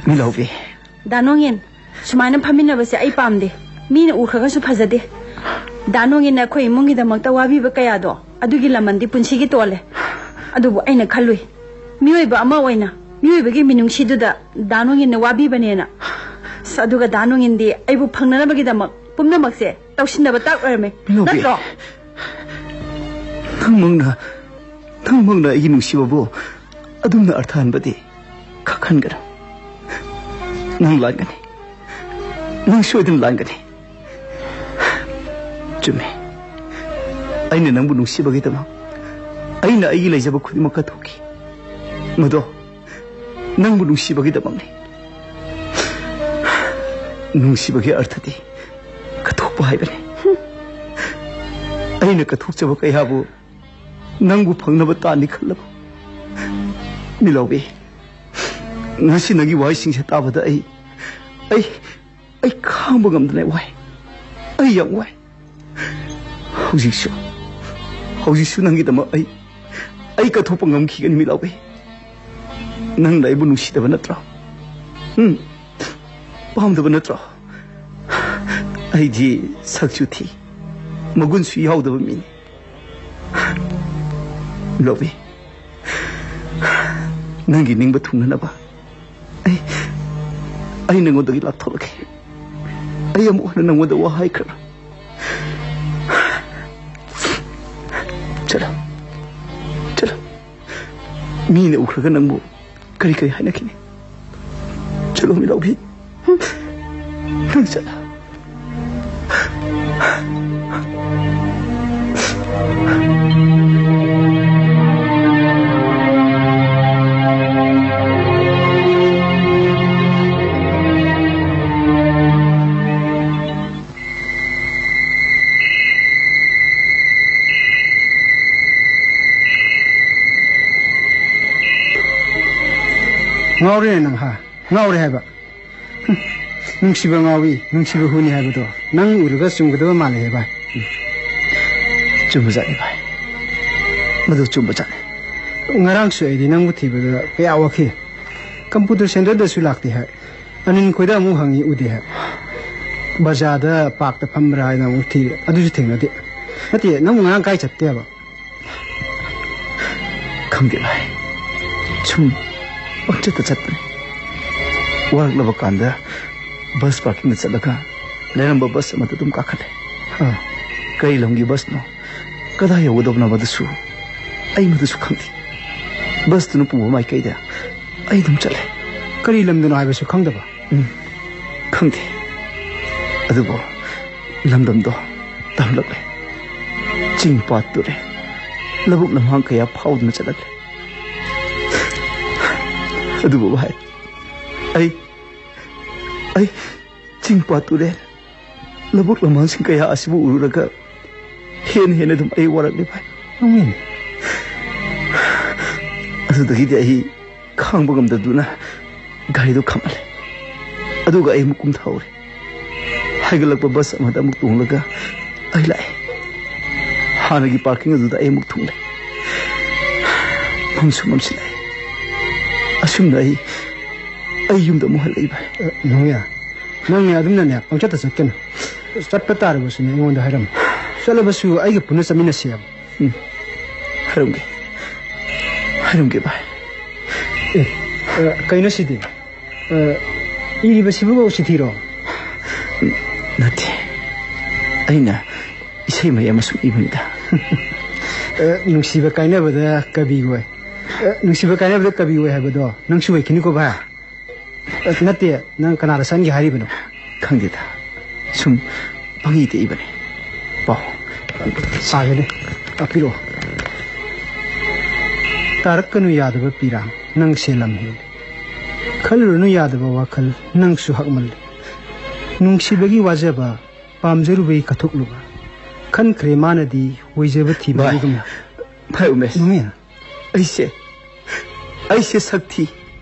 ꯃꯤꯂꯧꯕꯤ꯫ ꯗꯥ ꯅꯣꯡꯉꯤꯟ, ꯁꯨꯃꯥꯏꯅ ꯐꯝꯃꯤꯟꯅꯕꯁꯦ ꯑꯩ ꯄꯥꯝꯗꯦ꯫ ꯃꯤꯅ ꯎꯈ꯭ꯔꯒꯁꯨ ꯐꯖꯗꯦ꯫ ꯗꯥ ꯅꯣꯡꯉꯤꯟꯅ ꯑꯩꯈꯣꯏ ꯏꯃꯨꯡꯒꯤꯗꯃꯛꯇ ꯋꯥꯕꯤꯕ ꯀꯌꯥꯗꯣ, ꯑꯗꯨꯒꯤ ꯂꯃꯟꯗꯤ ꯄꯨꯟꯁꯤꯒꯤ ꯇꯣꯜꯂꯦ꯫ ꯑꯗꯨꯕꯨ ꯑꯩꯅ ꯈꯜꯂꯨꯏ, ꯃꯤꯑꯣꯏꯕ ꯑꯃ ꯑꯣꯏꯅ ꯃꯤꯑꯣꯏꯕꯒꯤ ꯃꯤꯅꯨꯡꯁꯤꯗꯨꯗ ꯗꯥ ꯅꯣꯡꯉꯤꯟꯅ ꯋꯥꯕꯤꯕꯅꯦꯅ꯫ ꯑꯁ, ꯑꯗꯨꯒ ꯗꯥ ꯅꯣꯡꯉꯤꯟꯗꯤ ꯑꯩꯕꯨ ꯐꯪꯅꯅꯕꯒꯤꯗꯃꯛ ꯄꯨꯝꯅꯃꯛꯁꯦ ꯇꯧꯁꯤꯟꯅꯕ ꯇꯥꯛ ꯑꯣꯏꯔꯝꯃꯦ꯫ ꯃꯤꯂꯧꯕꯤ꯫ ꯅꯠꯇ꯭ꯔꯣ? ꯅꯪꯃꯛꯅ, ꯅꯪꯃꯛꯅ ꯑꯩꯒꯤ ꯅꯨꯡꯁꯤꯕꯕꯨ ꯑꯗꯨꯝꯅ ꯑꯔꯊ ꯍꯟꯕꯗꯤ ꯈꯛ ꯈꯟꯒꯅꯨ꯫ ꯅꯪ ꯂꯥꯟꯒꯅꯤ꯫ ꯅꯪ ꯁꯣꯏꯗꯅ ꯂꯥꯟꯒꯅꯤ꯫ ꯆꯨꯝꯃꯤ꯫ ꯑꯩꯅ ꯅꯪꯕꯨ ꯅꯨꯡꯁꯤꯕꯒꯤꯗꯃꯛ ꯑꯩꯅ ꯑꯩꯒꯤ ꯂꯩꯖꯕ ꯈꯨꯗꯤꯡꯃꯛ ꯀꯠꯊꯣꯛꯈꯤ꯫ ꯃꯗꯣ ꯅꯪꯕꯨ ꯅꯨꯡꯁꯤꯕꯒꯤꯗꯃꯛꯅꯤ꯫ ꯅꯨꯡꯁꯤꯕꯒꯤ ꯑꯔꯊꯗꯤ ꯀꯠꯊꯣꯛꯄ ꯍꯥꯏꯕꯅꯤ꯫ ꯑꯩꯅ ꯀꯠꯊꯣꯛꯆꯕ ꯀꯌꯥꯕꯨ ꯅꯪꯕꯨ ꯐꯪꯅꯕ ꯇꯥꯟꯅꯤ ꯈꯜꯂꯕ? ꯃꯤꯂꯧꯕꯤ, ꯉꯁꯤ ꯅꯪꯒꯤ ꯋꯥꯍꯩꯁꯤꯡꯁꯦ ꯇꯥꯕꯗ ꯑꯩ, ꯑꯩ, ꯑꯩ ꯈꯥꯡꯕ ꯉꯝꯗꯅ ꯋꯥꯏ꯫ ꯑꯩ ꯌꯥꯝ ꯋꯥꯏ꯫ ꯍꯧꯖꯤꯛꯁꯨ, ꯍꯧꯖꯤꯛꯁꯨ ꯅꯪꯒꯤꯗꯃꯛ ꯑꯩ, ꯑꯩ ꯀꯠꯊꯣꯛꯄ ꯉꯝꯈꯤꯒꯅꯤ, ꯃꯤꯂꯧꯕꯤ꯫ ꯅꯪꯅ ꯑꯩꯕꯨ ꯅꯨꯡꯁꯤꯗꯕ ꯅꯠꯇ꯭ꯔꯣ? ꯎꯝ? ꯄꯥꯝꯗꯕ ꯅꯠꯇ꯭ꯔꯣ? ꯑꯩꯗꯤ ꯁꯛꯁꯨ ꯊꯤ, ꯃꯒꯨꯟꯁꯨ ꯌꯥꯎꯗꯕ ꯃꯤꯅꯤ꯫ ꯂꯧꯕꯤ, ꯅꯪꯒꯤ ꯅꯤꯡꯕ ꯊꯨꯡꯅꯅꯕ ꯑꯩ, ꯑꯩ ꯅꯉꯣꯟꯗꯒꯤ ꯂꯥꯞꯊꯣꯛꯂꯒꯦ꯫ ꯑꯩ ꯑꯃꯨꯛ ꯍꯟꯅ ꯅꯉꯣꯟꯗ ꯋꯥ ꯍꯥꯏꯈ꯭ꯔꯔꯣꯏ꯫ ꯆꯠꯂꯣ, ꯆꯠꯂꯣ꯫ ꯃꯤꯅ ꯎꯈ꯭ꯔꯒ ꯅꯪꯕꯨ ꯀꯔꯤ ꯀꯔꯤ ꯍꯥꯏꯅꯈꯤꯅꯤ? ꯆꯠꯂꯣ, ꯃꯤꯂꯧꯕꯤ꯫ ꯅꯪ ꯆꯠꯂꯣ꯫ ꯉꯥꯎꯔꯦ ꯅꯪ, ꯍꯥ? ꯉꯥꯎꯔꯦ ꯍꯥꯏꯕ꯫ ꯍꯨꯝ, ꯅꯨꯡꯁꯤꯕ ꯉꯥꯎꯏ, ꯅꯨꯡꯁꯤꯕ ꯍꯨꯅꯤ ꯍꯥꯏꯕꯗꯣ ꯅꯪ ꯎꯔꯒ ꯆꯨꯝꯒꯗꯕ ꯃꯥꯜꯂꯦ ꯍꯦ ꯚꯥꯏ꯫ ꯎꯝ꯫ ꯆꯨꯝꯕꯖꯥꯠꯅꯤ ꯚꯥꯏ, ꯃꯗꯨ ꯆꯨꯝꯕꯖꯥꯠꯅꯤ꯫ ꯉꯔꯥꯡꯁꯨ ꯑꯩꯗꯤ ꯅꯪꯕꯨ ꯊꯤꯕꯗ ꯀꯌꯥ ꯋꯥꯈꯤ꯫ ꯀꯝꯄ꯭ꯌꯨꯇꯔ ꯁꯦꯟꯇꯔꯗꯁꯨ ꯂꯥꯛꯇꯦ ꯍꯥꯏ꯫ ꯑꯅꯤꯜ ꯈꯣꯏꯗ ꯑꯃꯨꯛ ꯍꯪꯉꯤ, ꯎꯗꯦ ꯍꯥꯏ꯫ ꯕꯖꯥꯔꯗ ꯄꯥꯔꯛꯇ ꯐꯝꯕ꯭ꯔꯥ ꯍꯥꯏꯅ ꯑꯃꯨꯛ ꯊꯤ, ꯑꯗꯨꯁꯨ ꯊꯦꯡꯅꯗꯦ꯫ ꯅꯠꯇꯦ, ꯅꯪꯕꯨ ꯉꯔꯥꯡ ꯀꯥꯏ ꯆꯠꯀꯦ ꯍꯥꯏꯕ? ꯈꯪꯗꯦ ꯚꯥꯏ, ꯁꯨꯝ ꯄꯪꯆꯠꯇ ꯆꯠꯄꯅꯦ꯫ ꯋꯥꯔꯛꯂꯕ ꯀꯥꯟꯗ ꯕꯁ ꯄꯥꯔꯀꯤꯡꯗ ꯆꯠꯂꯒ ꯂꯩꯔꯝꯕ ꯕꯁ ꯑꯃꯗ ꯑꯗꯨꯝ ꯀꯥꯈꯠꯂꯦ꯫ ꯑꯥ꯫ ꯀꯔꯤ ꯂꯝꯒꯤ ꯕꯁꯅꯣ, ꯀꯗꯥꯏ ꯌꯧꯒꯗꯕꯅꯣ ꯃꯗꯨꯁꯨ ꯑꯩ ꯃꯗꯨꯁꯨ ꯈꯪꯗꯦ꯫ ꯕꯁꯇꯨꯅ ꯄꯨꯕ ꯃꯥꯏꯀꯩꯗ ꯑꯩ ꯑꯗꯨꯝ ꯆꯠꯂꯦ꯫ ꯀꯔꯤ ꯂꯝꯗꯅꯣ ꯍꯥꯏꯕꯁꯨ ꯈꯪꯗꯕ? ꯎꯝ, ꯈꯪꯗꯦ꯫ ꯑꯗꯨꯕꯨ ꯂꯝꯗꯝꯗꯣ ꯇꯥꯡꯂꯛꯂꯦ꯫ ꯆꯤꯡ ꯄꯥꯠ ꯇꯨꯔꯦꯜ, ꯂꯧꯕꯨꯛ ꯂꯝꯍꯥꯡ ꯀꯌꯥ ꯐꯥꯎꯗꯨꯅ ꯆꯠꯂꯛꯂꯦ꯫ ꯑꯗꯨꯕꯨ ꯚꯥꯏ, ꯑꯩ, ꯑꯩ ꯆꯤꯡ ꯄꯥꯠ ꯇꯨꯔꯦꯜ, ꯂꯧꯕꯨꯛ ꯂꯝꯍꯥꯡꯁꯤꯡ ꯀꯌꯥ ꯑꯁꯤꯕꯨ ꯎꯔꯨꯔꯒ ꯍꯦꯟꯅ ꯍꯦꯟꯅ ꯑꯗꯨꯝ ꯑꯩ ꯋꯥꯔꯛꯂꯦ ꯚꯥꯏ꯫ ꯅꯣꯡꯃꯤꯟ꯫ ꯑꯗꯨꯗꯒꯤꯗꯤ ꯑꯩ ꯈꯥꯡꯕ ꯉꯝꯗꯗꯨꯅ ꯒꯥꯔꯤꯗꯨ ꯈꯥꯝꯍꯜꯂꯦ꯫ ꯑꯗꯨꯒ ꯑꯩ ꯑꯃꯨꯛ ꯀꯨꯝꯊꯍꯧꯔꯦ꯫ ꯍꯥꯏꯒꯠꯂꯛꯄ ꯕꯁ ꯑꯃꯗ ꯑꯃꯨꯛ ꯇꯣꯡꯂꯒ ꯑꯩ ꯂꯥꯛꯑꯦ꯫ ꯍꯥꯟꯅꯒꯤ ꯄꯥꯔꯀꯤꯡ ꯑꯗꯨꯗ ꯑꯩ ꯑꯃꯨꯛ ꯊꯨꯡꯂꯦ꯫ ꯃꯝꯁꯨ ꯃꯝꯁꯤꯜꯂꯛꯑꯦ꯫ ꯑꯁꯨꯝꯅ ꯑꯩ, ꯑꯩ ꯌꯨꯝꯗ ꯑꯃꯨꯛ ꯍꯜꯂꯛꯏ ꯚꯥꯏ꯫ ꯑ, ꯅꯣꯡꯌꯥ, ꯅꯪꯅꯦ ꯑꯗꯨꯝꯅꯅꯦ ꯄꯪꯆꯠꯇ ꯆꯠꯀꯅꯨ꯫ ꯆꯠꯄ ꯇꯥꯔꯕꯁꯨꯅꯦ ꯑꯩꯉꯣꯟꯗ ꯍꯥꯏꯔꯝꯃꯨ꯫ ꯆꯠꯂꯕꯁꯨ ꯑꯩꯒ ꯄꯨꯟꯅ ꯆꯠꯃꯤꯟꯅꯁꯦꯕ꯫ ꯎꯝ, ꯍꯥꯏꯔꯝꯒꯦ꯫ ꯍꯥꯏꯔꯝꯒꯦ ꯚꯥꯏ꯫ ꯑꯦ, ꯑ, ꯀꯩꯅꯣ ꯁꯤꯗꯤ? ꯑ, ꯏꯔꯤꯕꯁꯤꯕꯨ ꯆꯤꯊꯤꯔꯣ? ꯅꯠꯇꯦ, ꯑꯩꯅ ꯏꯁꯩ ꯃꯌꯦꯛ ꯑꯃ ꯁꯨꯝ ꯏꯕꯅꯤꯗ꯫ ꯑ, ꯅꯨꯡꯁꯤꯕ ꯀꯥꯏꯅꯕꯗ ꯀꯕꯤ ꯑꯣꯏ꯫ ꯑ, ꯅꯨꯡꯁꯤꯕ ꯀꯥꯏꯅꯕꯗ ꯀꯕꯤ ꯑꯣꯏ ꯍꯥꯏꯕꯗꯣ ꯅꯪꯁꯨ ꯑꯣꯏꯈꯤꯅꯤꯀꯣ ꯚꯥꯏ꯫ ꯑ, ꯅꯠꯇꯦ, ꯅꯪ ꯀꯅꯥꯗ ꯆꯠꯍꯟꯒꯦ ꯍꯥꯏꯔꯤꯕꯅꯣ? ꯈꯪꯗꯦꯗ, ꯁꯨꯝ ꯄꯪꯏꯗ ꯏꯕꯅꯦ꯫ ꯄꯥꯎ꯫ ꯁꯥꯒꯦꯅꯦ꯫ ꯇꯥꯛꯄꯤꯔꯛꯑꯣ꯫ ꯇꯥꯔꯛꯀꯅꯨ ꯌꯥꯗꯕ ꯄꯤꯔꯥꯡ, ꯅꯪꯁꯦ ꯂꯝ ꯍꯦꯜꯂꯤ꯫ ꯈꯜꯂꯨꯔꯅꯨ ꯌꯥꯗꯕ ꯋꯥꯈꯜ, ꯅꯪꯁꯨ ꯍꯛꯃꯜꯂꯤ꯫ ꯅꯨꯡꯁꯤꯕꯒꯤ ꯋꯥꯖꯕ, ꯄꯥꯝꯖꯔꯨꯕꯒꯤ ꯀꯠꯊꯣꯛꯂꯨꯕ꯫ ꯈꯟꯈ꯭ꯔꯦ ꯃꯥꯅꯗꯤ ꯑꯣꯏꯖꯕ ꯊꯤꯕ ꯚꯥꯏ, ꯑꯗꯨꯒꯨꯝꯅ꯫ ꯚꯥꯏ ꯎꯃꯦꯁ꯫ ꯅꯨꯃꯤꯠ꯫ ꯑꯩꯁꯦ, ꯑꯩꯁꯦ ꯁꯛ ꯊꯤ,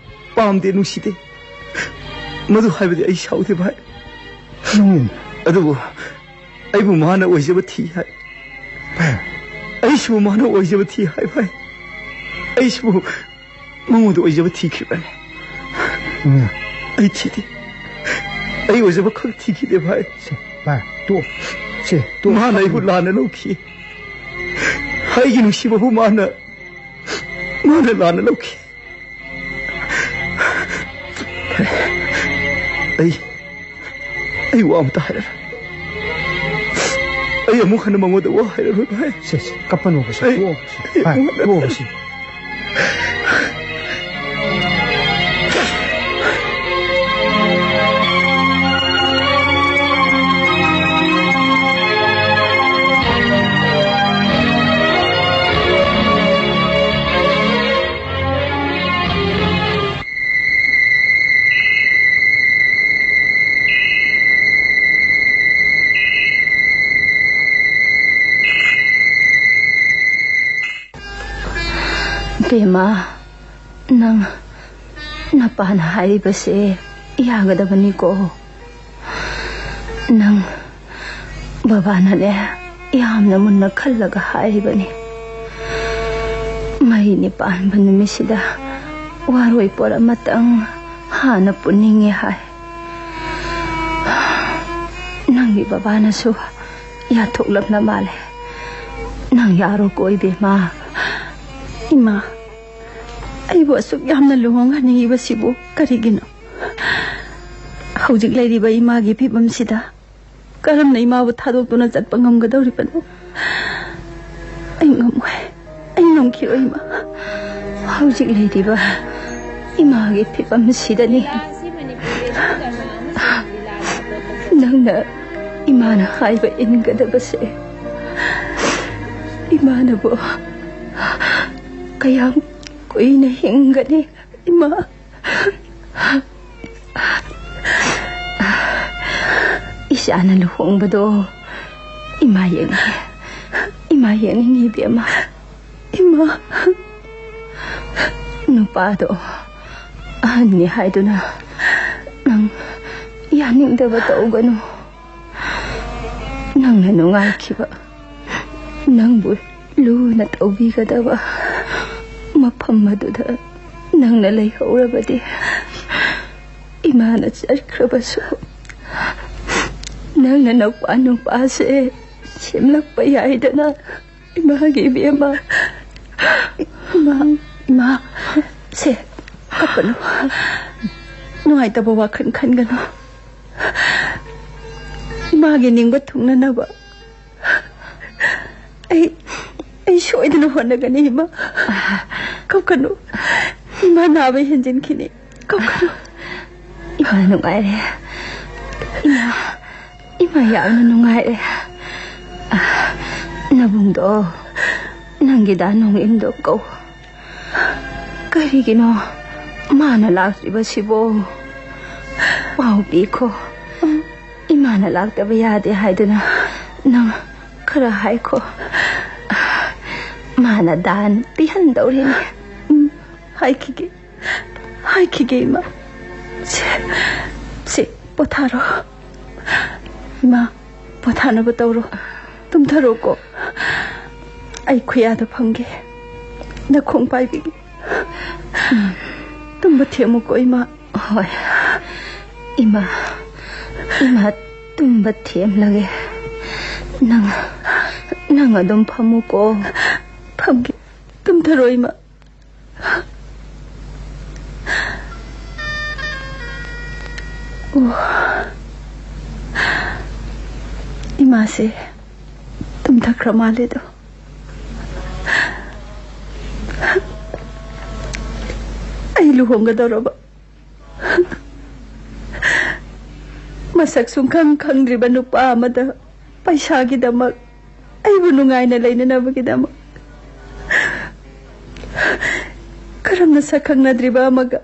ꯄꯥꯝꯗꯦ, ꯅꯨꯡꯁꯤꯗꯦ꯫ ꯃꯗꯨ ꯍꯥꯏꯕꯗꯤ ꯑꯩ ꯁꯥꯎꯗꯦ ꯚꯥꯏ꯫ ꯎꯝ꯫ ꯑꯗꯨꯕꯨ ꯑꯩꯕꯨ ꯃꯥꯅ ꯑꯣꯏꯖꯕ ꯊꯤ ꯍꯥꯏ꯫ ꯑꯩꯁꯨ ꯃꯥꯅ ꯑꯣꯏꯖꯕ ꯊꯤ ꯍꯥꯏ ꯚꯥꯏ꯫ ꯑꯩꯁꯨ ꯃꯉꯣꯟꯗ ꯑꯣꯏꯖꯕ ꯊꯤꯈ꯭ꯔꯤꯕꯅꯤ꯫ ꯎꯝ꯫ ꯑꯩ ꯊꯤꯗꯦ꯫ ꯑꯩ ꯑꯣꯏꯖꯕ ꯈꯛ ꯊꯤꯈꯤꯗꯦ ꯚꯥꯏ꯫ ꯁꯦ, ꯚꯥꯏ, ꯇꯣꯛꯑꯣ꯫ ꯁꯦ, ꯇꯣꯛꯑꯣ꯫ ꯃꯥꯅ ꯑꯩꯕꯨ ꯂꯥꯟꯅ ꯂꯧꯈꯤ꯫ ꯑꯩꯒꯤ ꯅꯨꯡꯁꯤꯕꯕꯨ ꯃꯥꯅ ꯃꯥꯅ ꯂꯥꯟꯅ ꯂꯧꯈꯤ꯫ ꯑꯩ, ꯑꯩ ꯋꯥ ꯑꯃꯇ ꯍꯥꯏꯔꯔꯣꯏ꯫ ꯑꯩ ꯑꯃꯨꯛ ꯍꯟꯅ ꯃꯉꯣꯟꯗ ꯋꯥ ꯍꯥꯏꯔꯔꯣꯏ ꯚꯥꯏ꯫ ꯁꯦ, ꯁꯦ, ꯀꯞꯄꯅꯣꯕ ꯁꯦ, ꯑꯩ, ꯇꯣꯛꯑꯣꯕ ꯁꯦ꯫ ꯑꯩ ꯚꯥꯏ, ꯋꯥ ꯇꯣꯛꯑꯣꯕ ꯁꯦ꯫ ꯕꯦꯝꯃ, ꯅꯪ ꯅꯄꯥꯅ ꯍꯥꯏꯔꯤꯕꯁꯦ ꯌꯥꯒꯗꯕꯅꯤꯀꯣ꯫ ꯅꯪ, ꯕꯕꯥꯅꯅꯦ, ꯌꯥꯝꯅ ꯃꯨꯟꯅ ꯈꯜꯂꯒ ꯍꯥꯏꯔꯤꯕꯅꯤ꯫ ꯃꯔꯤꯅꯤ ꯄꯥꯟꯕ ꯅꯨꯃꯤꯠꯁꯤꯗ ꯋꯥꯔꯣꯏ ꯄꯣꯠ ꯑꯃꯇꯪ ꯍꯥꯟꯅ ꯄꯨꯅꯤꯡꯉꯦ ꯍꯥꯏ꯫ ꯅꯪꯒꯤ ꯕꯕꯥꯅꯁꯨ ꯌꯥꯊꯣꯛꯂꯝꯂ ꯃꯥꯜꯂꯦ꯫ ꯅꯪ ꯌꯥꯔꯣꯀꯣ, ꯏꯕꯦꯝꯃ꯫ ꯏꯃꯥ, ꯑꯩꯕꯨ ꯑꯁꯨꯛ ꯌꯥꯝꯅ ꯂꯨꯍꯣꯡꯍꯟꯅꯤꯡꯉꯤꯕꯁꯤꯕꯨ ꯀꯔꯤꯒꯤꯅꯣ? ꯍꯧꯖꯤꯛ ꯂꯩꯔꯤꯕ ꯏꯃꯥꯒꯤ ꯐꯤꯕꯝꯁꯤꯗ ꯀꯔꯝꯅ ꯏꯃꯥꯕꯨ ꯊꯥꯗꯣꯛꯇꯨꯅ ꯆꯠꯄ ꯉꯝꯒꯗꯧꯔꯤꯕꯅꯣ? ꯑꯩ ꯉꯝꯃꯣꯏ꯫ ꯑꯩ ꯉꯝꯈꯤꯔꯣꯏ, ꯏꯃꯥ꯫ ꯍꯧꯖꯤꯛ ꯂꯩꯔꯤꯕ ꯏꯃꯥꯒꯤ ꯐꯤꯕꯝꯁꯤꯗꯅꯤ ꯅꯪꯅ ꯏꯃꯥꯅ ꯍꯥꯏꯕ ꯏꯟꯒꯗꯕꯁꯦ ꯏꯃꯥꯅꯕꯨ ꯀꯌꯥꯝ ꯀꯨꯏꯅ ꯍꯤꯡꯒꯅꯤ? ꯏꯃꯥ, ꯏꯆꯥꯅ ꯂꯨꯍꯣꯡꯕꯗꯣ ꯏꯃꯥ ꯌꯦꯡꯅꯤꯡꯉꯤ, ꯏꯃꯥ ꯌꯦꯡꯅꯤꯡꯉꯤ ꯏꯕꯦꯝꯃ꯫ ꯏꯃꯥ, ꯅꯨꯄꯥꯗꯣ ꯑꯍꯟꯅꯤ ꯍꯥꯏꯗꯨꯅ ꯅꯪ ꯌꯥꯅꯤꯡꯗꯕ ꯇꯧꯒꯅꯨ꯫ ꯅꯪꯅ ꯅꯨꯡꯉꯥꯏꯈꯤꯕ, ꯅꯪꯕꯨ ꯂꯨꯅ ꯇꯧꯕꯤꯒꯗꯕ ꯃꯐꯝ ꯑꯗꯨꯗ ꯅꯪꯅ ꯂꯩꯍꯧꯔꯕꯗꯤ, ꯏꯃꯥꯅ ꯆꯠꯈ꯭ꯔꯕꯁꯨ ꯅꯪꯅ ꯅꯨꯄꯥ ꯅꯨꯄꯥꯁꯦ ꯁꯦꯝꯂꯛꯄ ꯌꯥꯏꯗꯅ꯫ ꯏꯃꯥꯒꯤ ꯏꯕꯦꯝꯃ꯫ ꯏꯃꯥ, ꯏꯃꯥ, ꯁꯦ, ꯀꯞꯀꯅꯨ꯫ ꯅꯨꯡꯉꯥꯏꯇꯕ ꯋꯥꯈꯜ ꯈꯟꯒꯅꯨ꯫ ꯏꯃꯥꯒꯤ ꯅꯤꯡꯕ ꯊꯨꯡꯅꯅꯕ ꯑꯩ, ꯑꯩ ꯁꯣꯏꯗꯅ ꯍꯣꯠꯅꯒꯅꯤ, ꯏꯃꯥ꯫ ꯀꯞꯀꯅꯨ꯫ ꯏꯃꯥ ꯅꯥꯕ ꯍꯦꯟꯖꯤꯟꯈꯤꯅꯤ꯫ ꯀꯞꯀꯅꯨ꯫ ꯏꯃꯥ ꯅꯨꯡꯉꯥꯏꯔꯦ꯫ ꯏꯃꯥ, ꯏꯃꯥ ꯌꯥꯝꯅ ꯅꯨꯡꯉꯥꯏꯔꯦ꯫ ꯑ, ꯅꯕꯨꯡꯗꯣ, ꯅꯪꯒꯤ ꯗꯥ ꯅꯣꯡꯏꯟꯗꯣ ꯀꯧ꯫ ꯀꯔꯤꯒꯤꯅꯣ ꯃꯥꯅ ꯂꯥꯛꯇ꯭ꯔꯤꯕꯁꯤꯕꯣ? ꯄꯥꯎ ꯄꯤꯈꯣ꯫ ꯏꯃꯥꯅ ꯂꯥꯛꯇꯕ ꯌꯥꯗꯦ ꯍꯥꯏꯗꯨꯅ ꯅꯪ ꯈꯔ ꯍꯥꯏꯈꯣ꯫ ꯃꯥꯅ ꯗꯥꯟ ꯄꯤꯍꯟꯗꯧꯔꯤꯅꯤ꯫ ꯎꯝ, ꯍꯥꯏꯈꯤꯒꯦ꯫ ꯍꯥꯏꯈꯤꯒꯦ, ꯏꯃꯥ꯫ ꯁꯦ, ꯁꯦ, ꯄꯣꯊꯥꯔꯣ꯫ ꯏꯃꯥ, ꯄꯣꯊꯥꯅꯕ ꯇꯧꯔꯣ꯫ ꯇꯨꯝꯊꯔꯣꯀꯣ꯫ ꯑꯩ ꯈꯨꯌꯥꯗ ꯐꯝꯒꯦ꯫ ꯅꯈꯣꯡ ꯄꯥꯏꯕꯤꯒꯦ꯫ ꯇꯨꯝꯕ ꯊꯦꯝꯃꯨꯀꯣ, ꯏꯃꯥ꯫ ꯍꯣꯏ꯫ ꯏꯃꯥ, ꯏꯃꯥ, ꯇꯨꯝꯕ ꯊꯦꯝꯂꯒꯦ꯫ ꯅꯪ, ꯅꯪ ꯑꯗꯨꯝ ꯐꯝꯃꯨꯀꯣ꯫ ꯐꯝꯒꯦ꯫ ꯇꯨꯝꯊꯔꯣ, ꯏꯃꯥ꯫ ꯑꯣ꯫ ꯏꯃꯥꯁꯦ ꯇꯨꯝꯊꯈ꯭ꯔ ꯃꯥꯜꯂꯦꯗꯣ꯫ ꯑꯩ ꯂꯨꯍꯣꯡꯒꯗꯧꯔꯕ ꯃꯁꯛ ꯁꯨꯡꯈꯪ ꯈꯪꯗ꯭ꯔꯤꯕ ꯅꯨꯄꯥ ꯑꯃꯗ ꯄꯩꯁꯥꯒꯤꯗꯃꯛ, ꯑꯩꯕꯨ ꯅꯨꯡꯉꯥꯏꯅ ꯂꯩꯅꯅꯕꯒꯤꯗꯃꯛ, ꯀꯔꯝꯅ ꯁꯛ ꯈꯪꯅꯗ꯭ꯔꯤꯕ ꯑꯃꯒ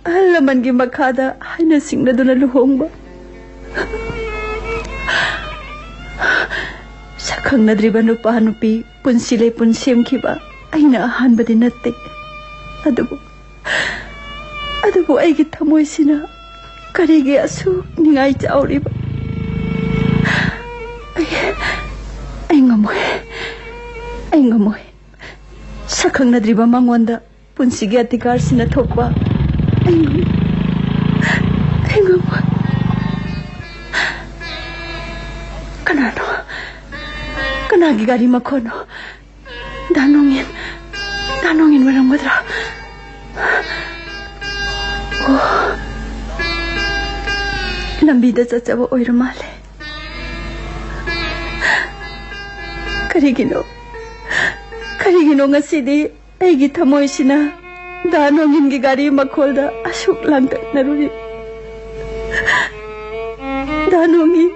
ꯑꯍꯜ ꯂꯃꯟꯒꯤ ꯃꯈꯥꯗ ꯍꯥꯏꯅ ꯁꯤꯡꯅꯗꯨꯅ ꯂꯨꯍꯣꯡꯕ? ꯁꯛ ꯈꯪꯅꯗ꯭ꯔꯤꯕ ꯅꯨꯄꯥ ꯅꯨꯄꯤ ꯄꯨꯟꯁꯤ ꯂꯩꯄꯨꯟ ꯁꯦꯝꯈꯤꯕ ꯑꯩꯅ ꯑꯍꯥꯟꯕꯗꯤ ꯅꯠꯇꯦ꯫ ꯑꯗꯨꯕꯨ, ꯑꯗꯨꯕꯨ ꯑꯩꯒꯤ ꯊꯃꯣꯏꯁꯤꯅ ꯀꯔꯤꯒꯤ ꯑꯁꯨꯛ ꯅꯤꯡꯉꯥꯏ ꯆꯥꯎꯔꯤꯕ? ꯑꯩ, ꯑꯩ ꯉꯝꯃꯣꯏ꯫ ꯑꯩ ꯉꯝꯃꯣꯏ꯫ ꯁꯛ ꯈꯪꯅꯗ꯭ꯔꯤꯕ ꯃꯉꯣꯟꯗ ꯄꯨꯟꯁꯤꯒꯤ ꯑꯙꯤꯀꯥꯔ ꯁꯤꯟꯅ ꯊꯣꯛꯄ ꯑꯩ ꯉꯝ-, ꯑꯩ ꯉꯝꯃꯣꯏ꯫ ꯀꯅꯥꯅꯣ? ꯀꯅꯥꯒꯤ ꯒꯥꯔꯤ ꯃꯈꯣꯟꯅꯣ? ꯗꯥ ꯅꯣꯡꯏꯟ, ꯗꯥ ꯅꯣꯡꯏꯟ ꯑꯣꯏꯔꯝꯒꯗ꯭ꯔꯥ? ꯑꯣ, ꯂꯝꯕꯤꯗ ꯆꯠꯆꯕ ꯑꯣꯏꯔ ꯃꯥꯜꯂꯦ꯫ ꯀꯔꯤꯒꯤꯅꯣ? ꯀꯔꯤꯒꯤꯅꯣ ꯉꯁꯤꯗꯤ ꯑꯩꯒꯤ ꯊꯃꯣꯏꯁꯤꯅ ꯗꯥ ꯅꯣꯡꯏꯟꯒꯤ ꯒꯥꯔꯤ ꯃꯈꯣꯜꯗ ꯑꯁꯨꯛ ꯂꯥꯡꯇꯛꯅꯔꯨꯔꯤ? ꯗꯥ ꯅꯣꯡꯏꯟ,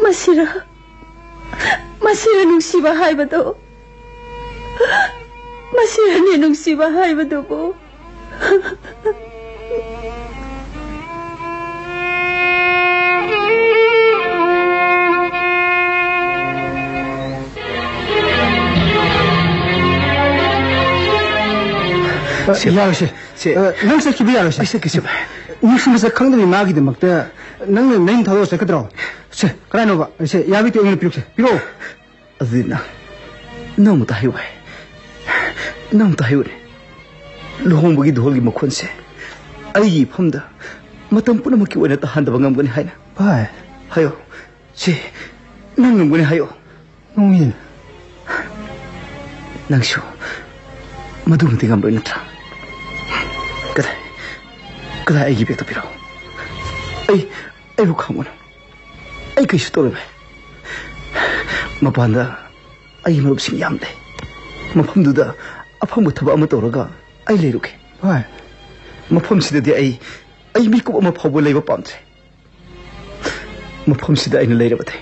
ꯃꯁꯤꯔ, ꯃꯁꯤꯔ ꯅꯨꯡꯁꯤꯕ ꯍꯥꯏꯕꯗꯣ? ꯃꯁꯤꯔꯅꯦ ꯅꯨꯡꯁꯤꯕ ꯍꯥꯏꯕꯗꯨꯕꯨ? ꯁꯦ, ꯌꯥꯔꯣꯏꯁꯦ꯫ ꯁꯦ꯫ ꯑ, ꯅꯪ ꯆꯠꯈꯤꯕ ꯌꯥꯔꯣꯏꯁꯦ꯫ ꯑꯩ ꯆꯠꯀꯦ, ꯁꯦ꯫ ꯅꯨꯡꯁꯤ ꯃꯁꯛ ꯈꯪꯗꯕꯤ ꯃꯥꯒꯤꯗꯃꯛꯇ ꯅꯪꯅ ꯅꯌꯨꯝ ꯊꯥꯗꯣꯛꯑ ꯆꯠꯀꯗ꯭ꯔꯣ? ꯁꯦ, ꯀꯗꯥꯏꯅꯣꯕ? ꯁꯦ, ꯌꯥꯕꯤꯇꯣ ꯑꯩꯉꯣꯟꯗ ꯄꯤꯔꯨꯛꯁꯦ꯫ ꯄꯤꯔꯛꯑꯣ꯫ ꯑꯗꯨꯗꯤ ꯅꯪ, ꯅꯪ ꯑꯃꯨꯛꯇ ꯍꯥꯏꯌꯨ ꯍꯥꯏ꯫ ꯅꯪ ꯑꯃꯨꯛꯇ ꯍꯥꯏꯌꯨꯅꯦ꯫ ꯂꯨꯍꯣꯡꯕꯒꯤ ꯙꯣꯜꯒꯤ ꯃꯈꯣꯟꯁꯦ ꯑꯩꯒꯤ ꯏꯐꯝꯗ ꯃꯇꯝ ꯄꯨꯝꯅꯃꯛꯀꯤ ꯑꯣꯏꯅ ꯇꯥꯍꯟꯗꯕ ꯉꯝꯒꯅꯤ ꯍꯥꯏꯅ꯫ ꯚꯥꯏ꯫ ꯍꯥꯏꯌꯣ꯫ ꯁꯦ, ꯅꯪ ꯉꯝꯒꯅꯤ ꯍꯥꯏꯌꯣ꯫ ꯅꯣꯡꯏꯟ꯫ ꯅꯪꯁꯨ ꯃꯗꯨꯃꯗꯤ ꯉꯝꯂꯣꯏ ꯅꯠꯇ꯭ꯔꯥ? ꯀꯗꯥꯏ, ꯀꯗꯥꯏ ꯑꯩꯒꯤ ꯕꯦꯒꯇꯣ ꯄꯤꯔꯛꯑꯣ꯫ ꯑꯩ, ꯑꯩꯕꯨ ꯈꯪꯒꯅꯨ꯫ ꯑꯩ ꯀꯩꯁꯨ ꯇꯧꯔꯣꯏ ꯚꯥꯏ꯫ ꯃꯄꯥꯟꯗ ꯑꯩꯒꯤ ꯃꯔꯨꯞꯁꯤꯡ ꯌꯥꯝ ꯂꯩ꯫ ꯃꯐꯝꯗꯨꯗ ꯑꯐꯪꯕ ꯊꯕꯛ ꯑꯃ ꯇꯧꯔꯒ ꯑꯩ ꯂꯩꯔꯨꯒꯦ꯫ ꯚꯥꯏ꯫ ꯃꯐꯝꯁꯤꯗꯗꯤ ꯑꯩ ꯑꯩ ꯃꯤꯀꯨꯞ ꯑꯃ ꯐꯥꯎꯕ ꯂꯩꯕ ꯄꯥꯝꯗ꯭ꯔꯦ꯫ ꯃꯐꯝꯁꯤꯗ ꯑꯩꯅ ꯂꯩꯔꯕꯗꯤ,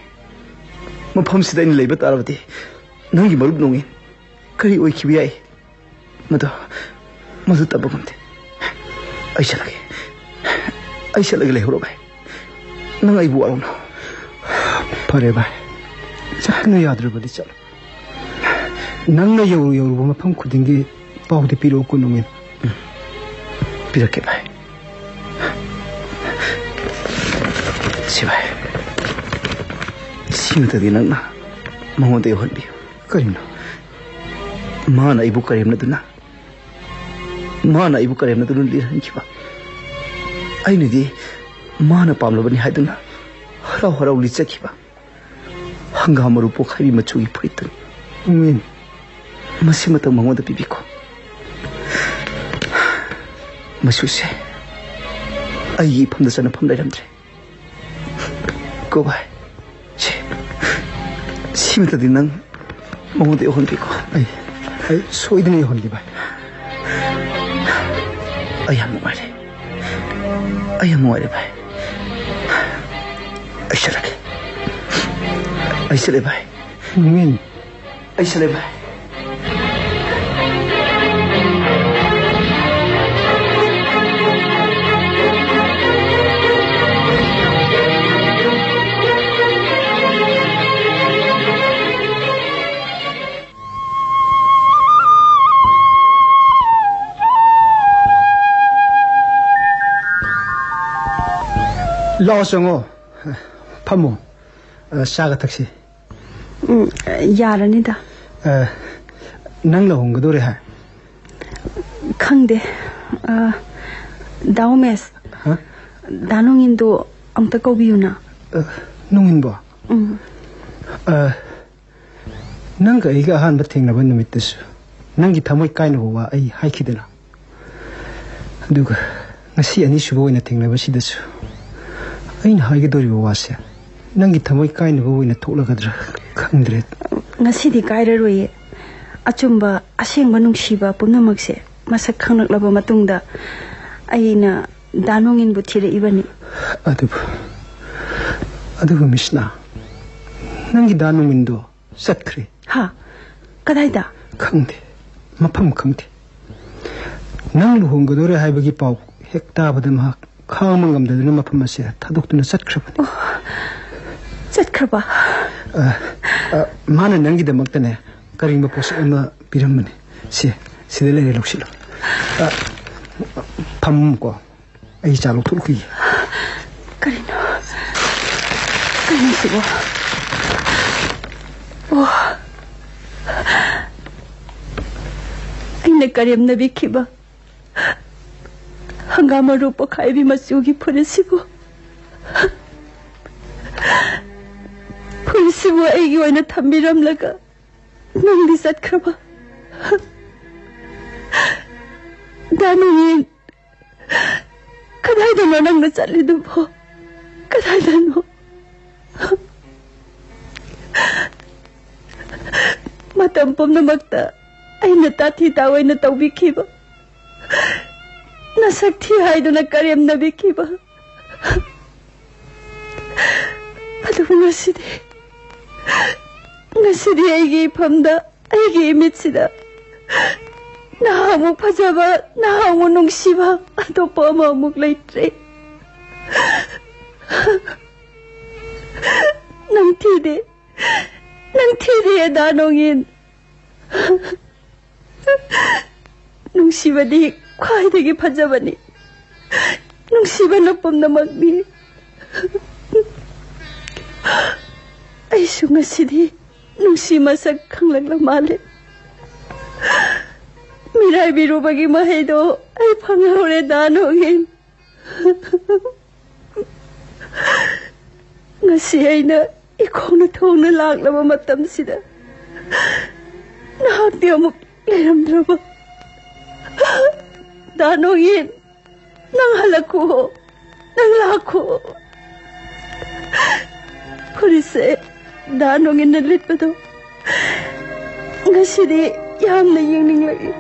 ꯃꯐꯝꯁꯤꯗ ꯑꯩꯅ ꯂꯩꯕ ꯇꯥꯔꯕꯗꯤ, ꯅꯪꯒꯤ ꯃꯔꯨꯞ ꯅꯣꯡꯉꯤꯟ ꯀꯔꯤ ꯑꯣꯏꯈꯤꯕ ꯌꯥꯏ? ꯃꯗꯨ, ꯃꯗꯨ ꯇꯝꯕ ꯉꯝꯗꯦ꯫ ꯑꯩ ꯆꯠꯂꯒꯦ꯫ ꯑꯩ ꯆꯠꯂꯒꯦ, ꯂꯩꯍꯧꯔꯣ ꯚꯥꯏ꯫ ꯅꯪ ꯑꯩꯕꯨ ꯋꯥꯔꯧꯅꯨ꯫ ꯐꯔꯦ ꯚꯥꯏ, ꯆꯠꯄꯅ ꯌꯥꯗ꯭ꯔꯕꯗꯤ ꯆꯠꯂꯣ꯫ ꯅꯪꯅ ꯌꯧꯔꯨ ꯌꯧꯔꯨꯕ ꯃꯐꯝ ꯈꯨꯗꯤꯡꯒꯤ ꯄꯥꯎꯗꯤ ꯄꯤꯔꯛꯎꯀꯣ ꯅꯣꯡꯉꯤꯟ꯫ ꯄꯤꯔꯛꯀꯦ ꯚꯥꯏ꯫ ꯁꯤ ꯚꯥꯏ, ꯁꯤꯃꯇꯗꯤ ꯅꯪꯅ ꯃꯉꯣꯟꯗ ꯌꯧꯍꯟꯕꯤꯌꯨ꯫ ꯀꯔꯤꯅꯣ? ꯃꯥꯅ ꯑꯩꯕꯨ ꯀꯔꯦꯝꯅꯗꯨꯅ, ꯃꯥꯅ ꯑꯩꯕꯨ ꯀꯔꯦꯝꯅꯗꯨꯅ ꯂꯤꯠꯍꯟꯈꯤꯕ, ꯑꯩꯅꯗꯤ ꯃꯥꯅ ꯄꯥꯝꯂꯕꯅꯤ ꯍꯥꯏꯗꯨꯅ ꯍꯔꯥꯎ ꯍꯔꯥꯎ ꯂꯤꯠꯆꯈꯤꯕ ꯍꯪꯒꯥꯝ ꯃꯔꯨ ꯄꯣꯛꯈꯥꯏꯕꯤ ꯃꯆꯨꯒꯤ ꯐꯨꯔꯤꯠꯇꯨꯅꯤ꯫ ꯎꯝ꯫ ꯃꯁꯤꯃꯇꯪ ꯃꯉꯣꯟꯗ ꯄꯤꯕꯤꯈꯣ꯫ ꯃꯆꯨꯁꯦ ꯑꯩꯒꯤ ꯏꯐꯝꯗ ꯆꯟꯅꯐꯝ ꯂꯩꯔꯝꯗ꯭ꯔꯦ꯫ ꯀꯣ ꯚꯥꯏ, ꯁꯤ, ꯁꯤꯃꯇꯗꯤ ꯅꯪ ꯃꯉꯣꯟꯗ ꯌꯧꯍꯟꯕꯤꯈꯣ꯫ ꯑꯩ, ꯑꯩ ꯁꯣꯏꯗꯅ ꯌꯧꯍꯟꯒꯦ ꯚꯥꯏ꯫ ꯑꯩ ꯌꯥꯝ ꯅꯨꯡꯉꯥꯏꯔꯦ꯫ ꯑꯩ ꯌꯥꯝ ꯅꯨꯡꯉꯥꯏꯔꯦ ꯚꯥꯏ꯫ ꯑꯩ ꯆꯠꯂꯒꯦ꯫ ꯑꯩ ꯆꯠꯂꯦ ꯚꯥꯏ꯫ ꯅꯣꯡꯉꯤꯟ꯫ ꯑꯩ ꯆꯠꯂꯦ ꯚꯥꯏ꯫ ꯂꯥꯛꯑꯣ, ꯆꯪꯉꯣ꯫ ꯐꯝꯃꯣ꯫ ꯑ, ꯆꯥꯒ ꯊꯛꯁꯤ꯫ ꯎꯝ, ꯌꯥꯔꯅꯤꯗ꯫ ꯑ, ꯅꯪ ꯂꯨꯍꯣꯡꯒꯗꯧꯔꯦ ꯍꯥꯏ? ꯈꯪꯗꯦ꯫ ꯑ, ꯗꯥ ꯎꯃꯦꯁ, ꯍꯥ? ꯗꯥ ꯅꯣꯡꯉꯤꯟꯗꯣ ꯑꯝꯇ ꯀꯧꯕꯤꯌꯨꯅ꯫ ꯑ, ꯅꯣꯡꯉꯤꯟꯕꯣ? ꯎꯝ꯫ ꯑ, ꯅꯪꯒ ꯑꯩꯒ ꯑꯍꯥꯟꯕ ꯊꯦꯡꯅꯕ ꯅꯨꯃꯤꯠꯇꯁꯨ ꯅꯪꯒꯤ ꯊꯃꯣꯏ ꯀꯥꯏꯅꯕ ꯋꯥ ꯑꯩ ꯍꯥꯏꯈꯤꯗꯅ? ꯑꯗꯨꯒ ꯉꯁꯤ ꯑꯅꯤꯁꯨꯕ ꯑꯣꯏꯅ ꯊꯦꯡꯅꯕꯁꯤꯗꯁꯨ ꯑꯩꯅ ꯍꯥꯏꯒꯗꯧꯔꯤꯕ ꯋꯥꯁꯦ ꯅꯪꯒꯤ ꯊꯃꯣꯏ ꯀꯥꯏꯅꯕ ꯑꯣꯏꯅ ꯊꯣꯛꯂꯒꯗ꯭ꯔꯥ ꯈꯪꯗ꯭ꯔꯦ꯫ ꯉꯁꯤꯗꯤ ꯀꯥꯏꯔꯔꯣꯏꯌꯦ꯫ ꯑꯆꯨꯝꯕ, ꯑꯁꯦꯡꯕ ꯅꯨꯡꯁꯤꯕ ꯄꯨꯝꯅꯃꯛꯁꯦ ꯃꯁꯛ ꯈꯪꯂꯛꯂꯕ ꯃꯇꯨꯡꯗ ꯑꯩꯅ ꯗꯥ ꯅꯣꯡꯏꯟꯕꯨ ꯊꯤꯔꯛꯏꯕꯅꯤ꯫ ꯑꯗꯨꯕꯨ, ꯑꯗꯨꯕꯨ ꯃꯤꯁꯅꯥ, ꯅꯪꯒꯤ ꯗꯥ ꯅꯣꯡꯏꯟꯗꯣ ꯆꯠꯈ꯭ꯔꯦ꯫ ꯍꯥ? ꯀꯗꯥꯏꯗ? ꯈꯪꯗꯦ, ꯃꯐꯝ ꯈꯪꯗꯦ꯫ ꯅꯪ ꯂꯨꯍꯣꯡꯒꯗꯧꯔꯦ ꯍꯥꯏꯕꯒꯤ ꯄꯥꯎ ꯍꯦꯛ ꯇꯥꯕꯗ ꯃꯍꯥꯛ ꯈꯥꯡꯕ ꯉꯝꯗꯗꯨꯅ ꯃꯐꯝ ꯑꯁꯦ ꯊꯥꯗꯣꯛꯇꯨꯅ ꯆꯠꯈ꯭ꯔꯕꯅꯤ꯫ ꯑꯣ, ꯆꯠꯈ꯭ꯔꯕ? ꯑ, ꯑ, ꯃꯥꯅ ꯅꯪꯒꯤꯗꯃꯛꯇꯅꯦ, ꯀꯔꯤꯒꯨꯝꯕ ꯄꯣꯠꯁꯛ ꯑꯃ ꯄꯤꯔꯝꯕꯅꯤ꯫ ꯁꯤ, ꯁꯤꯗ ꯂꯩꯔꯦ, ꯂꯧꯁꯤꯜꯂꯣ꯫ ꯑ, ꯐꯝꯃꯨꯀꯣ, ꯑꯩ ꯆꯥ ꯂꯧꯊꯣꯛꯂꯨꯈꯤꯒꯦ꯫ ꯀꯔꯤꯅꯣ? ꯀꯔꯤꯅꯣ ꯁꯤꯕꯣ? ꯑꯣ, ꯑꯩꯅ ꯀꯔꯦꯝꯅꯕꯤꯈꯤꯕ ꯍꯪꯒꯥꯝ ꯃꯔꯨ ꯄꯣꯈꯥꯏꯕꯤ ꯃꯆꯨꯒꯤ ꯐꯨꯔꯤꯠꯁꯤꯕꯨ, ꯐꯨꯔꯤꯠꯁꯤꯕꯨ ꯑꯩꯒꯤ ꯑꯣꯏꯅ ꯊꯝꯕꯤꯔꯝꯂꯒ ꯅꯪꯗꯤ ꯆꯠꯈ꯭ꯔꯕ? ꯗꯥ ꯅꯣꯡꯏꯟ, ꯀꯗꯥꯏꯗꯅꯣ ꯅꯪꯅ ꯆꯠꯂꯤꯗꯨꯕꯣ? ꯀꯗꯥꯏꯗꯅꯣ? ꯃꯇꯝ ꯄꯨꯝꯅꯃꯛꯇ ꯑꯩꯅ ꯇꯥꯊꯤ ꯇꯥꯑꯣꯏꯅ ꯇꯧꯕꯤꯈꯤꯕ, ꯅꯁꯛ ꯊꯤ ꯍꯥꯏꯗꯨꯅ ꯀꯔꯦꯝꯅꯕꯤꯈꯤꯕ, ꯑꯗꯨꯕꯨ ꯉꯁꯤꯗꯤ, ꯉꯁꯤꯗꯤ ꯑꯩꯒꯤ ꯏꯐꯝꯗ, ꯑꯩꯒꯤ ꯏꯃꯤꯠꯁꯤꯗ ꯅꯍꯥꯛꯃꯨꯛ ꯐꯖꯕ, ꯅꯍꯥꯛꯃꯨꯛ ꯅꯨꯡꯁꯤꯕ ꯑꯇꯣꯞꯄ ꯑꯃꯃꯨꯛ ꯂꯩꯇ꯭ꯔꯦ꯫ ꯅꯪ ꯊꯤꯗꯦ, ꯅꯪ ꯊꯤꯗꯦ, ꯗꯥ ꯅꯣꯡꯏꯟ꯫ ꯅꯨꯡꯁꯤꯕꯗꯤ ꯈ꯭ꯋꯥꯏꯗꯒꯤ ꯐꯖꯕꯅꯤ꯫ ꯅꯨꯡꯁꯤꯕꯅ ꯄꯨꯝꯅꯃꯛꯅꯤ꯫ ꯑꯩꯁꯨ ꯉꯁꯤꯗꯤ ꯅꯨꯡꯁꯤ ꯃꯁꯛ ꯈꯪꯂꯛꯂ ꯃꯥꯜꯂꯦ꯫ ꯃꯤꯔꯥꯏꯕꯤꯔꯨꯕꯒꯤ ꯃꯍꯩꯗꯣ ꯑꯩ ꯐꯪꯍꯧꯔꯦ, ꯗꯥ ꯅꯣꯡꯏꯟ꯫ ꯉꯁꯤ ꯑꯩꯅ ꯏꯈꯣꯡꯅ ꯊꯣꯡꯅ ꯂꯥꯛꯂꯕ ꯃꯇꯝꯁꯤꯗ ꯅꯍꯥꯛꯇꯤ ꯑꯃꯨꯛ ꯂꯩꯔꯝꯗ꯭ꯔꯕ? ꯗꯥ ꯅꯣꯡꯏꯟ, ꯅꯪ ꯍꯜꯂꯛꯈꯣ, ꯅꯪ ꯂꯥꯛꯈꯣ꯫ ꯐꯨꯔꯤꯠꯁꯦ ꯗꯥ ꯅꯣꯡꯏꯟꯅ ꯂꯤꯠꯄꯗꯣ ꯉꯁꯤꯗꯤ ꯌꯥꯝꯅ ꯌꯦꯡꯅꯤꯡꯂꯛꯏ꯫